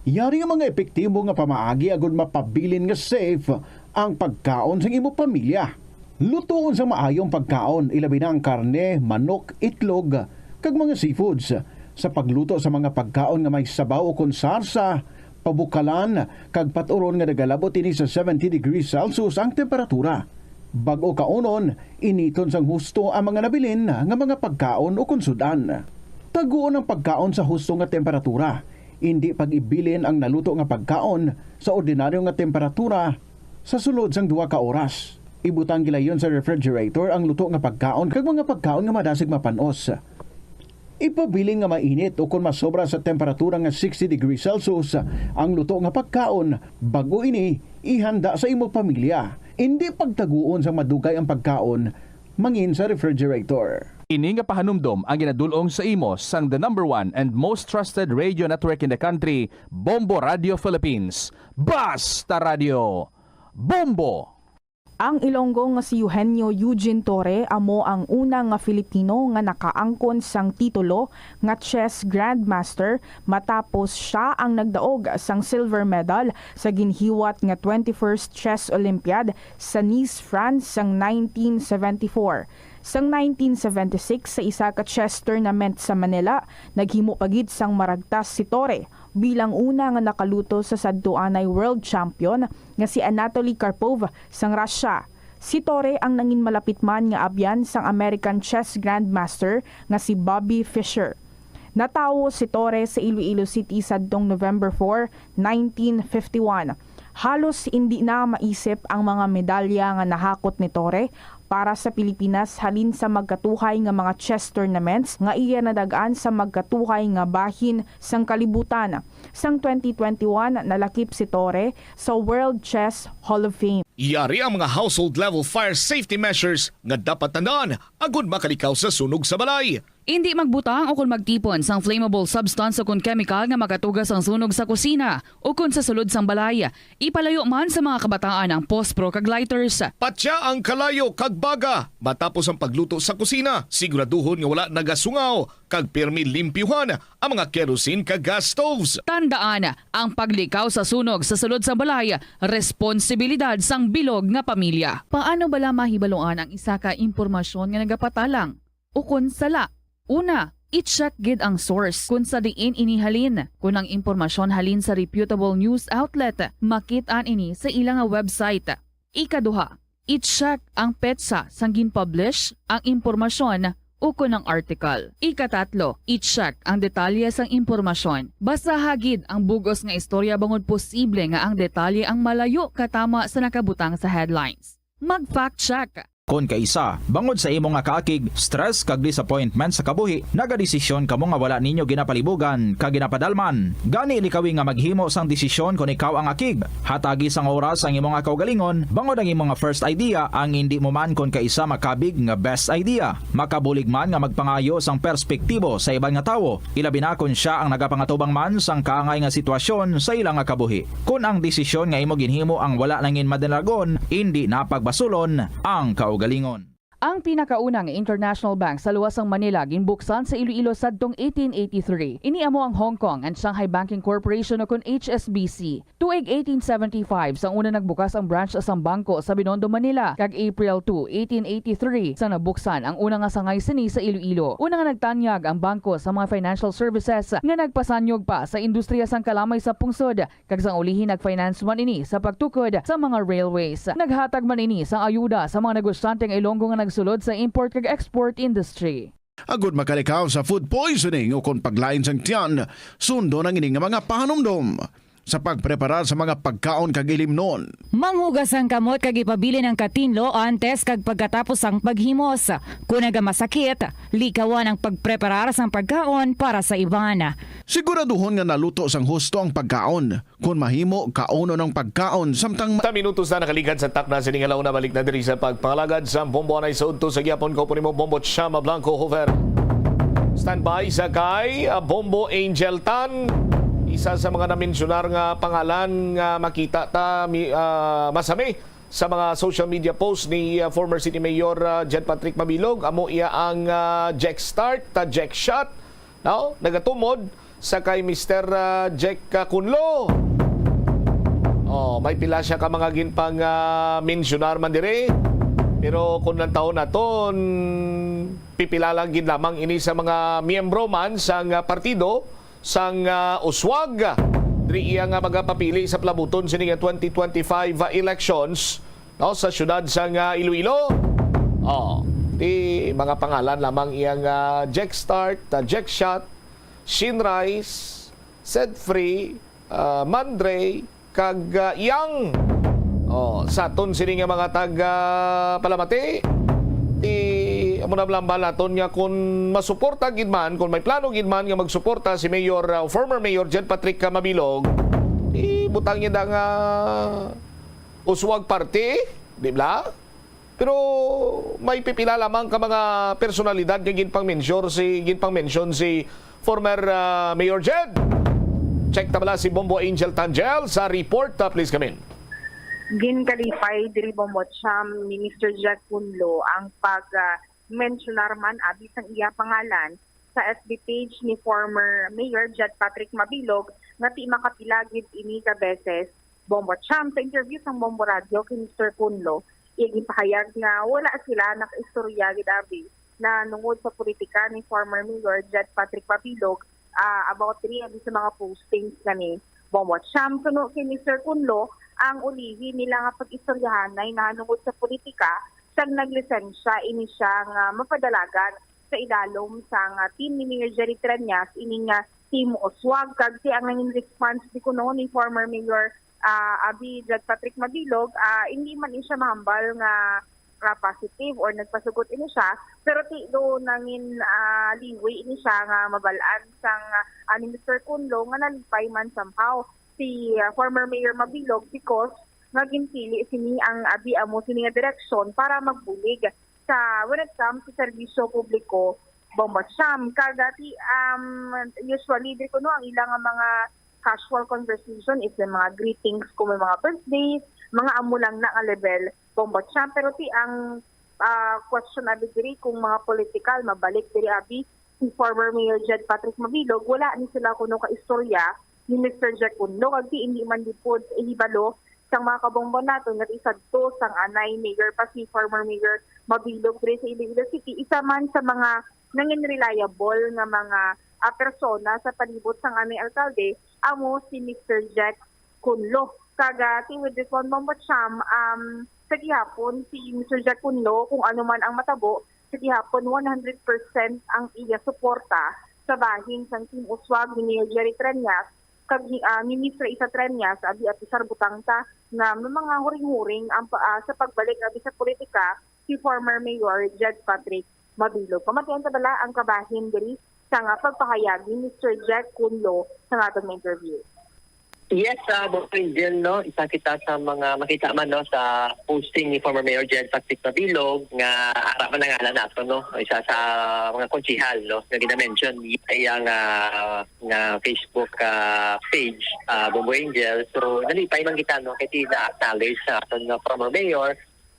Yari nga mga epektibo nga pamaagi agud mapabilin nga safe ang pagkaon sang imo pamilya. Lutoon sa maayo ang pagkaon, ilabi na ang karne, manok, itlog, kag mga seafoods. Sa pagluto sa mga pagkaon nga may sabaw ukon sarsa, pabukalan, kag pat-uron nga nagalabot ini sa seventy degrees Celsius ang temperatura. Bag-o kaunon, initon sang husto ang mga nabilin nga mga pagkaon ukon sud-an. Taguon ang pagkaon sa husto nga temperatura. Indi pag-ibilin ang naluto nga pagkaon sa ordinaryo nga temperatura sa sulod sang duha ka oras. Ibutang gilayon sa refrigerator ang luto nga pagkaon kag mga pagkaon nga madasig mapan-os. Ipabilin nga mainit ukon masobra sa temperatura nga sixty degrees Celsius ang luto nga pagkaon bag-o ini ihanda sa imo pamilya. Indi pagtaguon sang madugay ang pagkaon mangin sa refrigerator. Ini nga pahanumdom ang ginadul-ong sa imo sang the number one and most trusted radio network in the country, Bombo Radio Philippines. Basta Radio, Bombo! Ang Ilonggo nga si Eugenio Eugene Torre amo ang una nga Filipino nga nakaangkon sang titulo nga chess grandmaster, matapos sia ang nagdaog sang silver medal sa ginhiwat nga twenty-first Chess Olympiad sa Nice, France sang nineteen seventy-four. Sang nineteen seventy-six, sa isa ka chess tournament sa Manila, naghimo pa gid sang maragtas si Torre bilang una nga nakaluto sa sadto anay world champion nga si Anatoly Karpov sang Russia. Si Torre ang nangin malapit man nga abyan sang American chess grandmaster nga si Bobby Fischer. Natawo si Torre sa Iloilo City sadtong November four, nineteen fifty-one. Halos indi na maisip ang mga medalya nga nahakot ni Torre para sa Pilipinas halin sa magkatuhay nga mga chess tournaments nga iya nadag-an sa magkatuhay nga bahin sang kalibutan. Sang twenty twenty-one, nalakip si Torre sa World Chess Hall of Fame. Yari ang mga household level fire safety measures nga dapat tandaan agud makalikaw sa sunog sa balay. Indi magbutang o kon magtipon sang flammable substance o kon kemikal nga makatuga sang sunog sa kusina o kon sa sulod sang balay. Ipalayo man sa mga kabataan ang pospro kag lighters. Patya ang kalayo kag baga matapos ang pagluto sa kusina. Siguraduhon nga wala nagasungaw kag pirmi limpyuhan ang mga kerosene kag gas stoves. Tandaan, ang paglikaw sa sunog sa sulod sang balay, responsibilidad sang bilog nga pamilya. Paano bala mahibaluan ang isa ka impormasyon nga nagapatalang ukon sala? Una, i-check gid ang source kon sa diin ini halin. Kon ang impormasyon halin sa reputable news outlet, makit-an ini sa ila nga website. Ikaduha, i-check ang petsa sang gin-publish ang impormasyon ukon ang article. Ikatatlo, i-check ang detalye sang impormasyon. Basaha gid ang bug-os nga istorya bangod posible nga ang detalye ang malayo katama sa nakabutang sa headlines. Mag-fact check. Kon kaisa, bangod sa imo nga kaakig, stress kag disappointment sa kabuhi, nagadesisyon kamo nga wala ninyo ginapalibugan kag ginapadalman. Gani, likawi nga maghimo sang desisyon kon ikaw ang akig. Hatagi sang oras ang imo nga kaugalingon, bangod ang imo nga first idea ang indi mo man kon kaisa makabig nga best idea. Makabulig man nga magpangayo sang perspektibo sa iban nga tawo, ilabi na kon sia ang nagapangatubang man sang kaangay nga sitwasyon sa ila nga kabuhi. Kon ang desisyon nga imo ginhimo ang wala nangin madalagon, indi na pagbasulon ang kaugalingon. Ang pinakauna nga international bank sa luwas sang Manila ginbuksan sa Iloilo sadtong eighteen eighty-three. Ini amo ang Hong Kong and Shanghai Banking Corporation, o kon H S B C. Tuig eighteen seventy-five sang una nagbukas ang branch sang bangko sa Binondo, Manila, kag April two, eighteen eighty-three sang nabuksan ang una nga sangay sini sa Iloilo. Una nga nagtanyag ang bangko sa mga financial services nga nagpasanyog pa sa industriya sang kalamay sa pungsod, kag sang ulihi nag-finance man ini sa pagtukod sa mga railways. Naghatag man ini sang ayuda sa mga negosyante nga Ilonggo nga nagsulod sa import kag export industry. Agud makalikaw sa food poisoning ukon paglain sang tiyan, sundon ang ini nga mga pahanumdom sa pagpreparar sa mga pagkaon kag ilimnon. Manghugas ang kamot kag ipabilin ang katinlo antes kag pagkatapos sang paghimos. Kon nagamasakit, likawan ang pagpreparar sang pagkaon para sa iban. Siguraduhon nga naluto sang husto ang pagkaon. Kon mahimo, kaunon ang pagkaon samtang ma- Ta minutos na nakaligad sa takna sini nga launa. Balik na diri sa pagpangalagad sa Bombo Anay sa udto sa gihapon. Kaupo nimo, Bombo Chama Blanco Hover. Standby sa kay, ah, Bombo Angel Tan. Isa sa mga namensyunar nga pangalan nga makita ta mi-, ah, masami sa mga social media post ni, ah, former City Mayor, ah, Jed Patrick Mabilog. Amo iya ang, ah, Jack Start, ta Jack Shot. No? Nagatumod sa kay Mister, ah, Jack, ah, Kunlo. Oh, may pila siya ka mga ginpang, ah, mensyonar man dire. Pero kung nantawon naton, pipila lang gid lamang ini sa mga miyembro man sang, ah, partido sang, ah, uswag diri iya nga magapapili sa palabuton sini nga twenty twenty-five, ah, elections. no, sa siyudad sang, ah, Iloilo. Oh, ti mga pangalan lamang iyang, ah, Jekstart, ah, Jekshot, Shinrise, Sedfree, ah, Mandre, kag, ah, Yang. Oh, sa aton sini nga mga taga Palamati, ti amo na lang ba naton nga kung masuporta gid man, kung may plano gid man nga magsuporta si Mayor, ah, former Mayor Jed Patrick, ah, Mabilog, ibutang niya da nga uswag party, di ba? Pero may pipila lamang ka mga personalidad nga ginpang-mention si, ginpang-mention si former, ah, Mayor Jed. Check ta bala si Bombo Angel Tangel sa report. Ah, please come in. Ginkalipay diri, Bombo Cham, ni Mister Jack Kunlo ang pag, ah, mensionar man abi sang iya pangalan sa F B page ni former Mayor Jed Patrick Mabilog nga ti makapila gid ini ka beses. Bombo Cham, sa interview sang Bombo Radio kay Mister Kunlo, iya ginpahayag nga wala sila nakaistorya gid abi na nungod sa politika ni former Mayor Jed Patrick Mabilog, ah, about diri abi sa mga postings nga ni Bombo Cham. Suno kay Mister Kunlo, ang ulihi nila nga pag-istoryahanay nahanungod sa politika, sang naglisensya ini siya nga mapadalagan sa ilalom sang, ah, team ni Mayor Jerry Treñas, ini nga Team Uswag, kag ti ang nangin response di kuno ni former Mayor, ah, abi Jed Patrick Mabilog, ah, hindi man ni siya mahambal nga, ah, positive or nagpasugot ini siya, pero ti do nangin, ah, liwi ini siya nga mabal-an sang, ah, ni Mister Kunlo nga nalipay man somehow si, ah, former Mayor Mabilog because nga ginpili sini ang abi amo sini nga direksyon para magbulig sa when it comes sa serbisyo publiko, Bombo Cham. Kag ti, um, usually, di ko no, ang ilang nga mga casual conversation is may mga greetings kung may mga birthdays, mga amo lang na nga level, Bombo Cham. Pero ti ang, ah, question abi diri kung mga political, mabalik diri abi si former Mayor Jed Patrick Mabilog, wala ni sila kuno ka istorya ni Mister Jack Kunlo. Kag ti hindi man di pod ihibalo sang mga kabombo naton nga ti sadto sang anay mayor pa si former Mayor Mabilog diri sa Iloilo City, isa man sa mga nangin reliable nga mga, ah, persona sa palibot sang anay alkalde amo si Mister Jack Kunlo. Kag, ah, ti with this one, Bombo Cham, um, sa gihapon si Mister Jack Kunlo, kung ano man ang matabo, sa gihapon one hundred percent ang iya suporta sa bahin sang Team Uswag ni Mayor Jerry Treñas, kag ni, ah, ni Miss Raisa Treñas, abi, apisar butang ta nga may mga huring-huring ang pa, ah, sa pagbalik abi sa politika si former Mayor Jed Patrick Mabilog. Pamatian ta bala ang kabahin diri sa nga pagpahayag ni Mister Jack Kunlo sa nga atong interview. Yes, ah, Boss Angel, no, isa kita sa mga makita man, no, sa posting ni former Mayor Jed Patrick Mabilog nga ara man ang ngalan nato, no, isa sa mga konsihal, no, nga gina-mention iya nga, nga Facebook, ah, page, ah, Bombo Angel. So, nalipay man kita, no, kay ti na-acknowledge sa aton nga former mayor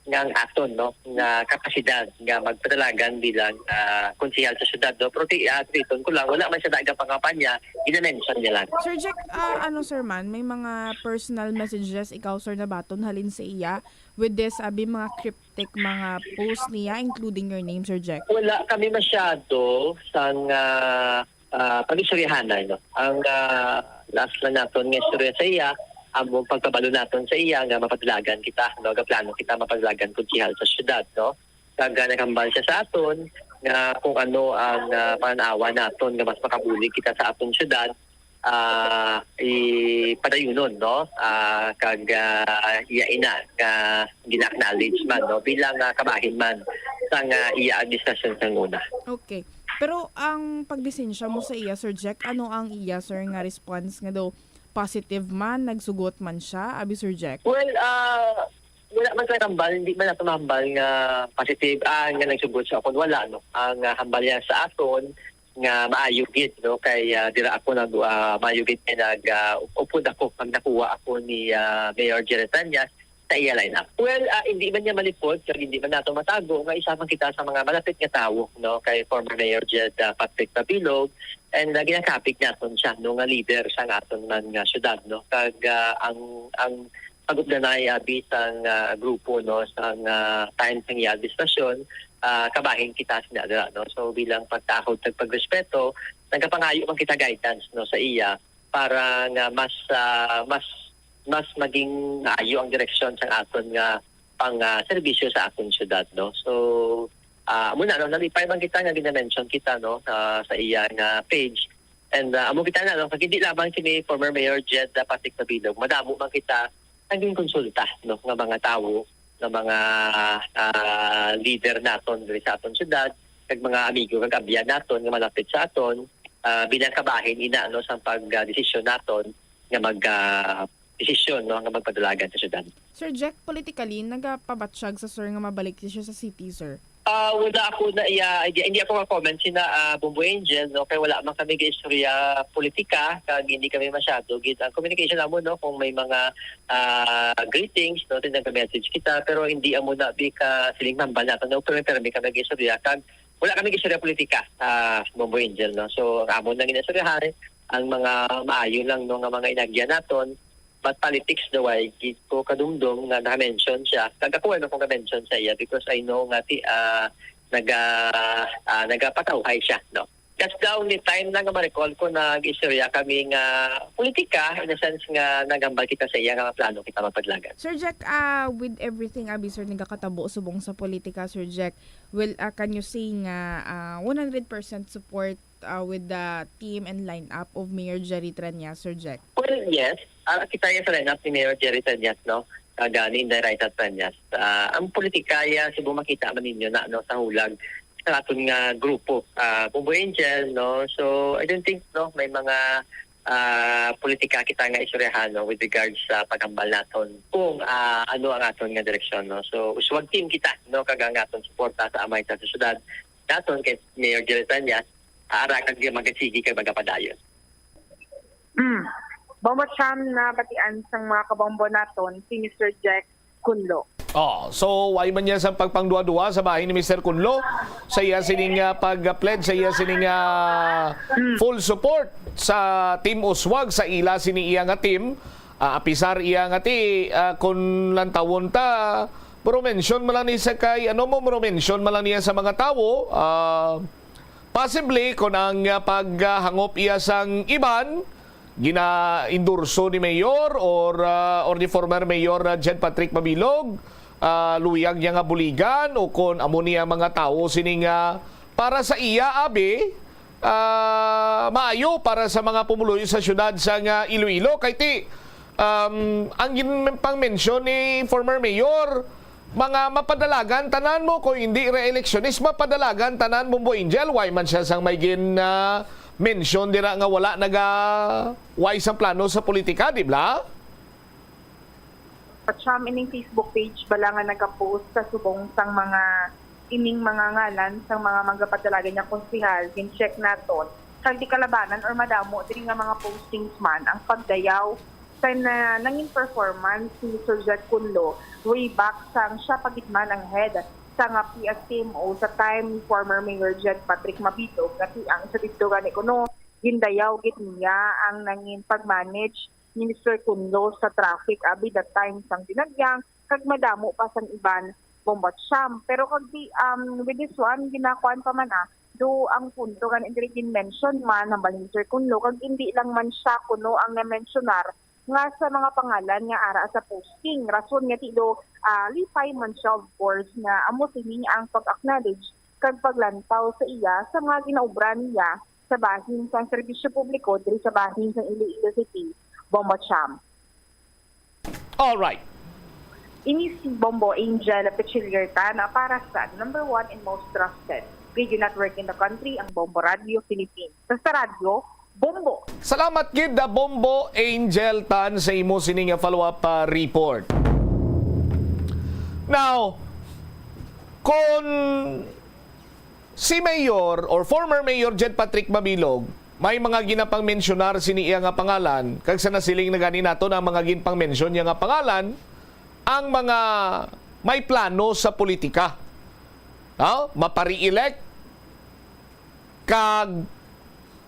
nga ang aton, no, nga kapasidad nga magpadalagan bilang, ah, konsehal sa syudad, no. Pero ti, ah, titon ko lang, wala man siya nagapangkampanya, gina-mention niya lang. Sir Jack, ah, ano, sir, man, may mga personal messages ikaw, sir, nabaton halin sa iya with this, abi, mga cryptic mga post niya, including your name, Sir Jack? Wala kami masyado sang, ah, ah, pag-istoryahanay, no? Ang, ah, last lang naton nga istorya sa iya, ang pagkabalo naton sa iya nga mapadalagan kita, no? Gaplano kita mapadalagan konsehal sa syudad, no? Kag, ah, naghambal siya sa aton nga kung ano ang, ah, pananawa naton nga mas makabulig kita sa aton syudad, ah, ipadayunon, no? Ah, kag, ah, iya ina nga gina-acknowledge man, no, bilang, ah, kabahin man sang, ah, iya administrasyon sang una. Okay. Pero ang paglisensya mo sa iya, Sir Jack, ano ang iya, sir, nga response nga daw positive man, nagsugot man siya, abi, Sir Jack? Well, ah, wala man sa hambal, hindi man nato mahambal nga positive, ah, nga nagsugot siya kun wala, no. Ang, ah, hambal niya sa aton nga maayo gid, no, kay, ah, dira ako nag, ah, maayo gid kay nag, ah, upod ako pag nakuha ako ni, ah, Mayor Jerry Treñas sa iya lineup. Well, ah, hindi man niya malipod, kag hindi man nato matago nga isa man kita sa mga malapit nga tawo, no, kay former Mayor Jed, ah, Patrick Mabilog, and, ah, ginakapig naton siya, no, nga leader sa aton man nga syudad, no, kag, ah, ang, ang pag-updanay, abi, sang, ah, grupo, no, sang, ah, time sang iya administrasyon, ah, kabahin kita sina dira, no. So, bilang pagtahod kag pagrespeto, nagapangayo man kita guidance, no, sa iya para nga mas, ah, mas, mas maging maayo ang direksyon sang aton nga, pang, ah, serbisyo sa aton syudad, no? So, ah, amo na, no, nalipay man kita nga gina-mention kita, no, sa, sa iya nga page. And, ah, amo kita na, no, kag hindi lamang kini former Mayor Jed, ah, Patrick Mabilog, madamo man kita naging konsulta, no, nga mga tawo, nga mga, ah, leader naton diri sa aton syudad, kag mga amigo kag abyan naton nga malapit sa aton, ah, bilang kabahin ina, no, sa pag, ah, desisyon naton nga mag, ah, desisyon, no, nga magpadalagan sa syudad. Sir Jack, politically, nagapabatsyag sa sir nga mabalik siya sa city, sir? Ah, wala ako na iya idea. Hindi ako ma-comment sina, ah, Bombo Angel, no, kay wala man kami gaistorya politika, kag hindi kami masyado gid ang communication namo, no, kung may mga, ah, greetings, no, nag-message kita, pero hindi amo na bi ka siling hambal nato, no, pero, pero kami gaistorya, kag wala kami gaistorya politika, ah, Bombo Angel, no. So, ang amon lang ginaistoryahan, ang mga maayo lang, no, nga mga inagya naton, but politics daw ay gid ko kadumdom nga naka-mention siya. Kag ako, ano, kung ka-mention sa iya because I know nga ti, ah, naga, ah, nagapatawhay siya, no? That's the only time na nga ma-recall ko nag-istorya kami nga politika, in a sense nga naghambal kita sa iya nga plano kita mapadalagan. Sir Jack, ah, with everything, abi, sir, nagakatabo subong sa politika, Sir Jack, well, ah, can you say nga, ah, one hundred percent support, ah, with the team and lineup of Mayor Jerry Treñas, Sir Jack? Well, yes. Ah, kita ya sa lineup ni Mayor Jerry Treñas, no? Kag ni Inday Raisa Treñas. Ah, ang politika ya, subong makita man ninyo na, no, sa hulag sa aton nga grupo, ah, Bombo Angel, no? So, I don't think, no, may mga, ah, politika kita nga istoryahan, no, with regards sa paghambal naton kung, ah, ano ang aton nga direksyon, no? So, uswag team kita, no, kag ang aton suporta sa amay sa syudad naton kay Mayor Jerry Treñas, ah, ara kag magasigi kag magapadayon. Mm. Bombo Cham, nabatian sang mga kabombo naton si Mister Jack Kunlo. Oh, so why man niya sa pagpangduwa-duwa sa bahin ni Mister Kunlo sa iya sining, ah, pag-pledge, sa iya sining, ah, Mm. full support sa Team Uswag sa ila sini iya nga team, ah, apisar iya nga ti, ah, kun lantawon ta, pero mention man lang ni sa kay, ano mo, pero mention man lang niya sa mga tawo, ah, possibly, kung ang, ah, paghangop iya sang iban, gina-endorso ni Mayor or, ah, or ni former Mayor, ah, Jed Patrick Mabilog, ah, luyag niya nga buligan, o kung amo niya mga tawo sini nga para sa iya, abi, ah, maayo para sa mga pumuluyo sa syudad sang Iloilo. Kay ti, um, ang gin-, pang-mention ni former Mayor, mga mapadalagan tanan mo, kung hindi re-election is mapadalagan tanan, Bombo Angel. Why man siya sang may gin, ah, mention dira nga wala naga, why sang plano sa politika, di ba? Pacham, ining Facebook page bala nga nagapost sa subong sang mga, ining mga ngalan sang mga magapadalagan nga konsehal, gin-check naton. Kag di kalabanan or madamo diri nga mga postings man ang pagdayaw sa na, nangin performance ni Mister Jed Kunlo way back sang siya pa gid man ang head sa nga P S T M O sa time ni former Mayor Jed Patrick Mabilog, nga ti ang isa didto gani kuno gindayaw gid niya ang nangin pag-manage ni Mister Kunlo sa traffic abi that time sang Dinagyang kag madamo pa sang iban, Bombo Cham. Pero kag di, um, with this one, ginakuan pa man, ah, do ang punto gani diri gin-mention man hambal ni Mister Kunlo, kag indi lang man siya kuno ang na-mensionar nga sa mga pangalan nga ara sa posting. Rason nga ti do, ah, lipay man siya, of course, nga amo sini ang pag-acknowledge kag paglantaw sa iya sa mga ginaobra niya sa bahin sang serbisyo publiko diri sa bahin sang Iloilo City, Bombo Cham. All right. Ini si Bombo Angel Pichilierta na para sa number one and most trusted radio network in the country, ang Bombo Radio Philippines. Sa, sa radyo, Bombo. Salamat gid, ah, Bombo Angel Tan, sa imo sini nga follow-up, ah, report. Now, kung si Mayor or former Mayor Jed Patrick Mabilog, may mga ginapangmensyonar sini iya nga pangalan, kag sa nasiling na gani nato na ang mga ginpangmensyon niya nga pangalan, ang mga may plano sa politika. No? Mapare-elect, kag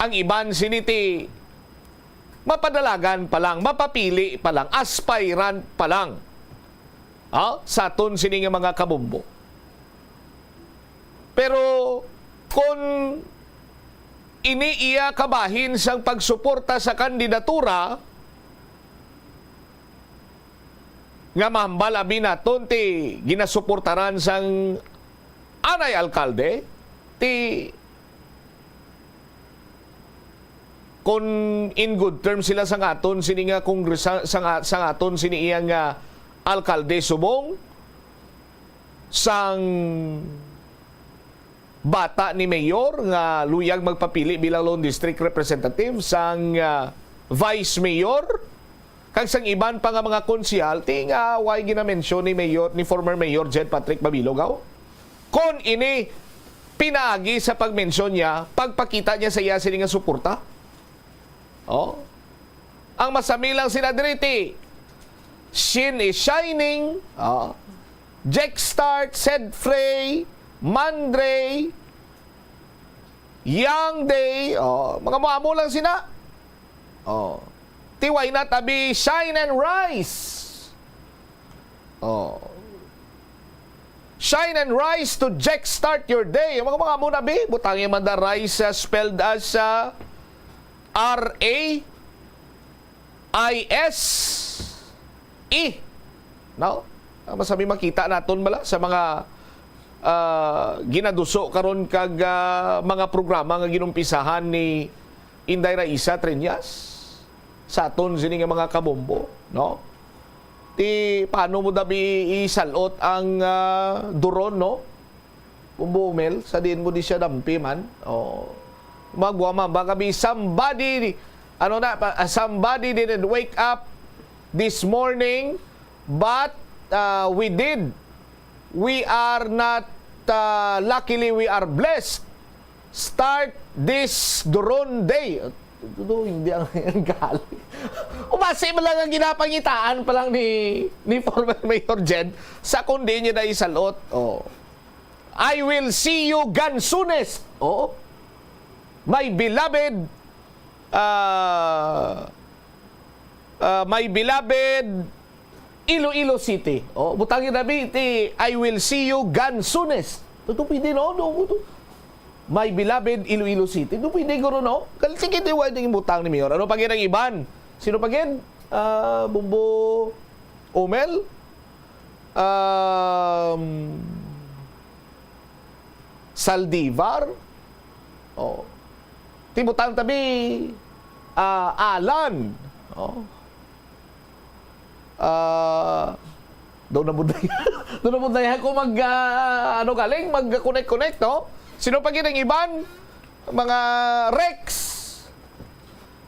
ang iban sini ti mapadalagan pa lang, mapapili pa lang, aspirant pa lang. Ha? Sa aton sini nga mga kabombo. Pero kung ini iya kabahin sang pagsuporta sa kandidatura, nga mahambal abi naton ti ginasuportaran sang anay alkalde, ti kun in good terms sila sang aton sini nga kongresa-, sang a-, sang aton sini iya nga alkalde subong sang bata ni mayor nga luyag magpapili bilang lone district representative, sang, ah, vice mayor, kag sang iban pa nga mga konsehal, ti nga way ginamensyon ni mayor, ni former mayor Jed Patrick Babilogaw. Kon ini pinaagi sa pagmensyon niya, pagpakita niya sa iya sini nga suporta. Oh. Ang masami lang sila diri ti Shin is shining. Oh. Jexstart, Sedfrey, Mandre, Young Day. Oh, mga muamo lang sina. Oh. Ti why not abi shine and rise. Oh. Shine and rise to jexstart your day. Mga, mga muna, bi, butangi man da rise, uh, spelled as, uh, R A I S E. No? Ah, masami makita naton bala sa mga, ah, ginaduso karon kag, ah, mga programa nga ginumpisahan ni Inday Raisa Treñas sa aton sini nga mga kabombo, no? Ti, paano mo dabi isalot ang, ah, duron, no? Bumbo Umel, sa diin mo di siya dampi man? Oh. Magwa man, baka bi somebody, ano na, pa-, ah, somebody didn't wake up this morning, but, ah, we did. We are not, ah, luckily, we are blessed. Start this duron day. Tudo, hindi ang, ang gali. Umasi man lang ang ginapangitaan pa lang ni, ni former Mayor Jed sa kundi niya na isalot. Oh. "I will see you gansunes." Oh. "My beloved, ah, ah, my beloved Iloilo City." Oh, butangi na bi ti, "I will see you gansunes." Tuto pwede, no? No, no. "My beloved Iloilo City." No, pwede, guro, no? Kal-, sige, di, wa, di butang ni Mayor. Ano pa gid ang iban? Sino pa gid? Ah, Bumbo Omel? Um, Saldivar? Oh. Ti butang tabi, ah, Alan. Oh. Ah, daw na buday. Daw na buday ako mag, ah, ano galing, mag-connect-connect, no? Sino pa gid ang iban? Mga Rex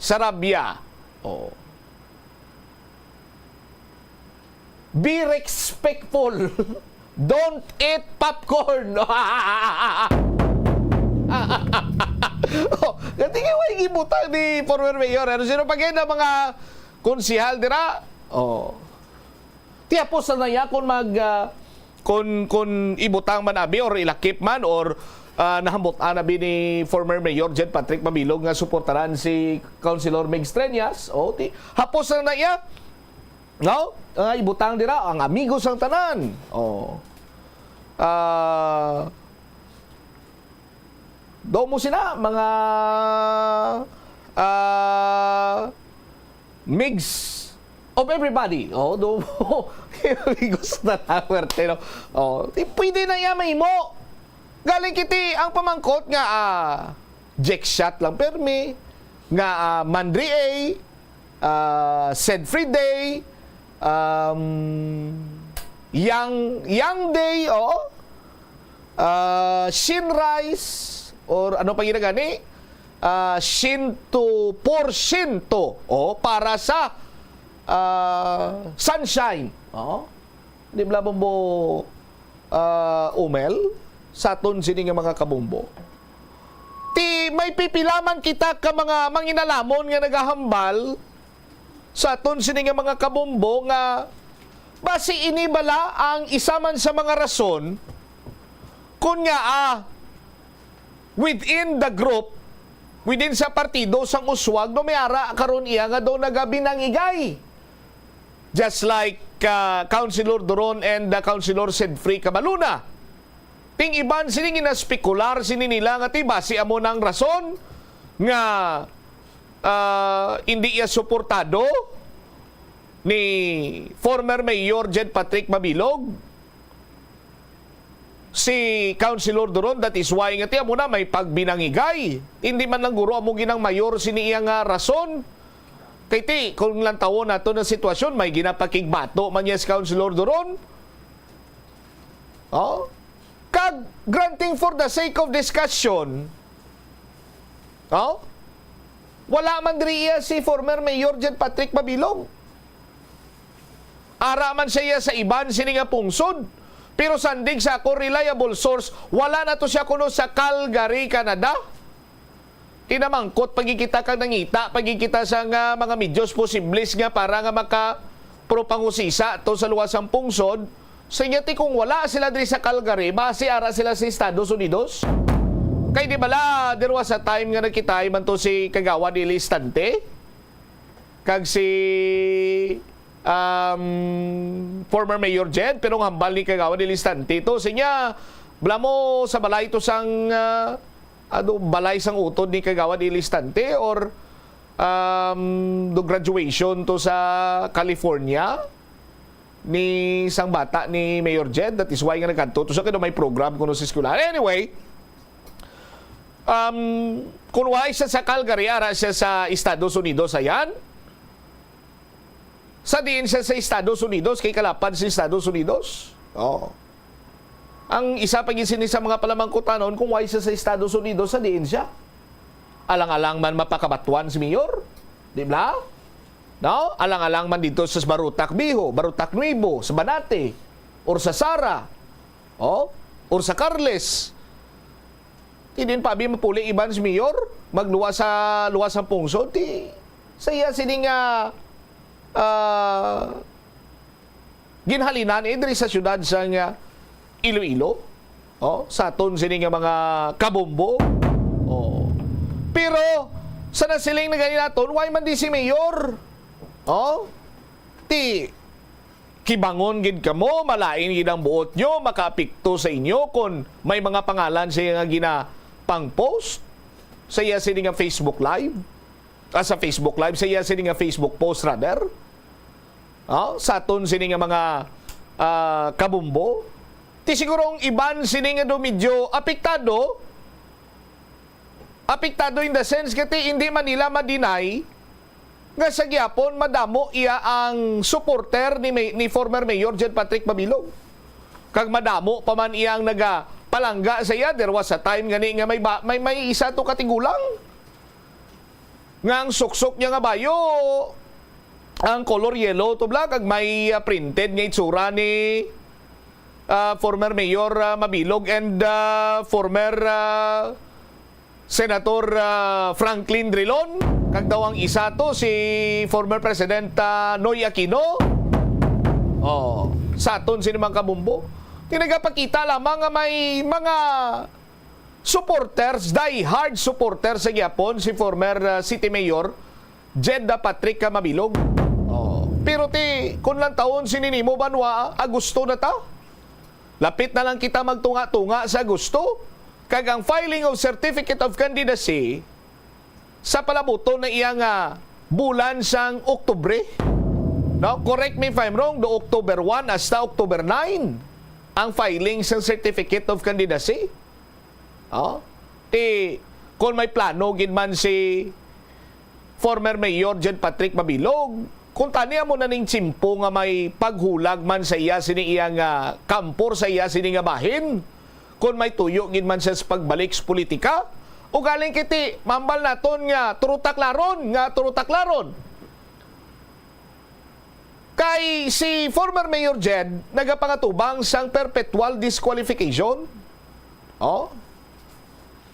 Sarabia. Oh. "Be respectful. Don't eat popcorn." Oh, kati nga way gibutang ni former mayor. Ano, sino pa gid ang mga konsihal dira? Oh. Ti hapos na niya kung mag, ah, kung, kung ibutang man abi or ilakip man or, ah, nahambot-an abi ni former Mayor Jed Patrick Mabilog nga suportaran si Councilor Meg Streñas. O, ti, hapos na na iya. No? Ah, ibutang dira ang amigos sang tanan. Oh. Ah, Daw mo sina, mga, ah, mix of everybody. Oh, daw mo. Amigos na ta, werte, no? Oh, di, pwede na iya mahimo. Galing kiti ang pamangkot nga, ah, Jack Shot lang permi, nga, ah, Mandri A, ah, Sedfrey Day, um, Yang, Yang Day, oo. Ah, Shin Rice, or ano pa gina gani? Ah, Shin to, for Shin to, oh, para sa, ah, Sunshine. Oh. Di ba mo, ah, Umel? Sa aton sini nga mga kabombo. Ti may pipilaman kita ka mga manginalamon nga nagahambal sa aton sini nga mga kabombo nga basi ini bala ang isa man sa mga rason kun nga, ah, within the group, within sa partido sang uswag, no, may ara karon iya nga daw nagabinangigay. Just like, ah, Councilor Duron and, ah, Councilor Sedfrey Cabaluna. Ting iban sini ginaspekular sini nila nga ti basi amo nang rason nga, ah, indi iya suportado ni former Mayor Jed Patrick Mabilog, si Councilor Duron, that is why nga tiyan mo na may pagbinangigay. Hindi man lang guro amo ginang mayor sini iya nga rason. Kay ti, kung lantawon nato na sitwasyon, may ginapakigbato man niya si Councilor Duron. Oh? Kag granting for the sake of discussion, oh? Wala man diri iya si former Mayor Jed Patrick Mabilog. Ara man siya sa iban sini nga pungsod. Pero sandig sa ako reliable source, wala na to siya kuno sa Calgary, Canada. Tinamangkot pagikita kag nangita pagikita sa nga mga medios posibles nga para nga maka propangusisa to sa luwas sang pungsod. Sa inyo ti kung wala sila diri sa Calgary, basi ara sila sa Estados Unidos. Kay di bala, there was a time nga nakita man to si Kagawad Elistante kag si, um, former Mayor Jed, pero ang hambal ni Kagawad Elistante to. Sa inyo, bala mo sa balay to sang, ah, ano, balay sang utod ni Kagawad Elistante or, um, do graduation to sa California ni sang bata ni Mayor Jed. That is why nga nagkadto to sa kino may program kuno sa eskwelahan. Anyway, um, kung wala siya sa Calgary, ara siya sa Estados Unidos, ayan. Sa diin siya sa Estados Unidos, kay kalapad sa Estados Unidos. Oh. Ang isa pa gid sini sa mga palamangkutanon kung why siya sa Estados Unidos, sa diin siya. Alang-alang man mapakabatuan si Mayor, di ba? No? Alang-alang man dito sa Barutak Viejo, Barutak Nuevo, sa Banate, or sa Sara, oh, or sa Carles. Ti din pa abi mapuli iban si Mayor, magluwas sa luwas sa pungsod, ti sa iya sini nga, ah, ginhalinan, eh, diri sa siyudad sang, ah, Iloilo. Oh, sa aton sini nga mga kabombo. Oh. Pero sa nasiling na gani naton, why man di si Mayor? Oh? Ti kibangon gid kamo, malain gid ang buot nyo, makaapekto sa inyo kung may mga pangalan siya nga ginapang-post sa iya sini nga Facebook Live. Ah, sa Facebook Live, sa iya sini nga Facebook post, rather. Ah, sa aton sini nga mga, ah, kabumbo. Ti siguro ang iban sini nga do medyo apektado, apektado in the sense kay ti hindi man nila ma-deny nga sa gihapon madamo iya ang supporter ni May-, ni former Mayor Jed Patrick Mabilog. Kag madamo pa man iyang nagapalangga sa iya. There was a time gani nga may ba-, may, may isa to katigulang nga ang suksok niya nga bayo, ang color yellow to bla, kag may, ah, printed nga itsura ni, ah, former Mayor, ah, Mabilog and, ah, former, ah, Senator, ah, Franklin Drilon, kag daw ang isa to si former President, ah, Noy Aquino. Oh, sa aton sini mga kabumbo, ti nagapakita lamang nga may mga supporters, die-hard supporters sa gyapon si former, ah, City Mayor Jed Patrick Mabilog. Oh, pero ti kun lang taon sini nimo, banwa, Agosto na ta. Lapit na lang kita magtunga-tunga sa Agosto, kag ang filing of certificate of candidacy sa palabuton na iya nga bulan sang Oktubre. No? Correct me if I'm wrong, do October one hasta October nine ang filing sang certificate of candidacy. Oh? Ti, kung may plano gid man si former Mayor Jed Patrick Mabilog, kung tani amo na ning tiyempo nga may paghulag man sa iya sini iya nga kampo, sa iya sini nga bahin, kung may tuyo gid man siya sa pagbalik sa politika, ugaling kiti, mambal naton nga turutak laron, nga turutak laron. Kay si former Mayor Jed nagapangatubang sang perpetual disqualification. Oh?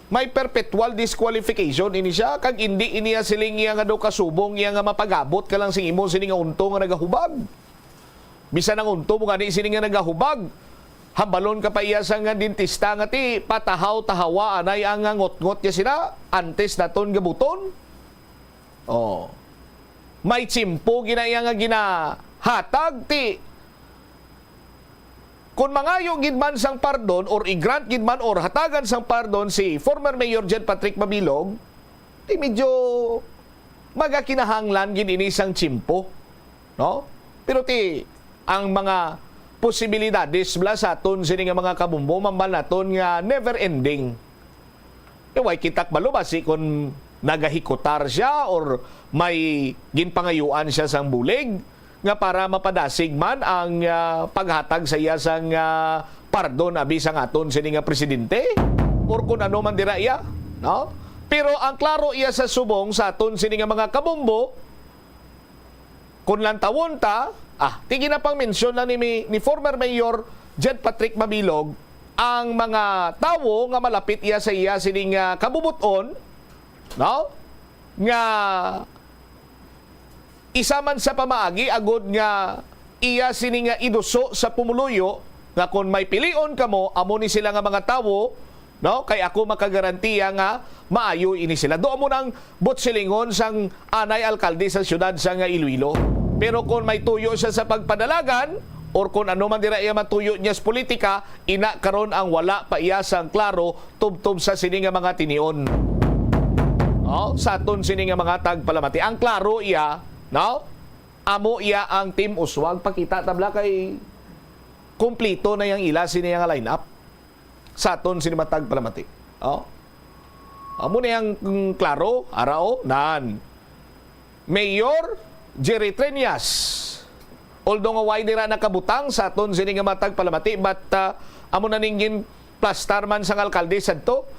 May perpetual disqualification ini siya, kag indi ini iya siling iya nga daw kasubong iya nga mapagabot ka lang sing imo sini nga unto nga nagahubag. Bisan ang unto mo gani sini nga nagahubag, hambalon ka pa iya sa nga dentista nga ti patahaw-tahawa anay ang nga ngotngot niya sina antes naton gabuton. Oh. May tiyempo gina iya nga ginahatag ti kun mangayo gid man sang pardon or i-grant gid man or hatagan sang pardon si former Mayor Jed Patrick Mabilog, ti medyo magakinahanglan gid ini sang tiyempo, no? Pero ti, ang mga posibilidades bala sa aton sini nga mga kabumbo, mambal naton nga never ending. E, way kita kabalo basi kon nagahikutar sia or may ginpangayuan sia sang bulig nga para mapadasig man ang, ah, paghatag sa iya sang, ah, pardon abi sang aton sini nga presidente or kon ano man dira iya, no? Pero ang klaro iya sa subong sa aton sini nga mga kabumbo, kon lantawon ta, ah, ti ginapang-mention lang ni, ni former Mayor Jed Patrick Mabilog ang mga tawo nga malapit iya sa iya sining, ah, kabubot-on, no? Nga isa man sa pamaagi agud nga iya sini nga iduso sa pumuluyo nga kon may pilion kamo, amo ni sila nga mga tawo, no? Kay ako makagarantiya nga maayo ini sila. Do amo nang butsilingon sang anay alkalde sa siyudad sang Iloilo. Pero kon may tuyo siya sa pagpadalagan, or kon ano man dira iya matuyo niya sa politika, ina karon ang wala pa iya sang klaro tubtob sa sini nga mga tinion. Oh, sa aton sini nga mga tagpalamati. Ang klaro iya, no? Amo iya ang Team Uswag. Pakita ta bala kay kumplito na yang ila sini nga lineup. Sa aton sini matag palamati. Oh. Amo na yang, mm, klaro, ara, oh, nan. Mayor Jerry Treñas. Although nga way dira nakabutang sa aton sini nga matag palamati, but, ah, amo na ning ginplastar man sang alkalde sadto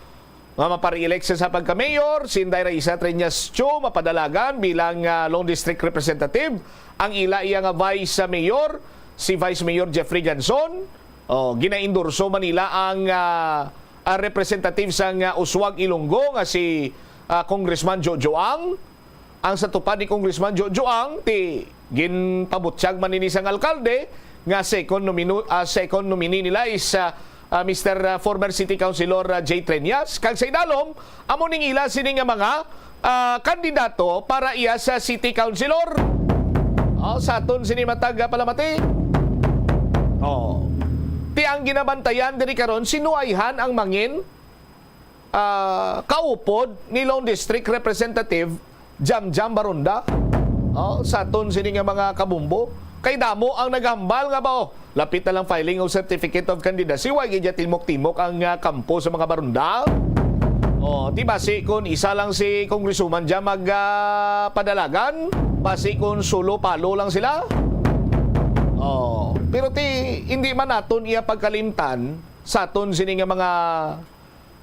nga mapare-elect siya sa pagka-mayor, si Inday Raisa Treñas Cho mapadalagan bilang, ah, Lone District Representative. Ang ila iya nga vice, ah, mayor, si Vice Mayor Jeffrey Ganson. Oh, ginaendorso man nila ang, ah, ah, representative sang, ah, Uswag Ilonggo nga si, ah, Congressman Jojo Ang. Ang sa tupad ni Congressman Jojo Ang, ti ginpabutyag man ini sang alkalde nga second nomino-, ah, second nominee nila is, ah, ah, Mister, ah, former City Councilor, ah, Jay Treñas. Kag sa idalom, amo ning ila sini nga mga, ah, kandidato para iya sa City Councilor. Oh, sa aton sini matag, ah, palamati. Oh. Ti ang ginabantayan diri karon, sino ayhan ang mangin, ah, kaupod ni Lone District Representative Jamjam Baronda? Oh, sa aton sini nga mga kabumbo. Kay damo ang naghambal nga ba, oh, lapit na lang filing of certificate of candidacy, wa gid ya timok-timok ang, ah, kampo sa mga Baronda. Oh, ti basi kun isa lang si Congresswoman dyan mag, ah, padalagan, basi kun sulo palo lang sila. Oh, pero ti, hindi man naton iya pagkalimtan sa aton sini nga mga,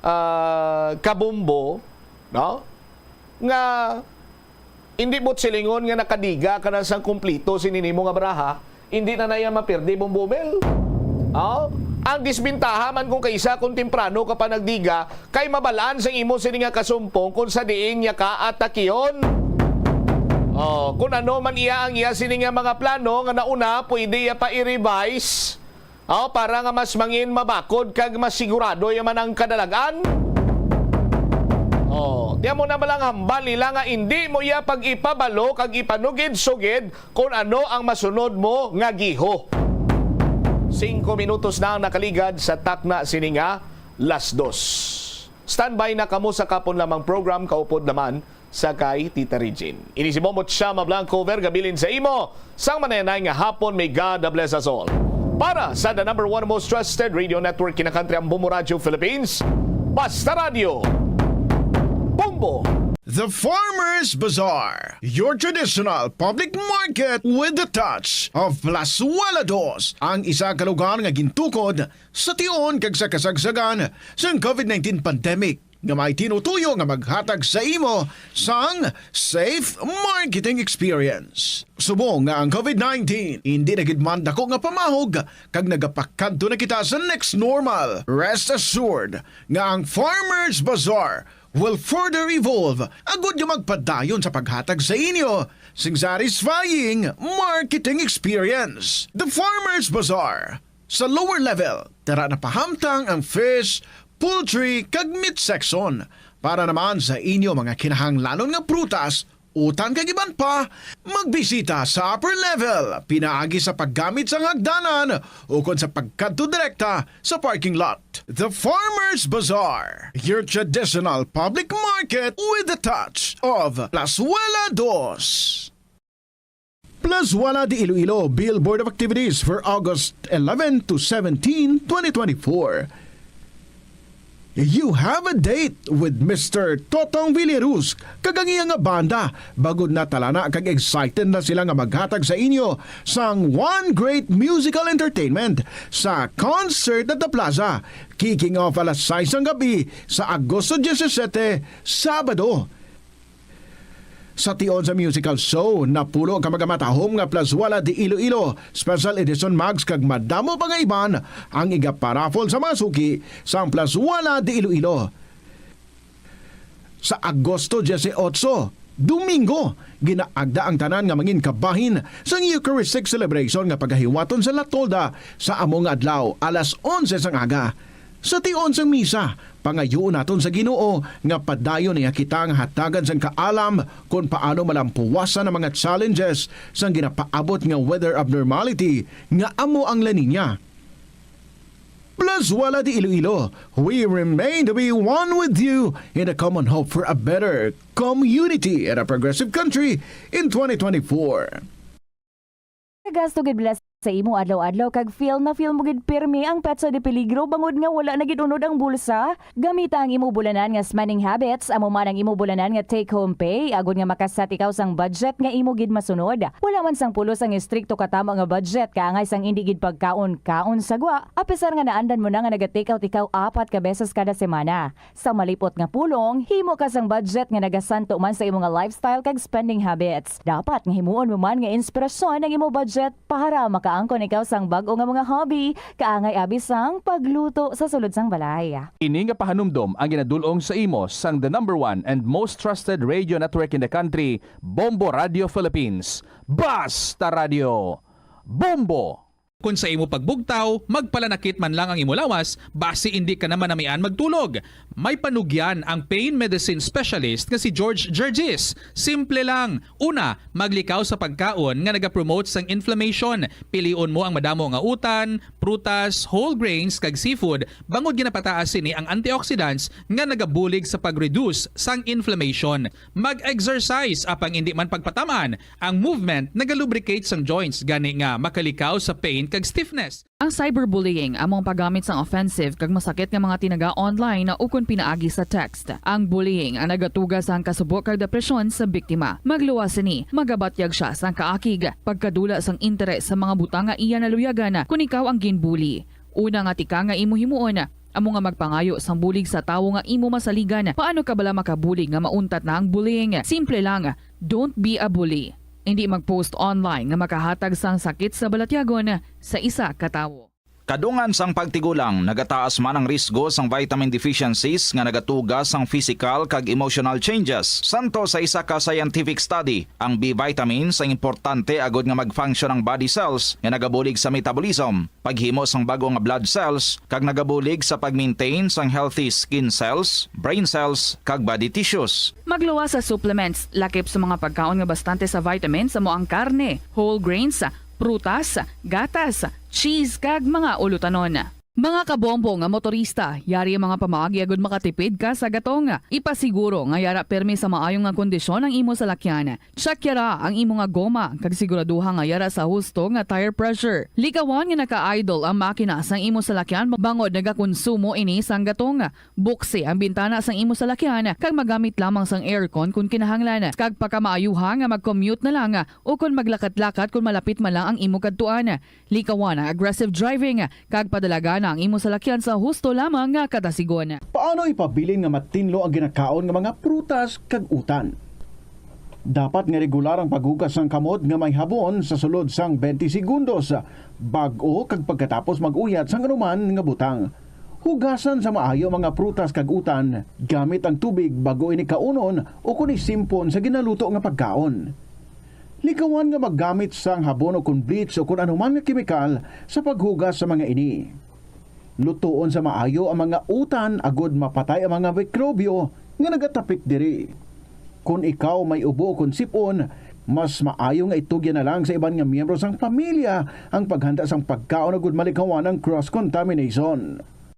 ah, kabumbo, no? Nga hindi butsilingon nga nakadiga ka na sang kumplito sini nimo nga baraha, hindi na na iya mapirdi, Bumbumel. Oh? Ang disbintaha man kung kaisa kung temprano ka pa nagdiga, kay mabalaan sang imo sini nga kasumpong kung sa diin niya ka atakion. Oh, kung ano man iya ang iya sini nga mga plano nga nauna, pwede iya pa i-revise. Oh, para nga mas mangin mabakod kag mas sigurado ya man ang kadalag-an. Oh, ti amo na bala ang hambal nila nga indi mo iya pag-ipabalo kag ipanugid-sugid kon ano ang masunod mo nga giho. Singko minutos na ang nakaligad sa takna sini nga las dos. Standby na kamo sa Kapon Lamang program, kaupod naman sa kay Tita Regine. Ini si Bombo Chama Blanco, vergabilin sa imo sang manayanay nga hapon. May God bless us all. Para sa the number one most trusted radio network in the country, ang Bombo Radio Philippines, Basta Radio, Bombo. The Farmers Bazaar, your traditional public market with the touch of Plazuela Dos, ang isa ka lugar nga gintukod sa tion kag sa kasagsagan sang covid nineteen pandemic, nga may tinutuyo nga maghatag sa imo sang safe marketing experience. Subong nga ang covid nineteen indi na gid man dako nga pamahog kag nagapakadto na kita sa next normal, rest assured nga ang Farmers Bazaar will further evolve agud nga magpadayon sa paghatag sa inyo sing satisfying marketing experience. The Farmers Bazaar, sa lower level, tara na pahamtang ang fish, poultry, kag meat section. Para naman sa inyo mga kinahanglanon nga prutas, utan kag iban pa, magbisita sa upper level, pinaagi sa paggamit sang hagdanan ukon sa pagkadto direkta sa parking lot. The Farmers Bazaar, your traditional public market with the touch of Plazuela Dos. Plazuela de Iloilo, Billboard of Activities for August eleven to seventeen, twenty twenty-four. You have a date with Mister Totong Villaruz kag ang iya nga banda, bangod natalana kag excited na sila nga maghatag sa inyo sang one great musical entertainment sa Concert at the Plaza, kicking off alas sais sang gabi sa Agosto disisete, Sabado. Sa tion sa musical show, napulo ka magamatahom nga Plazuela de Iloilo Special Edition mugs kag madamo pa nga iban ang igaparaffle sa mga suki sang Plazuela de Iloilo. Sa Agosto dieciocho, Domingo, ginaagda ang tanan nga mangin kabahin sang Eucharistic celebration nga pagahiwaton sa La Tolda sa amo nga adlaw, alas onse sang aga. Sa tion sang misa, pangayuon naton sa Ginoo nga padayon niya kita nga hatagan sang kaalam kon paano malampuwasan ang mga challenges sang ginapaabot nga weather abnormality nga amo ang La Niña. Plazuela de Iloilo, we remain to be one with you in a common hope for a better community and a progressive country in twenty twenty-four. Gasto gid bala sa imo adlaw-adlaw kag feel na feel mo gid pirmi ang petsa de peligro bangod nga wala na gid unod ang bulsa? Gamita ang imo bulanan nga spending habits, amo man ang imo bulanan nga take-home pay, agod nga maka-set ikaw sang budget nga imo gid masunod. Wala man sang pulos ang estrikto katama nga budget, kaangay sang indi gid pagkaon-kaon sa gwa, apisar nga naandan mo na nga naga-take out ikaw apat ka beses kada semana. Sa malipot nga pulong, himo ka sang budget nga nagasanto man sa imo nga lifestyle kag spending habits. Dapat nga himuon mo man nga inspirasyon ang imo budget para makaangkon ikaw sang bag-o nga mga hobby, kaangay abi sang pagluto sa sulod sang balay. Ini nga pahanumdom ang ginadul-ong sa imo sang the number one and most trusted radio network in the country, Bombo Radio Philippines. Basta Radio! Bombo! Kon sa imo pagbugtaw, magpalanakit man lang ang imo lawas, basi indi ka na manamian magtulog. May panugyan ang pain medicine specialist nga si George Gergis. Simple lang. Una, maglikaw sa pagkaon nga nagapromote sang inflammation. Pilion mo ang madamo nga utan, prutas, whole grains, kag seafood, bangod ginapataas sini ang antioxidants nga nagabulig sa pag-reduce sang inflammation. Mag-exercise, apang indi man pagpatam-an, ang movement nagalubricate sang joints, gani nga makalikaw sa pain kag stiffness. Ang cyberbullying amo ang paggamit sang offensive kag masakit nga mga tinaga online ukon pinaagi sa text. Ang bullying ang nagatuga sang kasubo kag depresyon sa biktima. Magluwas sini, magabatyag sia sang kaakig, pagkadula sang interes sa mga butang nga iya naluyagan kon ikaw ang ginbully. Una nga tikang nga imo himuon amo nga magpangayo sang bulig sa tawo nga imo masaligan. Paano ka bala makabulig nga mauntat na ang bullying? Simple lang, don't be a bully. Indi mag-post online nga makahatag sang sakit sa balatyagon sa isa ka tawo. Kadungan sang pagtigulang, nagataas man ang risgo sang vitamin deficiencies nga nagatuga sang physical kag emotional changes. Santo sa isa ka scientific study, ang B vitamins ang importante agud nga mag-function ang body cells nga nagabulig sa metabolism, paghimo sang bag-o nga blood cells, kag nagabulig sa pag-maintain sang healthy skin cells, brain cells, kag body tissues. Magluwas sa supplements, lakip sa mga pagkaon nga bastante sa vitamins amo ang karne, whole grains, prutas, gatas, cheese, kag mga ulutanon. Mga kabombo nga motorista, yari ang mga pamaagi agud makatipid ka sa gatong. Ipasiguro nga yara pirmi sa maayo nga kondisyon ang imo salakyan. Check yara ang imo nga goma kag siguraduha nga yara sa husto nga tire pressure. Likawan nga naka-idle ang makina sang imo salakyan bangod nagakonsumo ini sang gatong. Buksi ang bintana sang imo salakyan kag magamit lamang sang aircon kon kinahanglan, kag pakamaayuha nga mag-commute na lang o kon maglakat-lakat kon malapit man lang ang imo kadtuan. Likawan ang aggressive driving kag padalagana ang imo salakyan sa husto lamang nga katasigon. Paano ipabilin nga matinlo ang ginakaon nga mga prutas kag utan? Dapat nga regular ang paghugas sang kamot nga may habon sa sulod sang twenty segundos, bag-o kag pagkatapos mag-uyat sang anuman nga butang. Hugasan sa maayo ang mga prutas kag utan gamit ang tubig bag-o ini kaunon o kon isimpon sa ginaluto nga pagkaon. Likawan nga maggamit sang habon o kon bleach o kon anuman nga kemikal sa paghugas sa mga ini. Lutoon sa maayo ang mga utan agud mapatay ang mga mikrobyo nga nagatapik diri. Kon ikaw may ubo o kon sip-on, mas maayo nga itugyan na lang sa iban nga miyembro sang pamilya ang paghanda sang pagkaon agud malikawan ang cross-contamination.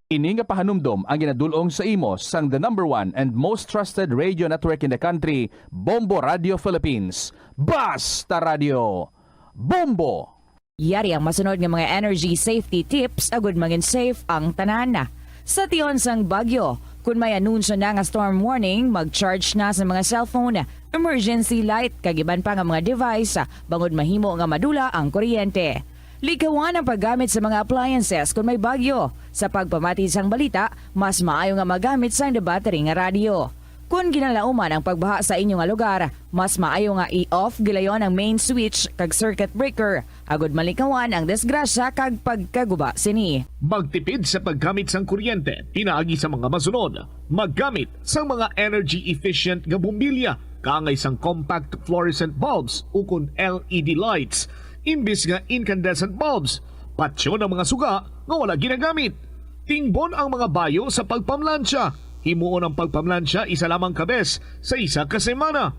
Ini nga pahanumdom ang ginadul-ong sa imo sang the number one and most trusted radio network in the country, Bombo Radio Philippines. Basta Radio! Bombo! Yari ang masunod nga mga energy safety tips agud mangin safe ang tanan. Sa tion sang bagyo, kun may anunsyo na nga storm warning, mag-charge na sa mga cellphone, emergency light, kag iban pa nga mga device, bangod mahimo nga madula ang kuryente. Likawan ang paggamit sa mga appliances kun may bagyo. Sa pagpamati sang balita, mas maayo nga magamit sang battery nga radyo. Kon ginalauman ang pagbaha sa inyo nga lugar, mas maayo nga i-off gilayon ang main switch kag circuit breaker, agud malikawan ang disgrasya kag pagkaguba sini. Magtipid sa paggamit sang kuryente pinaagi sa mga masunod: maggamit sang mga energy-efficient nga bombilya kaangay sang compact fluorescent bulbs ukon L E D lights imbis nga incandescent bulbs. Patyon ang mga suga nga wala ginagamit. Tingbon ang mga bayo sa pagpamlansya. Himuon ang pagpamlansya isa lamang ka bes sa isa ka semana.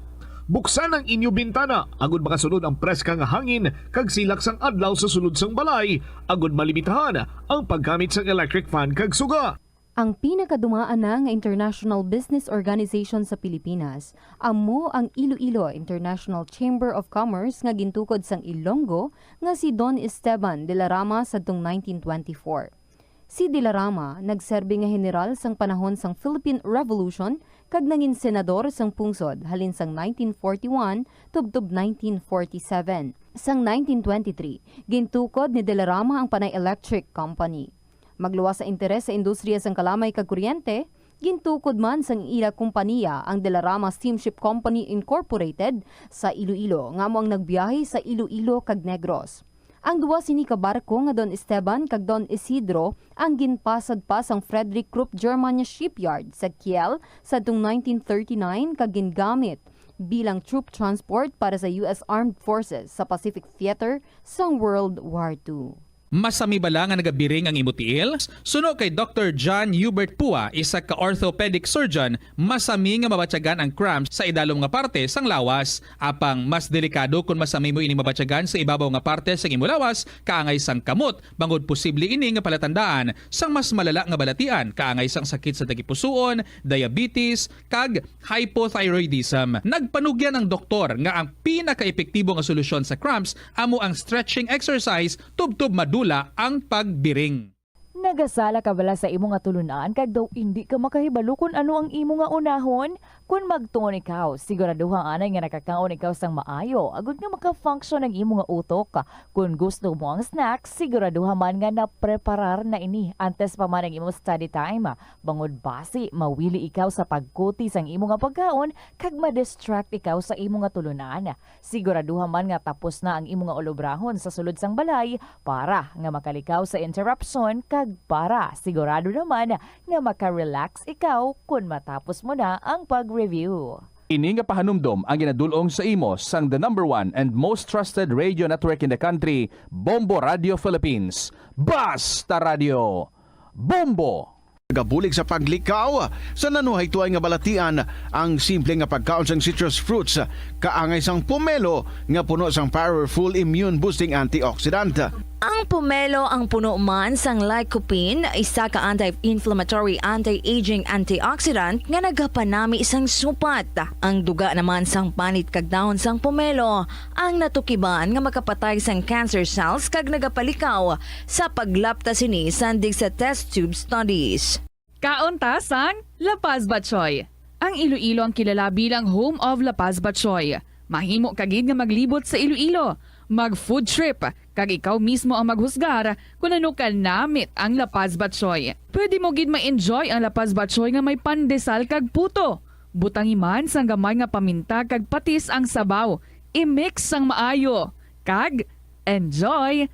Buksan ang inyo bintana agud makasulod ang preska nga hangin kag silak sang adlaw sa sulod sang balay, agud malimitahan ang paggamit sang electric fan kag suga. Ang pinakadumaan na nga international business organization sa Pilipinas amo ang Iloilo International Chamber of Commerce nga gintukod sang Ilonggo nga si Don Esteban de la Rama sadtong nineteen twenty-four. Si De la Rama nagserbi nga heneral sang panahon sang Philippine Revolution kag nangin senador sang pungsod halin sang nineteen forty-one tubtob nineteen forty-seven. Sang nineteen twenty-three, gintukod ni De la Rama ang Panay Electric Company. Magluwas sa interes sa industriya sang kalamay kag kuryente, gintukod man sang ila kompaniya ang De la Rama Steamship Company Incorporated sa Iloilo, nga amo ang nagbiyahe sa Iloilo kag Negros. Ang duha sini ka barko nga Don Esteban kag Don Isidro ang ginpasad pa sang Frederick Krupp Germania Shipyard sa Kiel sadtong nineteen thirty-nine kag gingamit bilang troop transport para sa U S Armed Forces sa Pacific Theater sang World War Two. Masami bala nga nagabiring ang imo tiil? Suno kay Doktor John Hubert Pua, isa ka orthopedic surgeon, masami nga mabatyagan ang cramps sa idalom nga parte sang lawas. Apang mas delikado kon masami mo ini mabatyagan sa ibabaw nga parte sang imo lawas, kaangay sang kamot, bangod posible ini nga palatandaan sang mas malala nga balatian, kaangay sang sakit sa tagipusoon, diabetes, kag hypothyroidism. Nagpanugyan ang doktor nga ang pinakaepektibo nga solusyon sa cramps amo ang stretching exercise tubtob madula ang pagbiring. Nagasala ka bala sa imo nga tulunan kag daw indi ka makahibalo kon ano ang imo nga unahon? Kon magtuon ikaw, siguraduha anay nga nakakaon ikaw sang maayo agud nga maka-function ang imo nga utok. Kon gusto mo ang snack, siguraduha man nga napreparar na ini antes pa man ang imo study time. Bangod basi mawili ikaw sa pagkuti sang imo nga pagkaon kag ma-distract ikaw sa imo nga tulunan. Siguraduha man nga tapos na ang imo nga ulobrahon sa sulod sang balay para nga makalikaw sa interruption kag para sigurado naman nga maka-relax ikaw kon matapos mo na ang pag-review. Ini nga pahanumdom ang ginadul-ong sa imo sang the number one and most trusted radio network in the country, Bombo Radio Philippines. Basta Radio! Bombo! Nagabulig sa paglikaw sa nanuhay tuay nga balatian ang simple nga pagkaon sang citrus fruits, kaangay sang pomelo nga puno sang powerful immune-boosting antioxidant. Ang pomelo ang puno man sang lycopene, isa ka anti-inflammatory, anti-aging antioxidant nga nagapanami sang supat. Ang duga naman sang panit kag dahon sang pomelo ang natukiban nga makapatay sang cancer cells kag nagapalikaw sa paglapta sini sandig sa test tube studies. Kaon ta sang La Paz Batchoy. Ang Iloilo ang kilala bilang home of La Paz Batchoy. Mahimo ka gid nga maglibot sa Iloilo, mag food trip, kag ikaw mismo ang maghusgar kon ano ka namit ang La Paz Batchoy. Pwede mo gid ma-enjoy ang La Paz Batchoy nga may pandesal kag puto. Butangi man sang gamay nga paminta kag patis ang sabaw. I-mix sang maayo. Kag enjoy!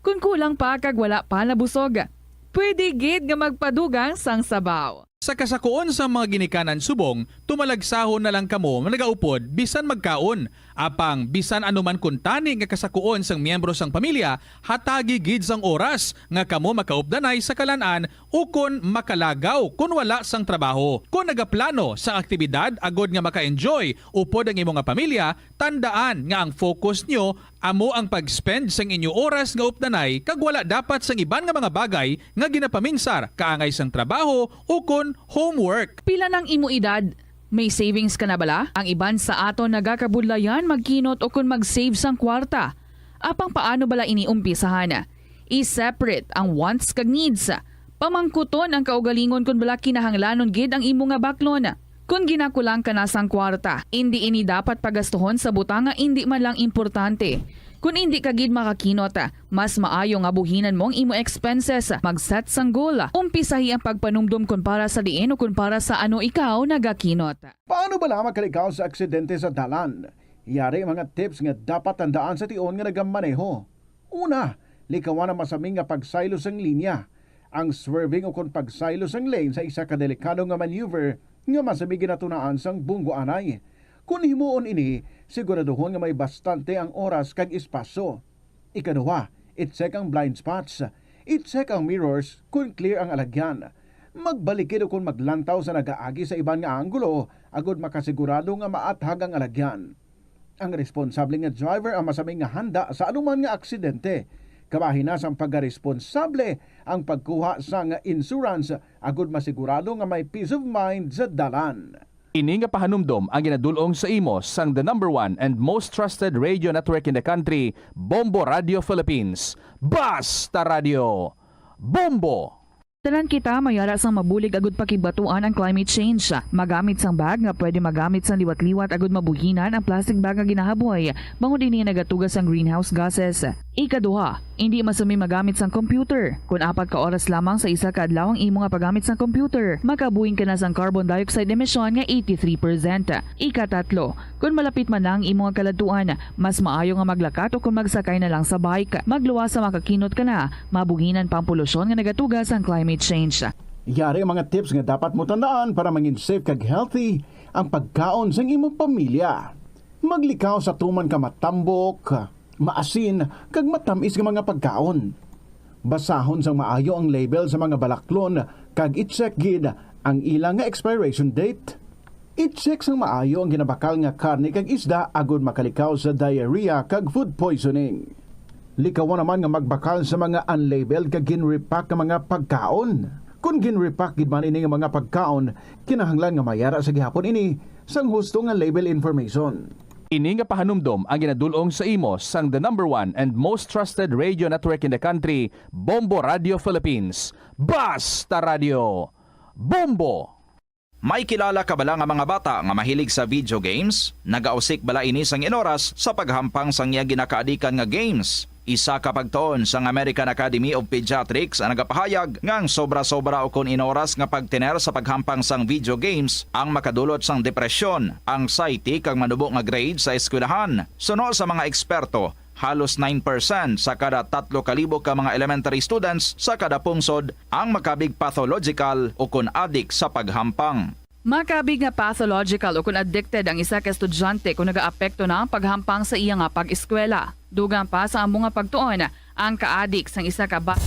Kon kulang pa kag wala pa nabusog, pwede gid nga magpadugang sang sabaw. Sa kasakuon sang mga ginikanan subong, tumalagsahon na lang kamo nga nagaupod bisan magkaon. Apang bisan ano man kuntani nga kasakuon sang miyembro sang pamilya, hatagi gid sang oras nga kamo makaupdanay sa kalan-an ukon makalagaw kon wala sang trabaho. Kon nagaplano sang aktibidad agod nga maka-enjoy upod ang imo nga pamilya, tandaan nga ang focus nyo amo ang pag-spend sang inyo oras nga updanay kag wala dapat sang iban nga mga bagay nga ginapaminsar kaangay sang trabaho ukon homework. Pila nang imo edad? May savings ka na bala? Ang iban sa aton nagakabudlayan magkinot ukon mag-save sang kwarta. Apang paano bala ini umpisahan? I-separate ang wants kag needs. Pamangkuton ang kaugalingon kon bala kinahanglanon gid ang imo nga baklon. Kon ginakulang ka na sang kwarta, indi ini dapat pagastuhon sa butang nga indi man lang importante. Kon indi ka gid makakinot, mas maayo nga buhinan mo ang imo expenses, mag-set sang goal, umpisahi ang pagpanumdom kon para sa diin o kon para sa ano ikaw nagakinot. Paano bala makalikaw sa aksidente sa dalan? Yari ang mga tips nga dapat tandaan sa tion nga nagamaneho. Una, likawan ang masami nga pagsaylo sang linya. Ang swerving ukon pagsaylo sang lane sa isa ka delikado nga maneuver nga masami ginatunaan sang bunggoanay. Kon himuon ini, siguraduhon nga may bastante ang oras kag espasyo. Ikaduha, i-check ang blind spots. I-check ang mirrors kon clear ang alagyan. Magbalikid ukon maglantaw sa nagaagi sa iban nga anggulo agod makasigurado nga maathag ang alagyan. Ang responsable nga driver ang masami nga handa sa anuman nga aksidente. Kabahin na sang pagkaresponsable ang pagkuha sang insurance agod masigurado nga may peace of mind sa dalan. Ini nga pahanumdom ang ginadul-ong sa imo sang the number one and most trusted radio network in the country, Bombo Radio Philippines. Basta Radio Bombo! Tanan kita may ara sang mabulig agud pakigbatuan ang climate change. Magamit sang bag nga pwede magamit sang liwat-liwat agud mabuhinan ang plastic bag nga ginahaboy, bangod ini nagatuga sang greenhouse gases. Ikaduha, indi masumi magamit sang computer. Kon apat ka oras lamang sa isa ka adlaw ang imo nga paggamit sang computer, makabuhin ka na sang carbon dioxide emission nga eighty-three percent. Ikatatlo, kon malapit man na ang imo nga kaladtuan, mas maayo nga maglakat o kon magsakay na lang sa bike. Magluwas sa makakinot ka na, mabuhinan pa ang polusyon nga nagatuga sang climate change. Yari ang mga tips nga dapat mo tandaan para mangin safe kag healthy ang pagkaon sang imong pamilya. Maglikaw sa tuman ka matambok, maasin, kag matamis nga mga pagkaon. Basahon sang maayo ang label sa mga balaklon kag i-check gid ang ila nga expiration date. I-check sang maayo ang ginabakal nga karne kag isda agud makalikaw sa diarrhea kag food poisoning. Likawan naman nga magbakal sa mga unlabeled kag gin-repack nga mga pagkaon. Kon gin-repack gid man ini nga mga pagkaon, kinahanglan nga mayara sa gihapon ini sang husto nga label information. Ini nga pahanumdom ang ginadul-ong sa imo sang the number one and most trusted radio network in the country, Bombo Radio Philippines. Basta Radio Bombo! May kilala ka bala nga mga bata nga mahilig sa video games? Nagausik bala ini sang inoras sa paghampang sang iya ginakaadikan nga games? Isa ka pagtuon sang American Academy of Pediatrics ang nagapahayag nga ang sobra-sobra ukon inoras nga pagtener sa paghampang sang video games ang makadulot sang depresyon, anxiety, kag manubo nga grade sa eskwelahan. Suno sa mga eksperto, halos nine percent sa kada tatlo ka libo ka mga elementary students sa kada pungsod ang makabig pathological ukon adik sa paghampang. Makabig nga pathological ukon addicted ang isa ka estudyante kon nagaapekto na ang paghampang sa iya nga pag-eskwela. Dugang pa sa amo nga pagtuon, ang kaadik sang isa ka ba-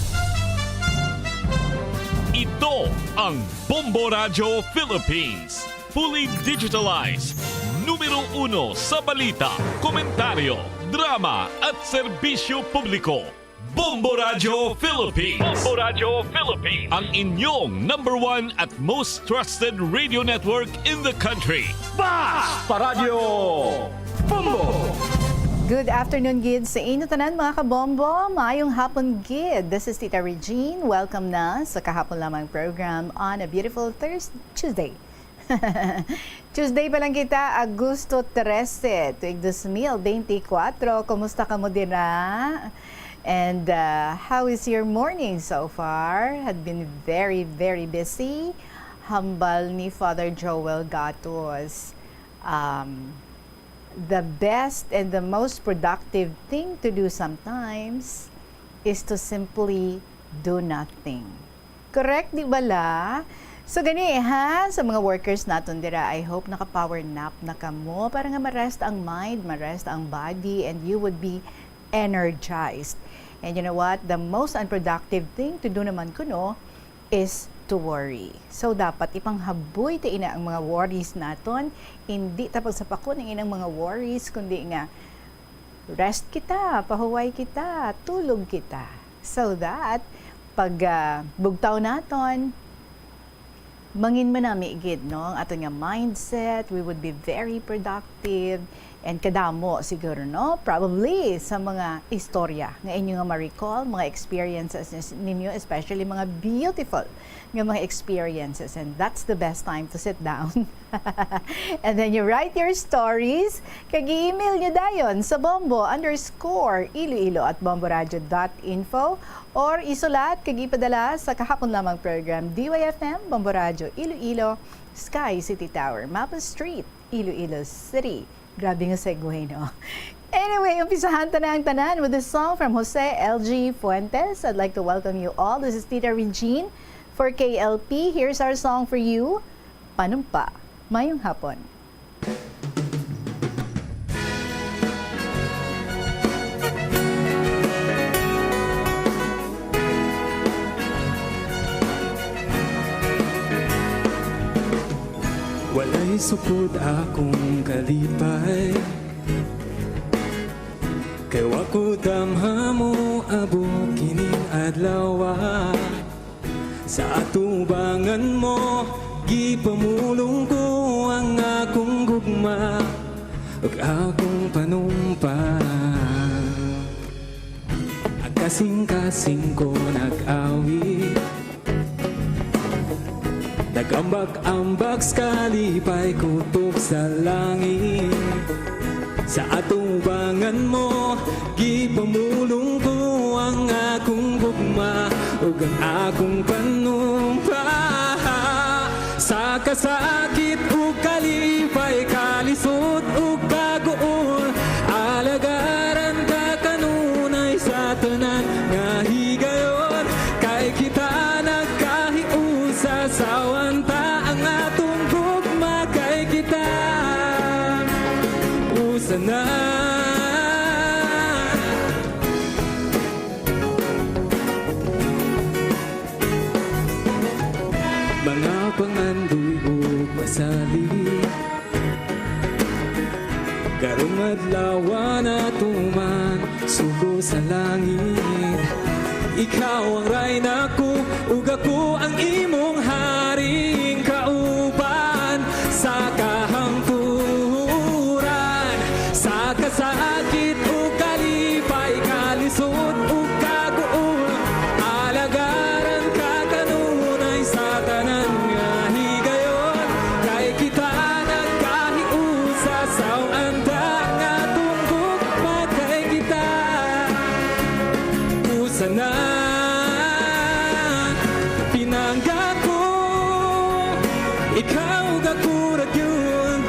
Ito ang Bombo Radyo Philippines. Fully digitalized. Numero uno sa balita, komentaryo, drama, at serbisyo publiko. Bombo Radyo Philippines. Bombo Radyo Philippines. Ang inyong number one at most trusted radio network in the country. Basta Radyo Bombo! Good afternoon gid sa inyo tanan, mga kabombo. Maayong hapon gid. This is Tita Regine. Welcome na sa kahapon lamang program on a beautiful Thursday, Tuesday. Tuesday pa lang kita, Agosto trese, tuig dos mil beintikwatro. Kumusta kamo dira? And, uh, how is your morning so far? Had been very, very busy. Hambal ni Father Joel Gatos, um, the best and the most productive thing to do sometimes is to simply do nothing. Correct, di bala? So, gani, ha, sa mga workers naton dira, I hope naka-power nap na kamo para nga ma-rest ang mind, ma-rest ang body, and you would be energized. And you know what? The most unproductive thing to do naman kuno is to worry. So, dapat ipanghaboy ta ina ang mga worries naton. Hindi ta pagsapakon ang inang mga worries, kundi nga rest kita, pahuway kita, tulog kita. So that, pag, ah, bugtaw naton, mangin manami gid, no, ang aton nga mindset, we would be very productive, And kadamo siguro, no? Probably sa mga istorya nga inyo nga ma-recall, mga experiences nis-, ninyo, especially mga beautiful nga mga experiences. And that's the best time to sit down. And then you write your stories, kag i-email nyo dayon sa bombo underscore iloilo at bomboradio dot info, or isulat kag ipadala sa kahapon lamang program, D Y F M, Bombo Radio Iloilo, Sky City Tower, Mapa Street, Iloilo City. Grabe nga segue, no? Anyway, umpisahan ta na ang tanan with a song from Jose L G Fuentes. I'd like to welcome you all. This is Tita Regine for K L P. Here's our song for you, Panumpa. Mayong hapon. Walay sukod akong kalipay, kay wa ko damha moabot kining adlaw. Sa atubangan mo, gipamulong ko ang akong gugma ug akong panumpa. Ang kasing-kasing ko nag-awit, nag-ambak-ambak sa kalipay kutob sa langit. Sa atubangan mo, gipamulong ko ang akong gugma ug ang akong panumpa. Sa kasakit ug kalipay, kalisod ug kaguol, alagaran ka kanunay sa tanan nga higayon. Kay kita nagkahiusa, sawan ta ang atong gugma, kay kita usa na. Mga pangandoy ug pasalig, karong adlaw natuman sugo sa langit. Ikaw ang rayna ko, ug ako ang imong haring kauban sa kahangturan. Sa kasakit ug kalipay, kalisod ug kaguol, alagaran ka kanunay sa tanan nga higayon. Kay kita nagkahiusa, sawan ta ang atong gugma, kay kita usa na. Pinangga ko, ikaw ug ako ra gyud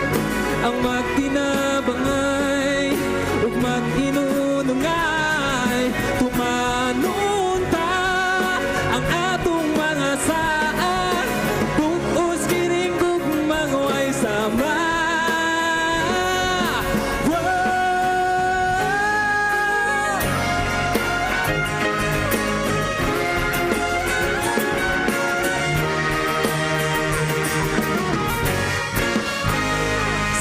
ang magtinabangay ug mag-inunongay. Tumanon ta ang atong mga sala, bug-os kining gugmang way sama. Wow!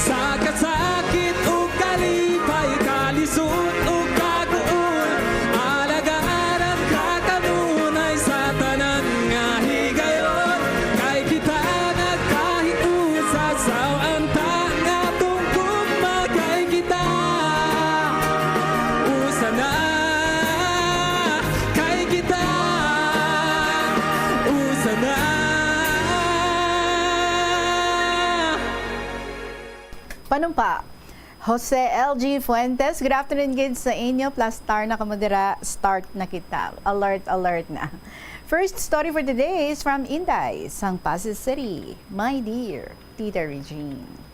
Sa kasakit ug kalipay, kalisod ug kaguol, alagaran ka kanunay sa tanan nga higayon. Kay kita nagkahiusa, sawan ta ang atong gugma, kay kita usa na. Kay kita usa na. Panumpa, Jose L G Fuentes, good afternoon gid sa inyo. Plus star na kamo dira, start na kita. Alert, alert na. First story for today is from Inday, sang Passi City. My dear Tita Regine.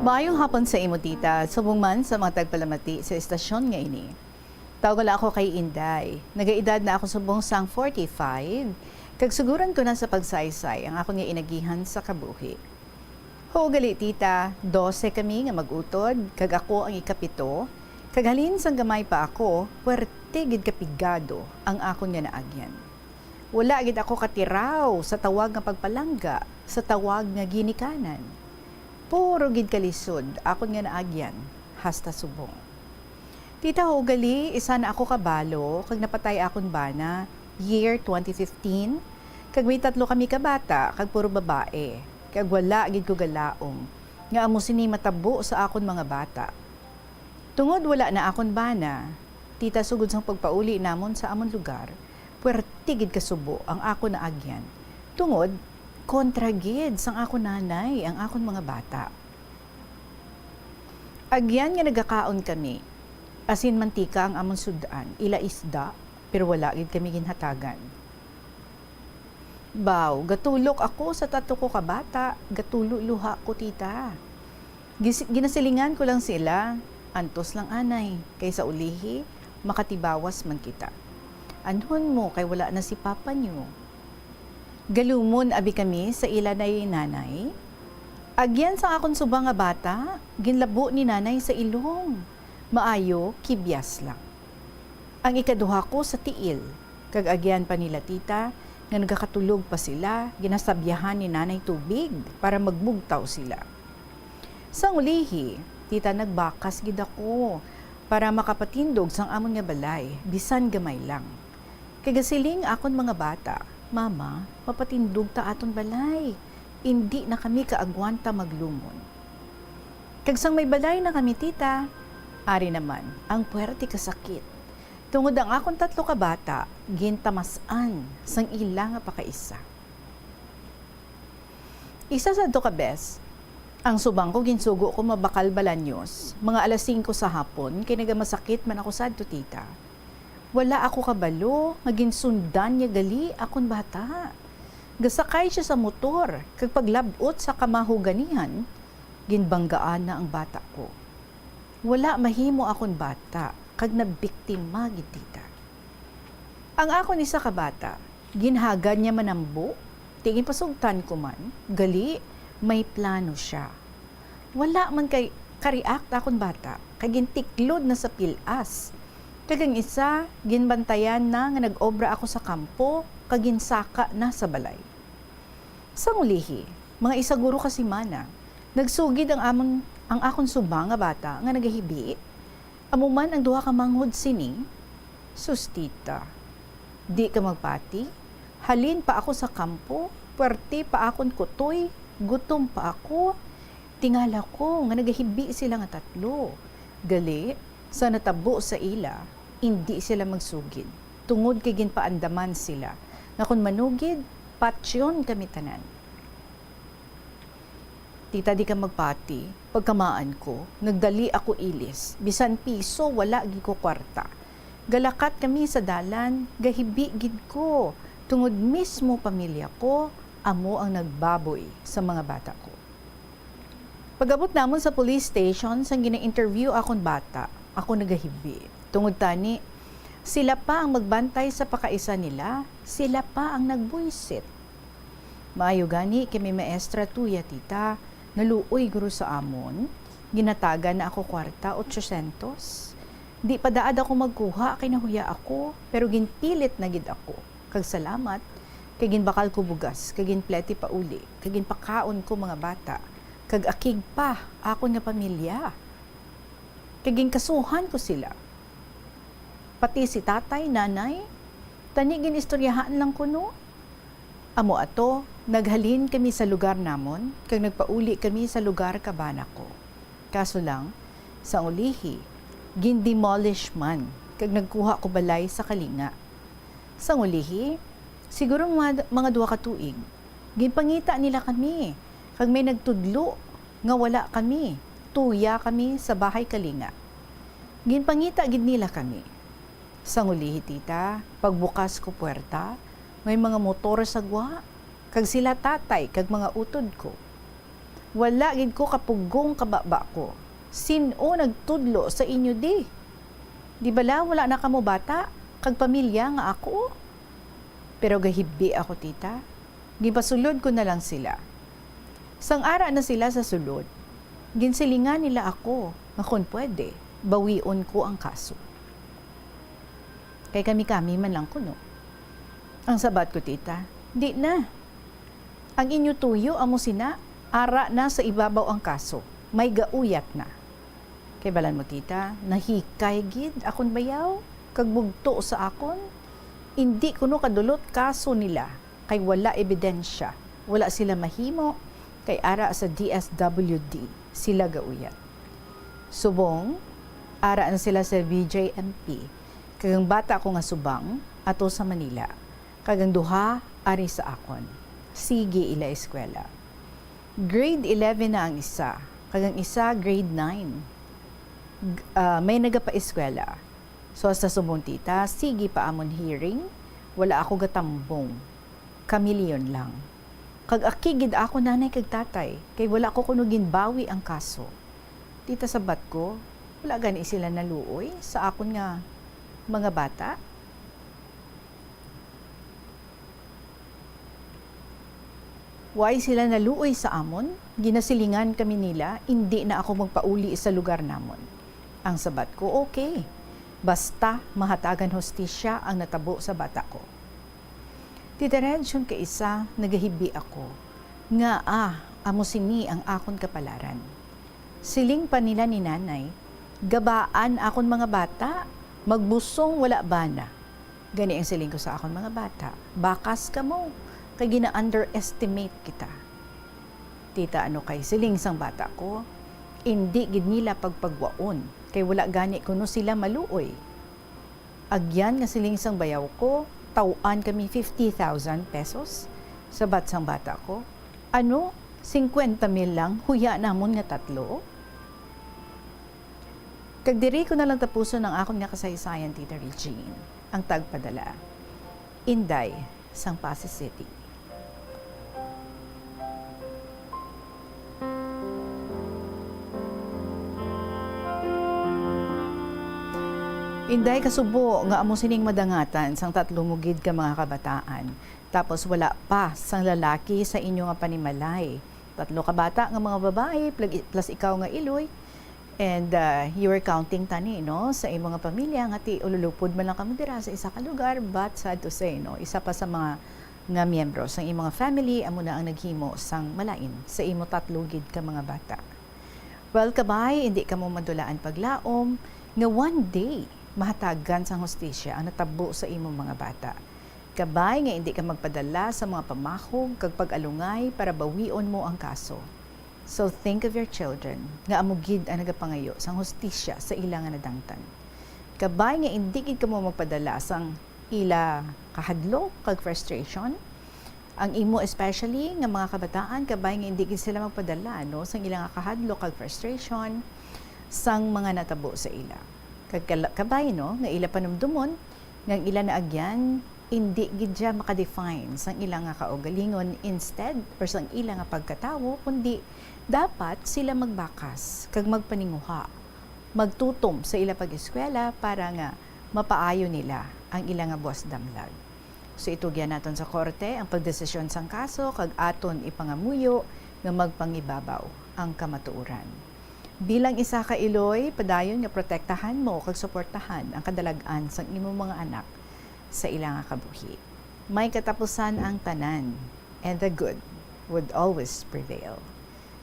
Maayong hapon sa imo, tita, subong man sa mga tagpalamati sa estasyon nga ini. Tawgon lang ako kay Inday. Nagaedad na ako subong sang forty-five, kag suguran ko na sa pagsaysay ang akon nga inagihan sa kabuhi. Huo gali, tita, dose kami nga mag-utod, kag ako ang ikapito, kag halin sang gamay pa ako, puwer-, Ti gid kapigado ang akon nga naagyan. Wala gid ako katiraw sa tawag nga pagpalangga, sa tawag nga ginikanan. Puro gid kalisod akon nga naagyan, hasta subong. Tita, ho, gali, isa na ako kabalo kag napatay akon bana, year twenty fifteen, kag may tatlo kami ka bata kag puro babae, kag wala gid ko galaom nga amo sini matabo sa akon mga bata. Tungod wala na akon bana, tita, sugod sang pagpauli namon sa amon lugar, puwerte gid kasubo ang akon naagyan. Tungod, kontra gid sang akon nanay ang akon mga bata. Agyan nga nagakaon kami, asin mantika ang amon sud-an, ila isda, pero wala gid kami ginhatagan. Baw, gatulok ako sa tatlo ko ka bata, gatulo luha ko, tita. Gis-, ginasilingan ko lang sila, "Antos lang, anay, kay sa ulihi, makatibawas man kita. Anhon mo kay wala na si papa niyo." Galumon abi kami sa ila nay nanay. Agyan sang akon suba nga bata, ginlabo ni nanay sa ilong. Maayo, kibyas lang. Ang ikaduha ko sa tiil, kag agyan pa nila tita nga nagakatulog pa sila, ginasabyahan ni nanay tubig para magbugtaw sila. Sang ulihi, tita, nagbakas gid ako para makapatindog sang amon nga balay, bisan gamay lang. Kay gasiling akon mga bata, "Mama, mapatindog ta aton balay. Indi na kami kaagwanta maglumon." Kag sang may balay na kami, tita, ari naman ang puwerte ka sakit. Tungod ang akon tatlo ka bata, gintamas-an sang ila nga pakaisa. Isa sadto ka bes, ang subang ko ginsugo ko mabakal balanyos, mga alas singko sa hapon, kay nagamasakit man ako sadto, tita. Wala ako kabalo nga ginsundan niya gali akon bata. Gasakay siya sa motor, kag paglab-ot sa kamahuganihan, ginbanggaan na ang bata ko. Wala mahimo akon bata, kag nabiktima gid, tita. Ang akon isa ka bata, ginhagad niya manambo, ti ginpasugtan ko man, gali, may plano siya. Wala man kay ka-react akon bata, kay gintiklod na sa pil-as. Kag ang isa, ginbantayan na nga nag-obra ako sa kampo, kag ginsaka na sa balay. Sang ulihi, mga isaguro ka semana, nagsugid ang amon, ang akon suba nga bata nga nagahibi. Amo man ang duha ka manghod sini, "Sus, tita, di ka magpati? Halin pa ako sa kampo, puwerte pa akon kutoy, gutom pa ako. Tingala ko nga nagahibi sila nga tatlo. Gali, sa natabo sa ila, indi sila magsugid, tungod kay ginpaandaman sila nga kon manugid, patyon kami tanan." Tita, di ka magpati, pagkamaan ko, nagdali ako ilis, bisan piso wala gid ko kwarta. Galakat kami sa dalan, gahibi gid ko, tungod mismo pamilya ko amo ang nagbaboy sa mga bata ko. Pag-abot namon sa police station, sang gina-interview akon bata, ako nagahibi. Tungod tani, sila pa ang magbantay sa pakaisa nila, sila pa ang nagbuisit. Maayo gani kay may maestra tuya, tita, naluoy guro sa amon, ginatagan na ako kwarta, otsosyentos. Di pa daad ako magkuha kay nahuya ako, pero ginpilit na gid ako. Kag salamat, kay ginbakal ko bugas, kag ginplete pauli, kag ginpakaon ko mga bata, kag akig pa akon nga pamilya. Kag ginkasuhan ko sila. Pati si tatay, nanay, tani gin-istoryahan lang kuno. Amo ato, naghalin kami sa lugar namon, kag nagpauli kami sa lugar ka bana ko. Kaso lang, sang ulihi, gin-demolish man, kag nagkuha ko balay sa Kalinga. Sang ulihi, siguro mga, mga duha ka tuig, ginpangita nila kami, kag may nagtudlo nga wala kami, tuya kami sa bahay Kalinga. Ginpangita gid nila kami. Sang ulihi, tita, pagbukas ko puwerta, may mga motor sa gwa, kag sila tatay kag mga utod ko. Wala gid ko kapugong kababa ko. Sin-o nagtudlo sa inyo di? Di bala wala na kamo bata kag pamilya nga ako? Pero gahibi ako, tita. Ginpasulod ko na lang sila. Sang ara na sila sa sulod, ginsilingan nila ako nga kon pwede, bawion ko ang kaso. Kay kami-kami man lang kuno. Ang sabat ko, tita, di na. Ang inyo tuyo amo sina, ara na sa ibabaw ang kaso. May gauyat na. Kay balan mo, tita, nahikay gid akon bayaw, kag bugto sa akon. Indi kuno kadulot kaso nila, kay wala ebidensya, wala sila mahimo, kay ara sa D S W D sila gauyat. Subong, ara na sila sa B J M P, kag ang bata ko nga subang ato sa Manila, kag ang duha ari sa akon. Sige ila eskwela. Grade eleven na ang isa, kag ang isa grade nine. G-, ah, may nagapaeskwela. So, hasta subong, tita, sige pa amon hearing, wala ako gatambong. Kamilyon lang. Kag aki gid ako, nanay kag tatay, kay wala ko kuno ginbawi ang kaso. Tita, sabat ko, wala gani sila naluoy sa akon nga mga bata? Why sila naluoy sa amon? Ginasilingan kami nila, indi na ako magpauli sa lugar namon. Ang sabat ko, okay. Basta mahatagan hustisya ang natabo sa bata ko. Tita Reg, yung kaisa, nagahibi ako. Nga, ah, amo sini ang akon kapalaran. Siling pa nila ni nanay, gabaan akon mga bata, magbusong wala bana. Gani ang siling ko sa akon mga bata, bakas kamo, kay gina-underestimate kita. Tita, ano kay siling sang bata ko, indi gid nila pagpagwaon, kay wala gani kuno sila maluoy. Agyan nga siling sang bayaw ko, taw-an kami fifty thousand pesos. Sabat sang bata ko, ano, singkwenta mil lang, huya namon nga tatlo? Kag diri ko na lang tapuson ang akon nga kasaysayan, Tita Regine, ang tagpadala. Inday, sang Passi City. Inday, kasubo nga amo sining madangatan sang tatlo mo gid ka mga kabataan, tapos wala pa sang lalaki sa inyo nga panimalay. Tatlo ka bata nga mga babayi, plag-, plus ikaw nga iloy, and, ah, you were counting tani, no, sa imo nga pamilya, nga ti ululupod man lang kamo dira sa isa ka lugar, but sad to say, no, isa pa sa mga nga miyembro sang imo nga family amo na ang naghimo sang malain sa imo tatlo gid ka mga bata. Well, kabay, indi kamo madulaan paglaom nga one day mahatagan sang hustisya ang natabo sa imo mga bata. Kabay nga indi ka magpadala sa mga pamahog kag pag-alungay para bawion mo ang kaso. So think of your children, nga amo gid ang nagapangayo sang hustisya sa ila nga nadangtan. Kabay nga indi gid kamo magpadala sang ila kahadlok kag frustration. Ang imo especially nga mga kabataan, kabay nga indi gid sila magpadala, no, sang ila nga kahadlok kag frustration sang mga natabo sa ila. Kag kala-, kabay, no, nga ila panumdumon nga ang ila naagyan indi gid siya maka-define sang ila nga kaugalingon. Instead, or sang ila nga pagkatawo, kundi dapat sila magbakas kag magpaninguha, magtutom sa ila pag-eskwela para nga mapaayo nila ang ila nga buwas damlag. So, itugyan naton sa korte ang pagdesisyon sang kaso kag aton ipangamuyo nga magpangibabaw ang kamatuoran. Bilang isa ka iloy, padayon nga protektahan mo kag suportahan ang kadalag-an sang imo mga anak sa ila nga kabuhi. May katapusan ang tanan, and the good would always prevail.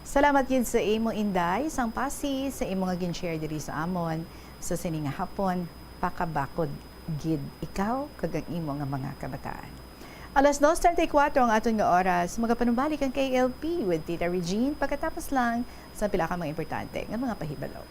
Salamat gid sa imo, Inday, sang Passi, sa imo nga gin-share diri sa amon sa sini nga hapon. Pakabakod gid ikaw kag ang imo nga mga kabataan. Alas dos treinta y cuatro ang aton nga oras. Magapanumbalik ang K L P with Tita Regine pagkatapos lang sa pila ka mga importante nga mga pahibalo.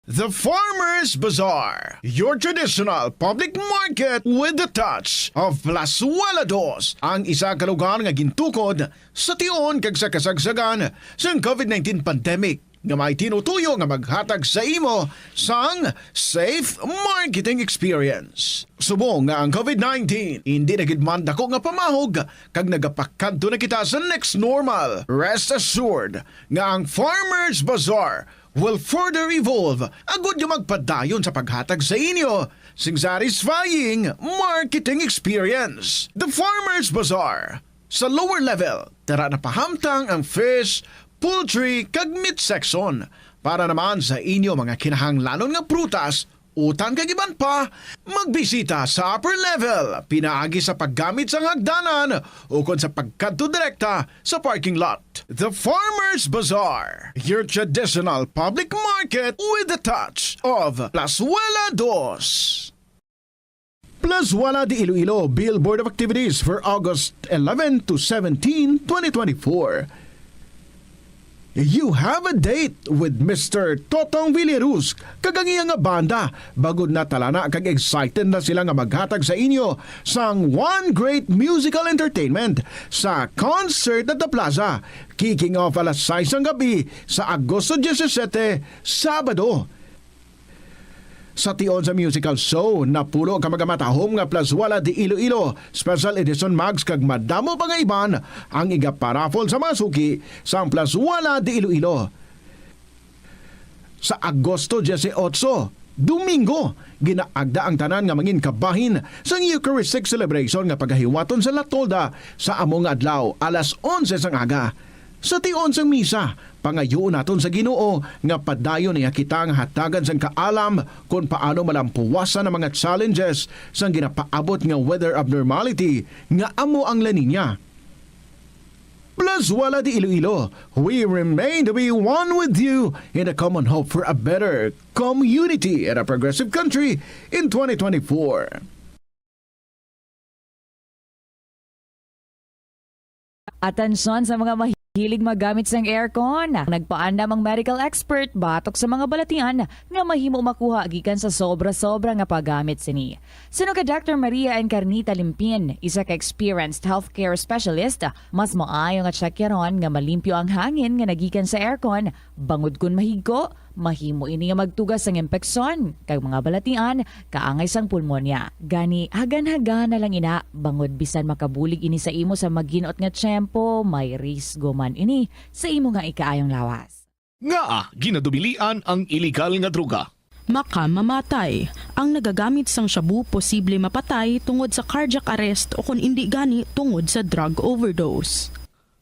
The Farmers Bazaar, your traditional public market with the touch of Plazuela Dos, ang isa ka lugar nga gintukod sa tion kag sa kasagsagan sang covid nineteen pandemic, nga may tinutuyo nga maghatag sa imo sang safe marketing experience. Subong nga ang covid nineteen indi na gid man dako nga pamahog kag nagapakadto na kita sa next normal, rest assured nga ang Farmers Bazaar will further evolve agud nga magpadayon sa paghatag sa inyo sing satisfying marketing experience. The Farmers Bazaar, sa lower level, tara na pahamtang ang fish, poultry, kag meat section. Para naman sa inyo mga kinahanglanon nga prutas, Utang kag iban pa, magbisita sa upper level pinaagi sa paggamit sang hagdanan ukon sa pagkadto direkta sa parking lot. The Farmers Bazaar, your traditional public market with a touch of Plazuela Dos. Plazuela de Iloilo, Billboard of Activities for August eleven to seventeen, twenty twenty-four. You have a date with Mister Totong Villaruz kag ang iya nga banda. Bangod na talana kag excited na sila nga maghatag sa inyo sang one great musical entertainment sa concert at the plaza, kicking off alas sais sang gabi sa Agosto disisete, Sabado. Sa tion sa musical show, napulo ka magamatahom nga Plazuela de Iloilo Special Edition mugs kag madamo pa nga iban ang igaparaffle sa mga suki sang Plazuela de Iloilo. Sa Agosto dieciocho, Domingo, ginaagda ang tanan nga mangin kabahin sang Eucharistic celebration nga pagahiwaton sa La Tolda sa amo nga adlaw, alas onse sang aga. Sa tion sang misa, pangayuon naton sa Ginoo nga padayon niya kita nga hatagan sang kaalam kon paano malampuwasan ang mga challenges sang ginapaabot nga weather abnormality nga amo ang La Niña. Plazuela de Iloilo, we remain to be one with you in a common hope for a better community and a progressive country in twenty twenty-four. Atensyon sa mga mahilig maggamit sang aircon. Nagpaandam ang medical expert batok sa mga balatian nga mahimo makuha gikan sa sobra-sobra nga paggamit sini. Suno kay Doctor Maria Encarnita Limpin, isa ka experienced healthcare specialist, mas maayo nga tsakyaron nga malimpyo ang hangin nga nagikan sa aircon, bangod kon mahigko, mahimo ini nga magtuga sang impeksyon kag mga balatian kaangay sang pulmonya. Gani, hagan-hagan na lang ina, bangod bisan makabulig ini sa imo sa maginot nga tiyempo, may risgo man ini sa imo nga ikaayong lawas. Ngaa ginadubilian ang iligal nga droga? Makamamatay. Ang nagagamit sang shabu posible mapatay tungod sa cardiac arrest o kon indi gani tungod sa drug overdose.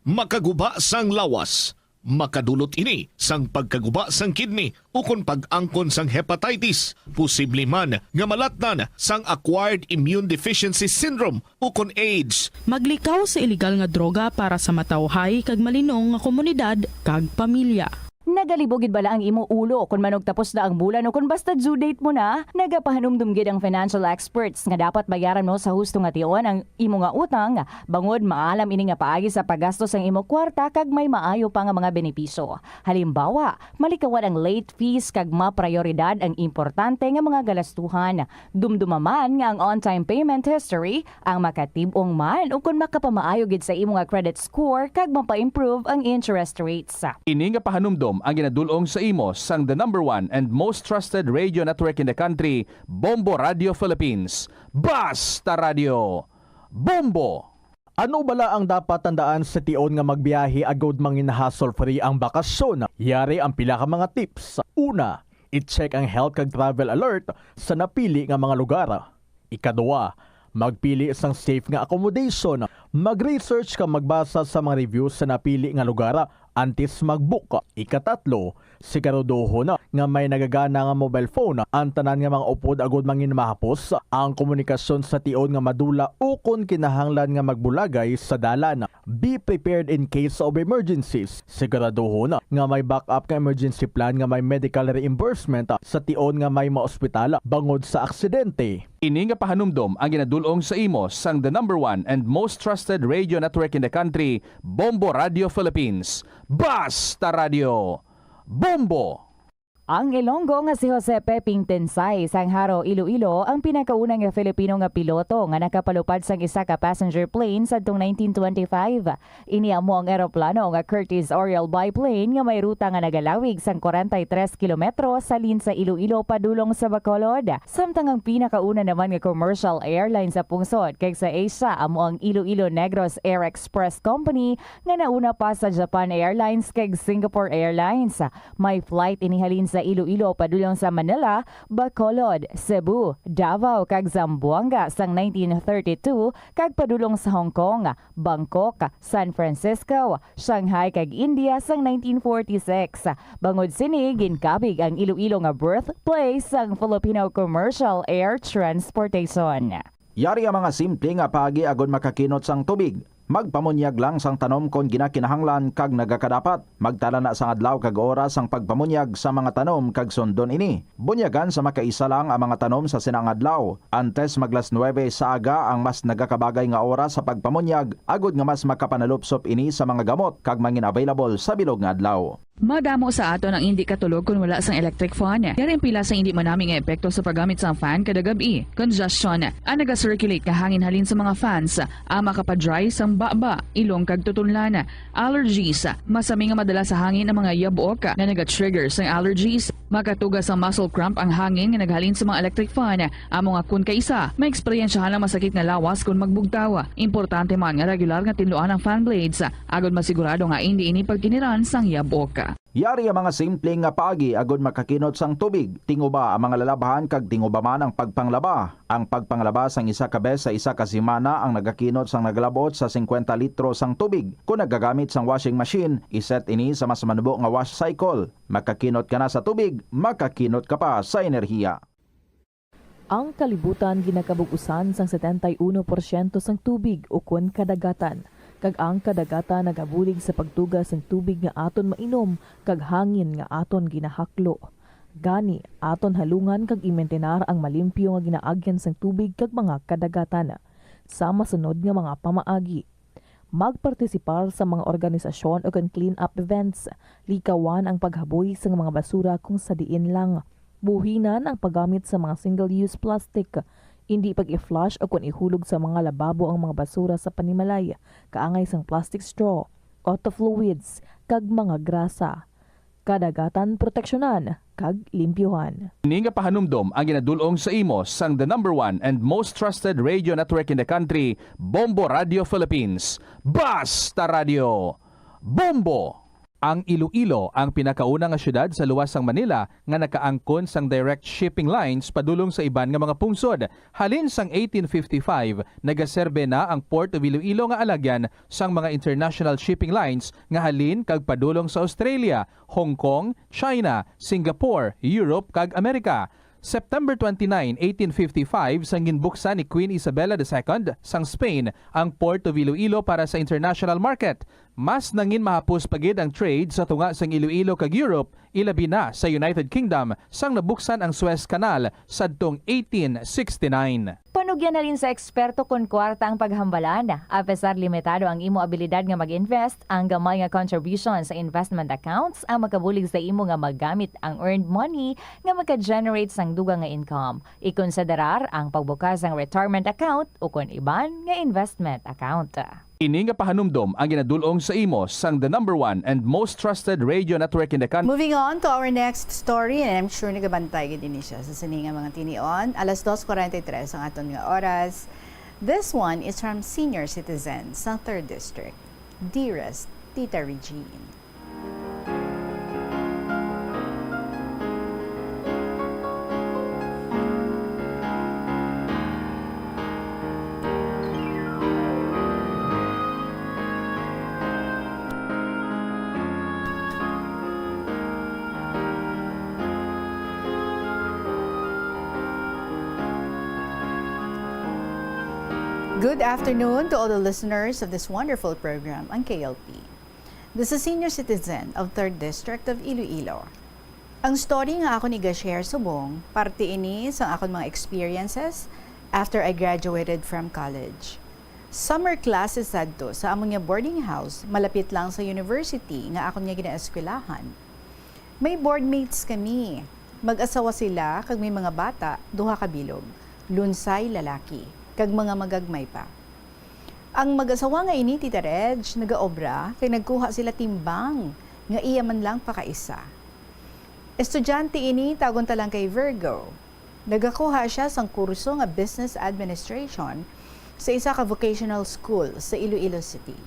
Makaguba sang lawas. Makadulot ini sang pagkaguba sang kidney ukon pag-angkon sang hepatitis, posible man nga malatnan sang acquired immune deficiency syndrome ukon AIDS. Maglikaw sa iligal nga droga para sa matawhay kag malinong nga komunidad kag pamilya. Nagalibo gid bala ang imo ulo kon manugtapos na ang bulan o kon basta due date mo na? Nagapahanumdom gid ang financial experts nga dapat bayaran mo sa husto nga tion ang imo nga utang, bangod maalam ini nga paagi sa paggasto sang imo kwarta kag may maayo pa nga mga benepisyo. Halimbawa, malikawan ang late fees kag maprayoridad ang importante nga mga galastuhan. Dumduma man nga ang on-time payment history ang makatib-ong man ukon makapamaayo gid sa imo nga credit score kag mapa-improve ang interest rates. Ini nga pahanumdom ang ginadul-ong sa imo sang the number one and most trusted radio network in the country, Bombo Radio Philippines. Basta Radio! Bombo! Ano bala ang dapat tandaan sa tion nga magbiyahe agod mangin hassle-free ang bakasyon? Yari ang pila ka mga tips. Una, i-check ang health kag travel alert sa napili nga mga lugar. Ikaduha, magpili sang safe nga accommodation. Mag-research kag magbasa sa mga reviews sa napili nga lugar antes mag-book. Ikatatlo, siguraduhon nga may nagagana nga mobile phone ang tanan nga mga upod agod mangin mahapos ang komunikasyon sa tion nga madula ukon kinahanglan nga magbulagay sa dalan. Be prepared in case of emergencies. Siguraduhon nga may backup nga emergency plan nga may medical reimbursement sa tion nga may maospital bangod sa aksidente. Ini nga pahanumdom ang ginadul-ong sa imo sang the number one and most trusted radio network in the country, Bombo Radio Philippines. Basta Radio! Bombo! Ang Ilonggo nga si Jose Peping Tensay sang Jaro, Iloilo, ang pinakauna nga Filipino nga piloto nga nakapalupad sang isa ka passenger plane sadtong nineteen twenty-five. Ini amo ang eroplano nga Curtiss Oriole biplane nga may ruta nga nagalawig sang kwarenta y tres kilometro halin sa Iloilo padulong sa Bacolod. Samtang ang pinakauna naman nga commercial airline sa pungsod kag sa Asia amo ang Iloilo Negros Air Express Company nga nauna pa sa Japan Airlines kag Singapore Airlines. May flight ini halin sa sa Iloilo padulong sa Manila, Bacolod, Cebu, Davao, kag Zamboanga sang nineteen thirty-two, kag padulong sa Hong Kong, Bangkok, San Francisco, Shanghai, kag India sang nineteen forty-six. Bangod sini, ginkabig ang Iloilo nga birthplace sang Filipino commercial air transportation. Yari ang mga simple nga paagi agod makakinot sang tubig. Magpamunyag lang sang tanom kon ginakinahanglan kag nagakadapat. Magtala na sang adlaw kag oras sang pagpamunyag sa mga tanom kag sundon ini. Bunyagan sa makaisa lang ang mga tanom sa sina nga adlaw. Antes mag las nuebe sa aga ang mas nagakabagay nga oras sa pagpamunyag, agod nga mas makapanalupsop ini sa mga gamot kag mangin-available sa bilog nga adlaw. Madamo sa aton ang indi katulog kon wala sang electric fan. Yari ang pila sang indi manami nga epekto sa paggamit sang fan kada gab-i. Congestion, ang naga-circulate nga hangin halin sa mga fans, ang makapa-dry sang baba, ilong kag tutunlan. Allergies, masami nga madala sa hangin ang mga yabok nga naga-trigger sang allergies. Makatuga sang muscle cramp ang hangin nga naghalin sa mga electric fan. Amo nga kon kaisa, maeksperiensyahan ang masakit nga lawas kon magbugtaw. Importante man nga regular nga tinluan ang fan blades, agod masigurado nga indi ini pagkiniran sang yabok. Yari ang mga simple nga paagi agod makakinot sang tubig. Tinguba ang mga lalabhan kag tinguba man ang pagpanglaba. Ang pagpanglaba sang isa ka bes sa isa ka semana ang nagakinot sang nagalabot sa singkwenta litro sang tubig. Kon nagagamit sang washing machine, iset ini sa mas manubo nga wash cycle. Makakinot ka na sa tubig, makakinot ka pa sa enerhiya. Ang kalibutan ginakabug-usan sang setenta y uno porsyento sang tubig ukon kadagatan, kag ang kadagatan nagabulig sa pagtuga sang tubig nga aton mainom kag hangin nga aton ginahaklo. Gani, aton halungan kag imintenar ang malimpyo nga ginaagyan sang tubig kag mga kadagatan. Sa masunod nga mga pamaagi, magpartisipar sa mga organisasyon ukon clean-up events. Likawan ang paghaboy sang mga basura kung sa diin lang. Buhinan ang paggamit sa mga single-use plastic. Indi pag-i-flush ukon ihulog sa mga lababo ang mga basura sa panimalay, kaangay sang plastic straw, auto fluids, kag mga grasa. Kadagatan proteksyonan kag limpyuhan. Ini nga pahanumdom ang ginadul-ong sa imo sang the number one and most trusted radio network in the country, Bombo Radio Philippines. Basta Radio! Bombo! Ang Iloilo ang pinakauna nga siyudad sa luwas sang Manila nga nakaangkon sang direct shipping lines padulong sa iban nga mga pungsod. Halin sang eighteen fifty-five, nagaserbe na ang Port of Iloilo nga alagyan sang mga international shipping lines nga halin kag padulong sa Australia, Hong Kong, China, Singapore, Europe, kag Amerika. September twenty-nine, eighteen fifty-five, sang ginbuksan ni Queen Isabella the Second sang Spain ang Port of Iloilo para sa international market, mas nangin mahapos pa gid ang trade sa tunga sang Iloilo kag Europe, ilabi na sa United Kingdom sang nabuksan ang Suez Canal sadtong eighteen sixty-nine. Panugyan halin sa eksperto kon kwarta ang paghambalan. Apesar limitado ang imo abilidad nga mag-invest, ang gamay nga contribution sa investment accounts ang makabulig sa imo nga magamit ang earned money nga maka-generate sang dugang nga income. Ikonsiderar ang pagbukas sang retirement account ukon iban nga investment account. Ini nga pahanumdom ang ginadul-ong sa imo sang the number one and most trusted radio network in the country. Moving on to our next story, and I'm sure nagabantay gid ini siya sa sini nga mga tinion. Alas dos forty-three ang aton nga oras. This one is from senior citizen sa third District. Dearest Tita Regine. Good afternoon to all the listeners of this wonderful program, ang K L P. This is senior citizen of third District of Iloilo. Ang story nga akon iga-share subong, parte ini sa akon mga experiences after I graduated from college. Summer classes sadto sa amon nga boarding house, malapit lang sa university nga akon nga ginaeskwelahan. May board mates kami. Mag-asawa sila kag may mga bata, duha ka bilog, lunsay lalaki, kag mga magagmay pa. Ang mag-asawa nga ini, Tita Reg, nagaobra kay nagkuha sila timbang nga iya man lang pakaisa. Estudyante ini, tawgon ta lang kay Virgo. Nagakuha siya sang kurso nga Business Administration sa isa ka vocational school sa Iloilo City.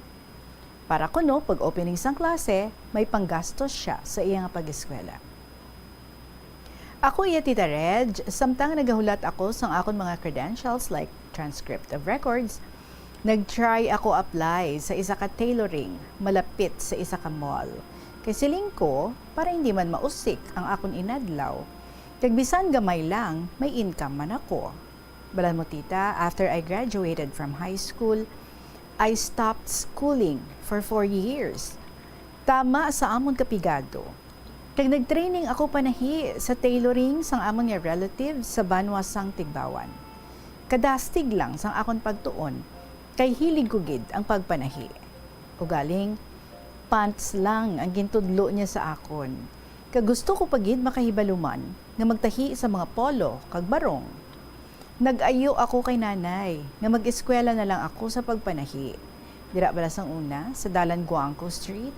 Para kuno, pag opening sang klase, may panggastos siya sa iya nga pag-eskwela. Ako iya, Tita Reg, samtang nagahulat ako sang akon mga credentials like transcript of records, nag-try ako apply sa isa ka tailoring malapit sa isa ka mall. Kay siling ko, para hindi man mausik ang akon inadlaw. Kag bisan gamay lang, may income man ako. Balan mo, tita, after I graduated from high school, I stopped schooling for four years. Tama sa amon kapigado. Kag nag-training ako panahi sa tailoring sang amon nga relative sa banwa sang Tigbawan. Kadastig lang sang akon pagtuon, kay hilig ko gid ang pagpanahi. Ugaling, pants lang ang gintudlo niya sa akon. Kag gusto ko pa gid makahibalo man nga magtahi sa mga polo kag barong. Nag-ayo ako kay nanay nga mag-eskwela na lang ako sa pagpanahi. Dira bala sang una, sa dalan Guangco Street,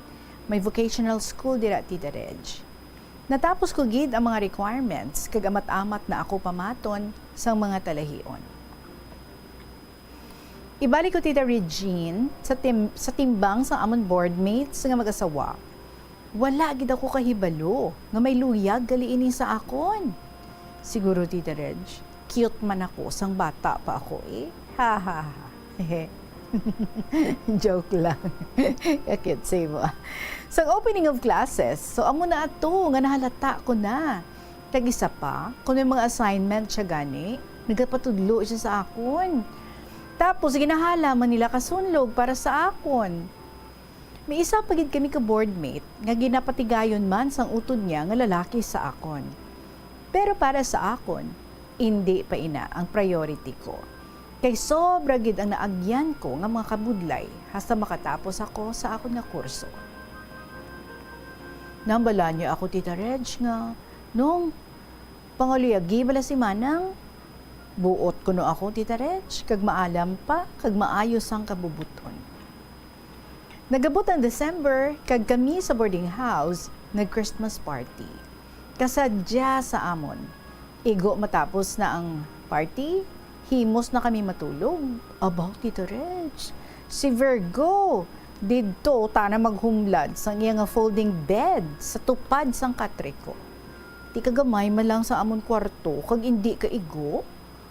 may vocational school dira, Tita Reg. Natapos ko gid ang mga requirements kag amat-amat na ako pamaton sang mga talahion. Ibalik ko, Tita Regine, sa tim-, sa timbang sang amon board mates nga mag-asawa. Wala gid ako kahibalo nga may luyag gali ini sa akon. Siguro, Tita Reg, cute man ako sang bata pa ako, eh. Ha, ha, ha. Joke lang. Ka-cute sa imo, ah. Sang opening of classes, so amo na ato nga nahalata ko na. Kag isa pa, kung may mga assignment siya gani, nagapatudlo siya sa akon. Tapos, ginahala man nila kasunlog para sa akon. May isa pa gid kami ka boardmate nga ginapatigayon man sang utod niya nga lalaki sa akon. Pero para sa akon, indi pa ina ang priority ko. Kay sobra gid ang naagyan ko nga mga kabudlay hasta makatapos ako sa akon nga kurso. Nambala niya ako, Tita Reg, nga, "Nong, pangaluyagi bala si Manang?" Buot kuno ako, Tita Reg, kag maalam pa, kag maayo sang kabubuton. Nagabot ang December, kag kami sa boarding house nag-Christmas party. Kasadya sa amon. Igo matapos na ang party, himos na kami matulog. Abaw, Tita Reg, si Virgo, didto tana maghumlad sang iya nga folding bed sa tupad sang katre ko. Di kagamay man lang sa amon kwarto, kag indi kaigo.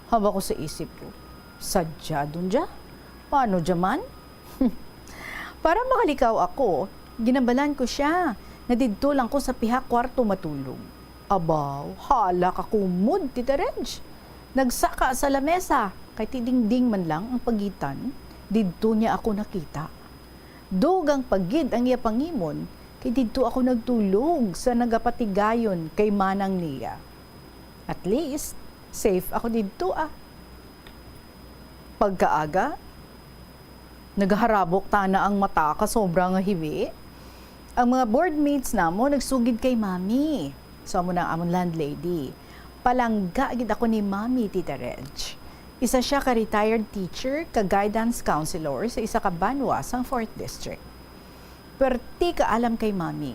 Haba ko sa isip ko, "Sadya dun dya? Paano dya man?" Para makalikaw ako, ginabalan ko siya nga didto lang ko sa pihak kwarto matulog. Abaw, hala ka kumod, Tita Reg. Nagsaka sa lamesa, kay ti dingding man lang ang pagitan, didto niya ako nakita. Dugang pa gid ang iya pangimon, kay didto ako nagtulog sa nagapatigayon kay manang niya. At least, safe ako didto, ah. Pagkaaga, nagaharabok tana ang mata ka sobra nga hiwi. Ang mga boardmates namo nagsugid kay Mami. So, amo na ang amon landlady. Palangga gid ako ni Mami, Tita Reg. Isa siya ka retired teacher, ka guidance counselor sa isa ka banwa sang Fourth District. Perti ka alam kay Mami.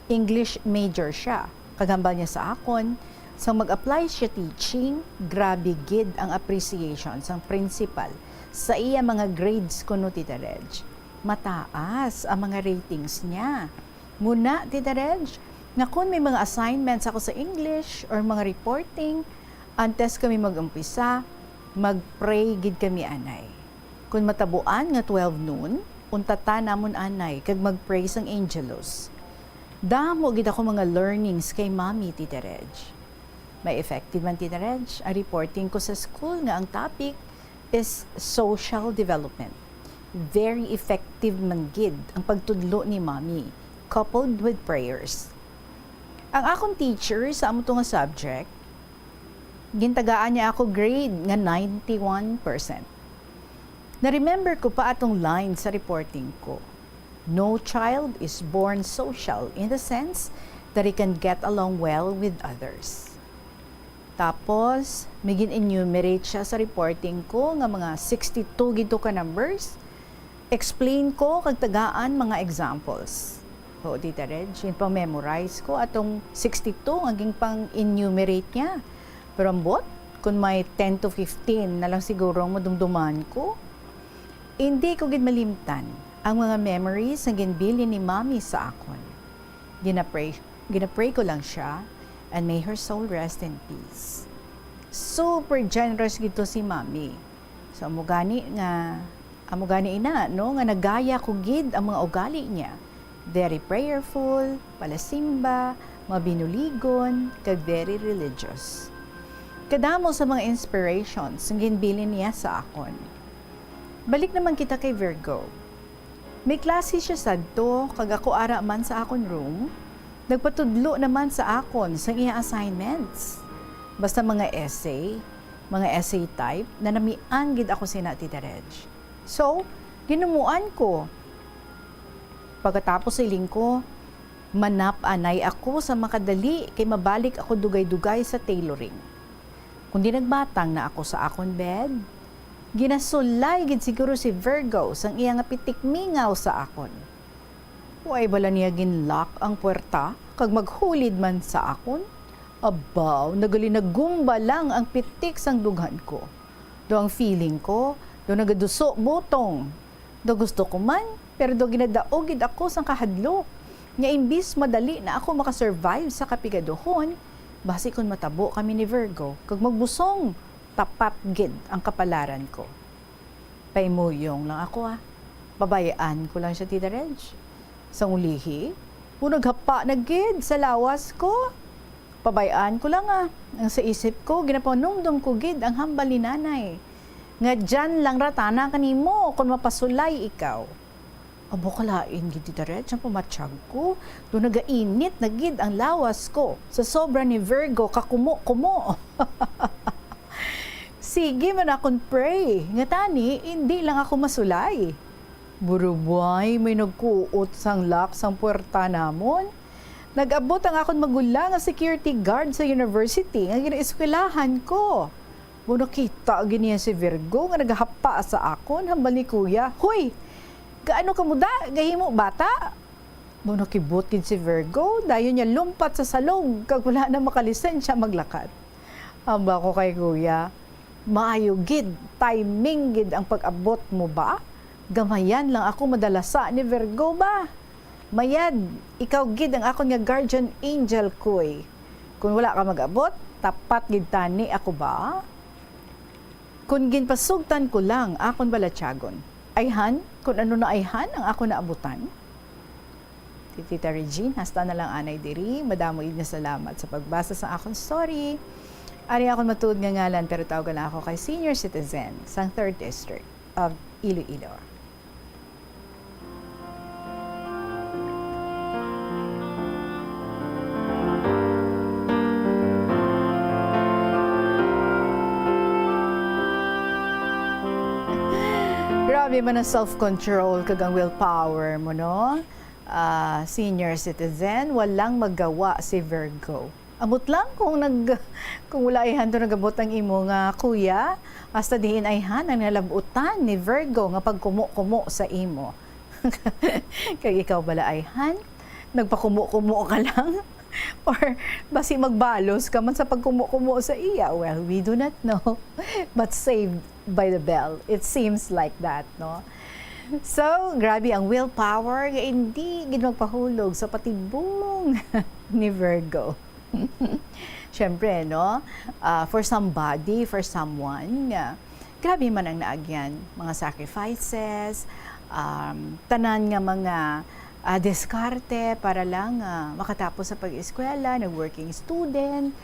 English major siya. Kag hambal niya sa akon, sang mag-apply siya teaching, grabe gid ang appreciation sang principal sa iya mga grades kuno, Tita Reg. Mataas ang mga ratings niya. Muna, Tita Reg, nga kon may mga assignments ako sa English or mga reporting, antes kami mag-umpisa, mag-pray gid kami anay. Kon matabuan nga twelve noon, untatan namon anay kag mag-pray sang Angelus. Damo gid ako mga learnings kay Mami, Tita Reg. May effective man, Tita Reg, ang reporting ko sa school nga ang topic is social development. Very effective man gid ang pagtudlo ni Mami, coupled with prayers. Ang akon teacher sa amo to nga subject, gintagaan niya ako grade nga ninety-one percent. Na-remember ko pa atong line sa reporting ko, "No child is born social in the sense that he can get along well with others." Tapos, may gin-enumerate siya sa reporting ko nga mga sixty-two gid to ka numbers. Explain ko kag tagaan mga examples. Oo, Tita Reg, ginpang-memorize ko atong sixty-two nga ginpang-enumerate niya. Pero ambot, kung may ten to fifteen na lang siguro ang madumduman ko. Hindi ko gid malimtan ang mga memories nga ginbilin ni Mami sa akon. Ginapray, ginapray ko lang siya And may her soul rest in peace. Super generous gid to si Mami. So, amo gani nga, amo gani ina, no, nga nagaya ko gid ang mga ugali niya. Very prayerful, palasimba, mabinuligon, kag very religious. Kadamo sa mga inspirations nga ginbilin niya sa akon. Balik naman kita kay Virgo. May klase siya sadto, kag ako ara man sa akon room, nagpatudlo naman sa akon sang iya assignments. Basta mga essay, mga essay type, nanamian gid ako sina Tita Reg. So, ginumuan ko. Pagkatapos siling ko, manap anay ako sa makadali kay mabalik ako dugay-dugay sa tailoring. Kundi nagbatang na ako sa akon bed, ginasulay gid siguro si Virgo sang iya nga pitik mingaw sa akon. Way bala niya ginlock ang puwerta kag maghulid man sa akon? Abaw, nagalinagumba lang ang pitik sang dughan ko. Do ang feeling ko, do nagaduso butong. Do gusto ko man, pero do ginadaog gid ako sang kahadlok. Nga imbis madali na ako makasurvive sa kapigaduhon, basi kon matabo kami ni Virgo kag magbusong, tapat gid ang kapalaran ko. Paimuyong lang ako, ah. Pabayaan ko lang siya, Tita Reg. Sang ulihi, o naghapa na gid sa lawas ko. Pabayaan ko lang, ah. Ang sa isip ko, ginapanumdom ko gid ang hambal ni Nanay. Nga dyan lang ra tana kanimo kon mapasulay ikaw. Abo, kalain gid, Tita Reg, ang pamatyag ko. Do nagainit na gid ang lawas ko sa sobra ni Virgo kakumo-kumo. Sige man akon pray nga tani indi lang ako masulay. Burubway may nagkuot sang lock sang puwerta namon. Nag-abot ang akon magulang nga security guard sa university nga ginaeskwelahan ko. Mo nakita gid niya si Virgo nga nagahapa sa akon hambal ni Kuya, "Hoy! Gaano ka muda? Gahimo bata?" Mo nakibot gid si Virgo, dayon niya lumpat sa salog kag wala na makalisensya maglakat. Hambal ko kay Kuya, "Maayo gid, timing gid ang pag-abot mo ba? Gamayan lang ako madalasa ni Virgo ba? Mayad, ikaw gid ang akon nga guardian angel, Kuy. Kon wala ka mag-abot, tapat gid tani ako ba?" Kon ginpasugtan ko lang akon balatyagon, ayhan kon ano na ayhan ang akon naabutan. Si Tita Regine, hasta na lang anay diri. Madamo gid nga salamat sa pagbasa sa akon story. Ari akon matuod nga ngalan, pero tawga lang ako kay senior citizen sang Third District of Iloilo. Grabe man ang self-control kag ang willpower mo, no? Ah, senior citizen, walang magawa si Virgo. Ambot lang kung nag-, kung wala ayhan to nag-abot ang imo nga kuya, hasta diin ayhan ang nalabutan ni Virgo nga pagkumo-kumo sa imo. Kag ikaw bala ayhan, nagpakumo-kumo ka lang? Or basi magbalos ka man sa pagkumo-kumo sa iya? Well, we do not know. But saved by the bell. It seems like that, no? So, grabe ang willpower nga hindi gid magpahulog sa patibong ni Virgo. Siyempre, no? Ah, for somebody, for someone, nga grabe man ang naagyan, mga sacrifices, um, tanan nga mga, ah, diskarte para lang, ah, makatapos sa pag-eskwela, nag-working student,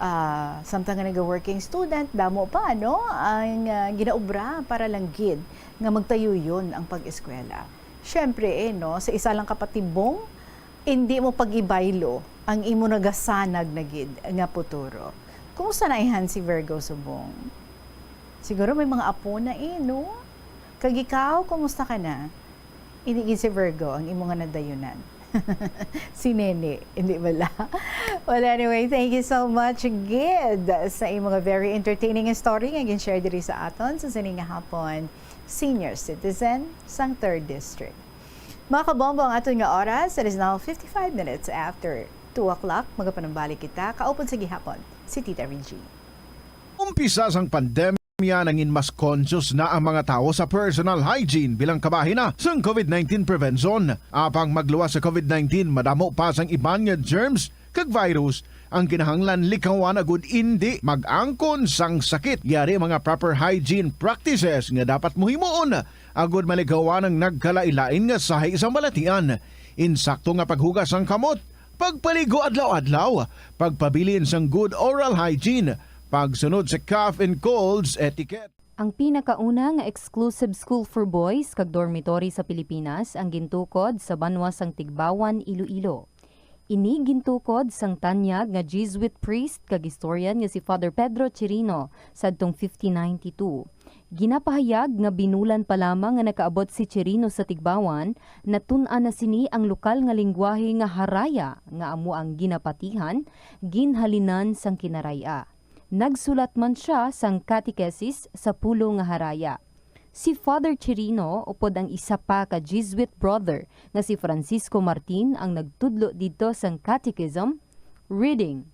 ah, samtang nga nag-working student, damo pa, no? Ang, ah, ginaobra para lang gid nga magtayuyon ang pag-eskwela. Siyempre, eh, no? Sa isa lang ka patibong, hindi mo pag-ibaylo ang imo nagasanag na gid nga puturo. Kumusta na ayhan si Virgo subong? Siguro may mga apo na, eh, no? Kag ikaw, kumusta ka na? Hindi gid si Virgo ang imo nga nadayunan. Si Nene, hindi bala? Well, anyway, thank you so much gid sa imo nga very entertaining story nga gin-share diri sa aton sa sini nga hapon, senior citizen sang Third District. Mga kabombo, ang aton nga oras, it is now fifty-five minutes after two o'clock. Magapanumbalik kita kaupod sa gihapon, si Tita Regine. Umpisa sang pandemya, nangin mas conscious na ang mga tawo sa personal hygiene bilang kabahin na sang COVID nineteen prevention. Apang magluwas sa COVID nineteen, madamo pa sang iban nga germs kag virus, ang kinahanglan likawan agud indi mag-angkon sang sakit. Yari mga proper hygiene practices nga dapat mo himuon agud malikawan ang nagkalain-lain nga sahi sang balatian. Insakto nga paghugas sang kamot, pagpaligo adlaw-adlaw, pagpabilin sang good oral hygiene, pagsunod sa cough and colds etiquette. Ang pinakauna nga exclusive school for boys kag dormitory sa Pilipinas ang gintukod sa banwa sang Tigbawan, Iloilo. Ini gintukod sang tanyag nga Jesuit priest kag historian nga si Father Pedro Chirino sadtong fifteen ninety-two. Ginapahayag nga binulan pa lamang nga nakaabot si Chirino sa Tigbawan, natun-an na sini ang lokal nga linggwahe nga Haraya, nga amo ang ginapatihan, ginhalinan sang Kinaray-a. Nagsulat man sia sang catechesis sa pulo nga Haraya. Si Father Chirino upod ang isa pa ka Jesuit brother nga si Francisco Martin ang nagtudlo didto sang catechism, reading,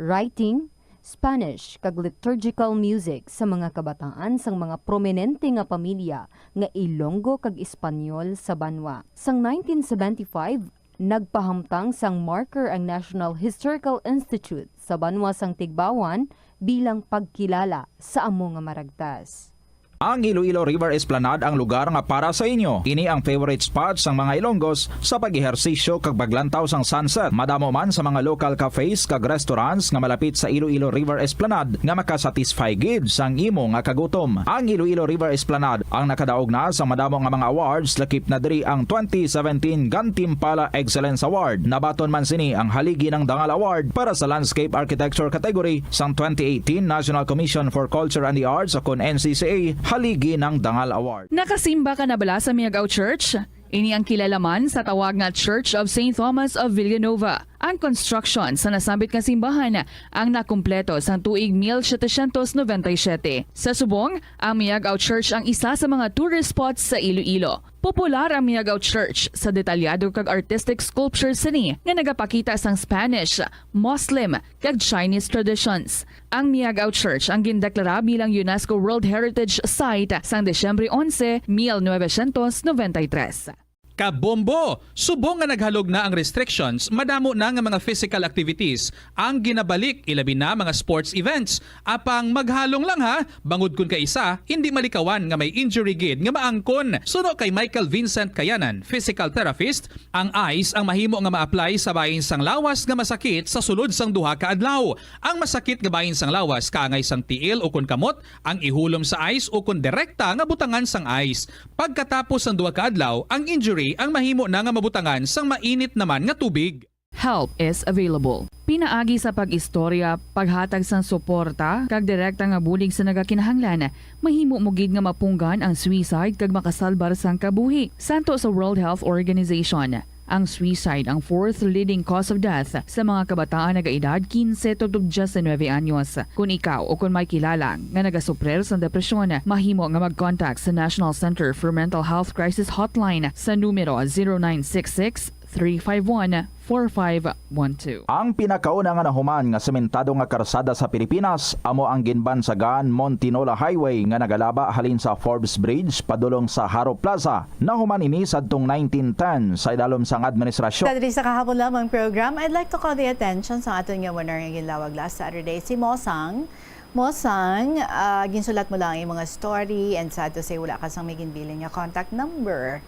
writing, Spanish, kag liturgical music sa mga kabataan sang mga prominente nga pamilya nga Ilonggo kag Espanyol sa banwa. Sang nineteen seventy-five, nagpahamtang sang marker ang National Historical Institute sa banwa sang Tigbawan bilang pagkilala sa amo nga maragtas. Ang Iloilo River Esplanade ang lugar nga para sa inyo. Ini ang favorite spot sang mga Ilonggos sa pag-ehersisyo kag paglantaw sang sunset. Madamo man sa mga local cafes kag restaurants nga malapit sa Iloilo River Esplanade nga makasatisfy gid sang imo nga kagutom. Ang Iloilo River Esplanade ang nakadaog na sa madamo nga mga awards, lakip na diri ang twenty seventeen Gantimpala Excellence Award. Nabaton man sini ang Haligi ng Dangal Award para sa Landscape Architecture category sang twenty eighteen National Commission for Culture and the Arts, o kon N C C A, Haligi ng Dangal Award. Nakasimba ka na bala sa Miagao Church? Ini ang kilala man sa tawag nga Church of Saint Thomas of Villanova. Ang construction sa nasambit nga simbahan ang nakumpleto sang tuig mil setecientos noventa y siete. Sa subong, ang Miagao Church ang isa sa mga tourist spots sa Iloilo. Popular ang Miagao Church sa detalyado kag artistic sculptures sini nga nagapakita sang Spanish, Muslim, kag Chinese traditions. Ang Miagao Church ang gindeklara bilang UNESCO World Heritage Site sang Disyembre onse, mil novecientos noventa y tres. Kabombo! Subong nga naghalog na ang restrictions, madamo na nga mga physical activities ang ginabalik, ilabi na mga sports events. Apang maghalong lang ha, bangod kun kaisa hindi malikawan nga may injury gid nga maangkon. Suno kay Michael Vincent Kayanan, physical therapist, ang ice ang mahimo nga ma-apply sa bahin sang lawas nga masakit sa sulod sang duha ka adlaw. Ang masakit nga bahin sang lawas kaangay sang tiil ukon kamot ang ihulom sa ice ukon direkta nga butangan sang ice. Pagkatapos sang duha ka adlaw, ang injury ang mahimo na nga mabutangan sang mainit naman nga tubig. Help is available. Pinaagi sa pag-istorya, paghatag sang suporta, kag direkta nga bulig sa nagakinahanglan, mahimo mo gid nga mapunggan ang suicide kag makasalbar sang kabuhi. Santo sa World Health Organization, ang suicide ang fourth leading cause of death sa mga kabataan nagaedad quince tubtob diecinuebe anyos. Kon ikaw o kon may kilala nga nagasuprir sang depresyon, mahimo nga mag-contact sa National Center for Mental Health Crisis Hotline sa numero zero nine six six, three five one, four five one two. Ang pinakauna nga nahuman nga sementado nga karsada sa Pilipinas amo ang ginbansagan Montinola Highway nga nagalaba halin sa Forbes Bridge padulong sa Jaro Plaza. Nahuman ini sadtong nineteen ten sa idalom sang administrasyon. Sa diri sa kahapon lamang program, I'd like to call the attention sa aton nga winner nga ginlawag last Saturday, si Mosang. Mosang, ah, ginsulat mo lang ang imong story and sad to say wala ka sang may ginbilin nga contact number.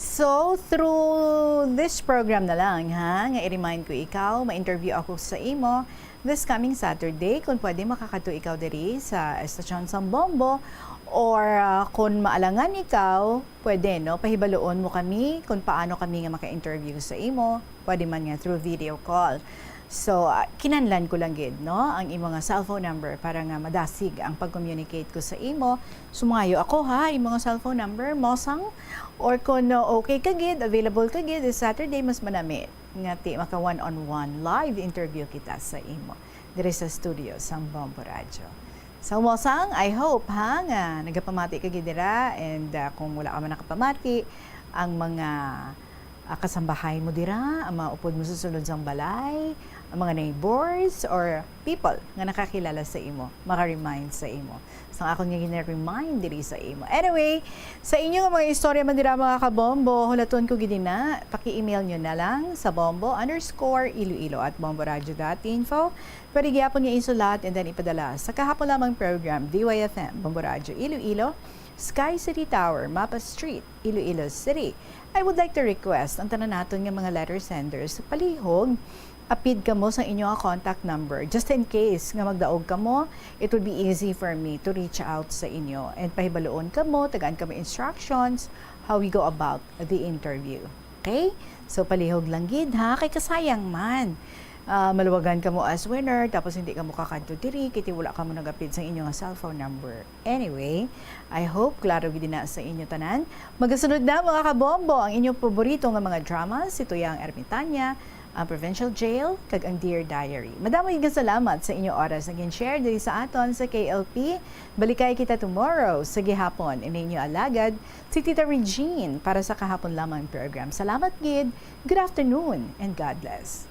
So, through this program na lang, ha, nga i-remind ko ikaw, ma-interview ako sa imo this coming Saturday. Kung pwede, makakadto ikaw diri sa Estasyon Sambombo, or, ah, kung maalangan ikaw, pwede, no, pahibaloon mo kami kung paano kami nga maka-interview sa imo. Pwede man nga through video call. So, ah, kinahanglan ko lang gid, no, ang imo nga cellphone number para nga madasig ang pag-communicate ko sa imo. Sumangayo ako, ha, imo nga cellphone number, Mosang, or kung, no, okay ka gid, available ka gid, is Saturday, mas manami nga ti maka one-on-one live interview kita sa imo diri sa studio sang Bombo Radio. So, Mosang, I hope, ha, nga nagapamati ka gid dira, and, ah, kung wala ka man nakapamati, ang mga, ah, kasambahay mo dira, ang mga upod mo sa sulod sang balay, ang mga neighbors or people nga nakakilala sa imo, maka-remind sa imo. Sang akon nga gina-remind diri sa imo. Anyway, sa inyo nga mga istorya man dira, mga kabombo, hulaton ko gid na, paki-email nyo na lang sa bombo underscore iloilo at bomboradio dot info. Pwede gyapon nga isulat and then ipadala sa kahapon lamang program, D Y F M, Bombo Radyo Iloilo, Sky City Tower, Mapa Street, Iloilo City. I would like to request ang tanan naton nga mga letter senders, palihog, apid kamo sa inyo nga contact number. Just in case nga magdaog kamo, it would be easy for me to reach out sa inyo and pahibaluon kamo, tagaan kamo instructions how we go about the interview. Okay? So, palihog lang gid, ha? Kay kasayang man. Ah, maluwagan kamo as winner, tapos hindi kamo kakadto diri, kay wala kamo nagapid sa inyo nga cellphone number. Anyway, I hope klaro gid na sa inyo tanan. Magasunod na, mga kabombo, ang inyong paborito nga mga drama, si Tuyang Ermitanya, ang Provincial Jail, kag ang Dear Diary. Madamo nga salamat sa inyong oras nga gin-share diri sa aton sa K L P. Balikay kita tomorrow sa gihapon. Ini inyo alagad, si Tita Regine, para sa kahapon lamang program. Salamat gid. Good afternoon and God bless.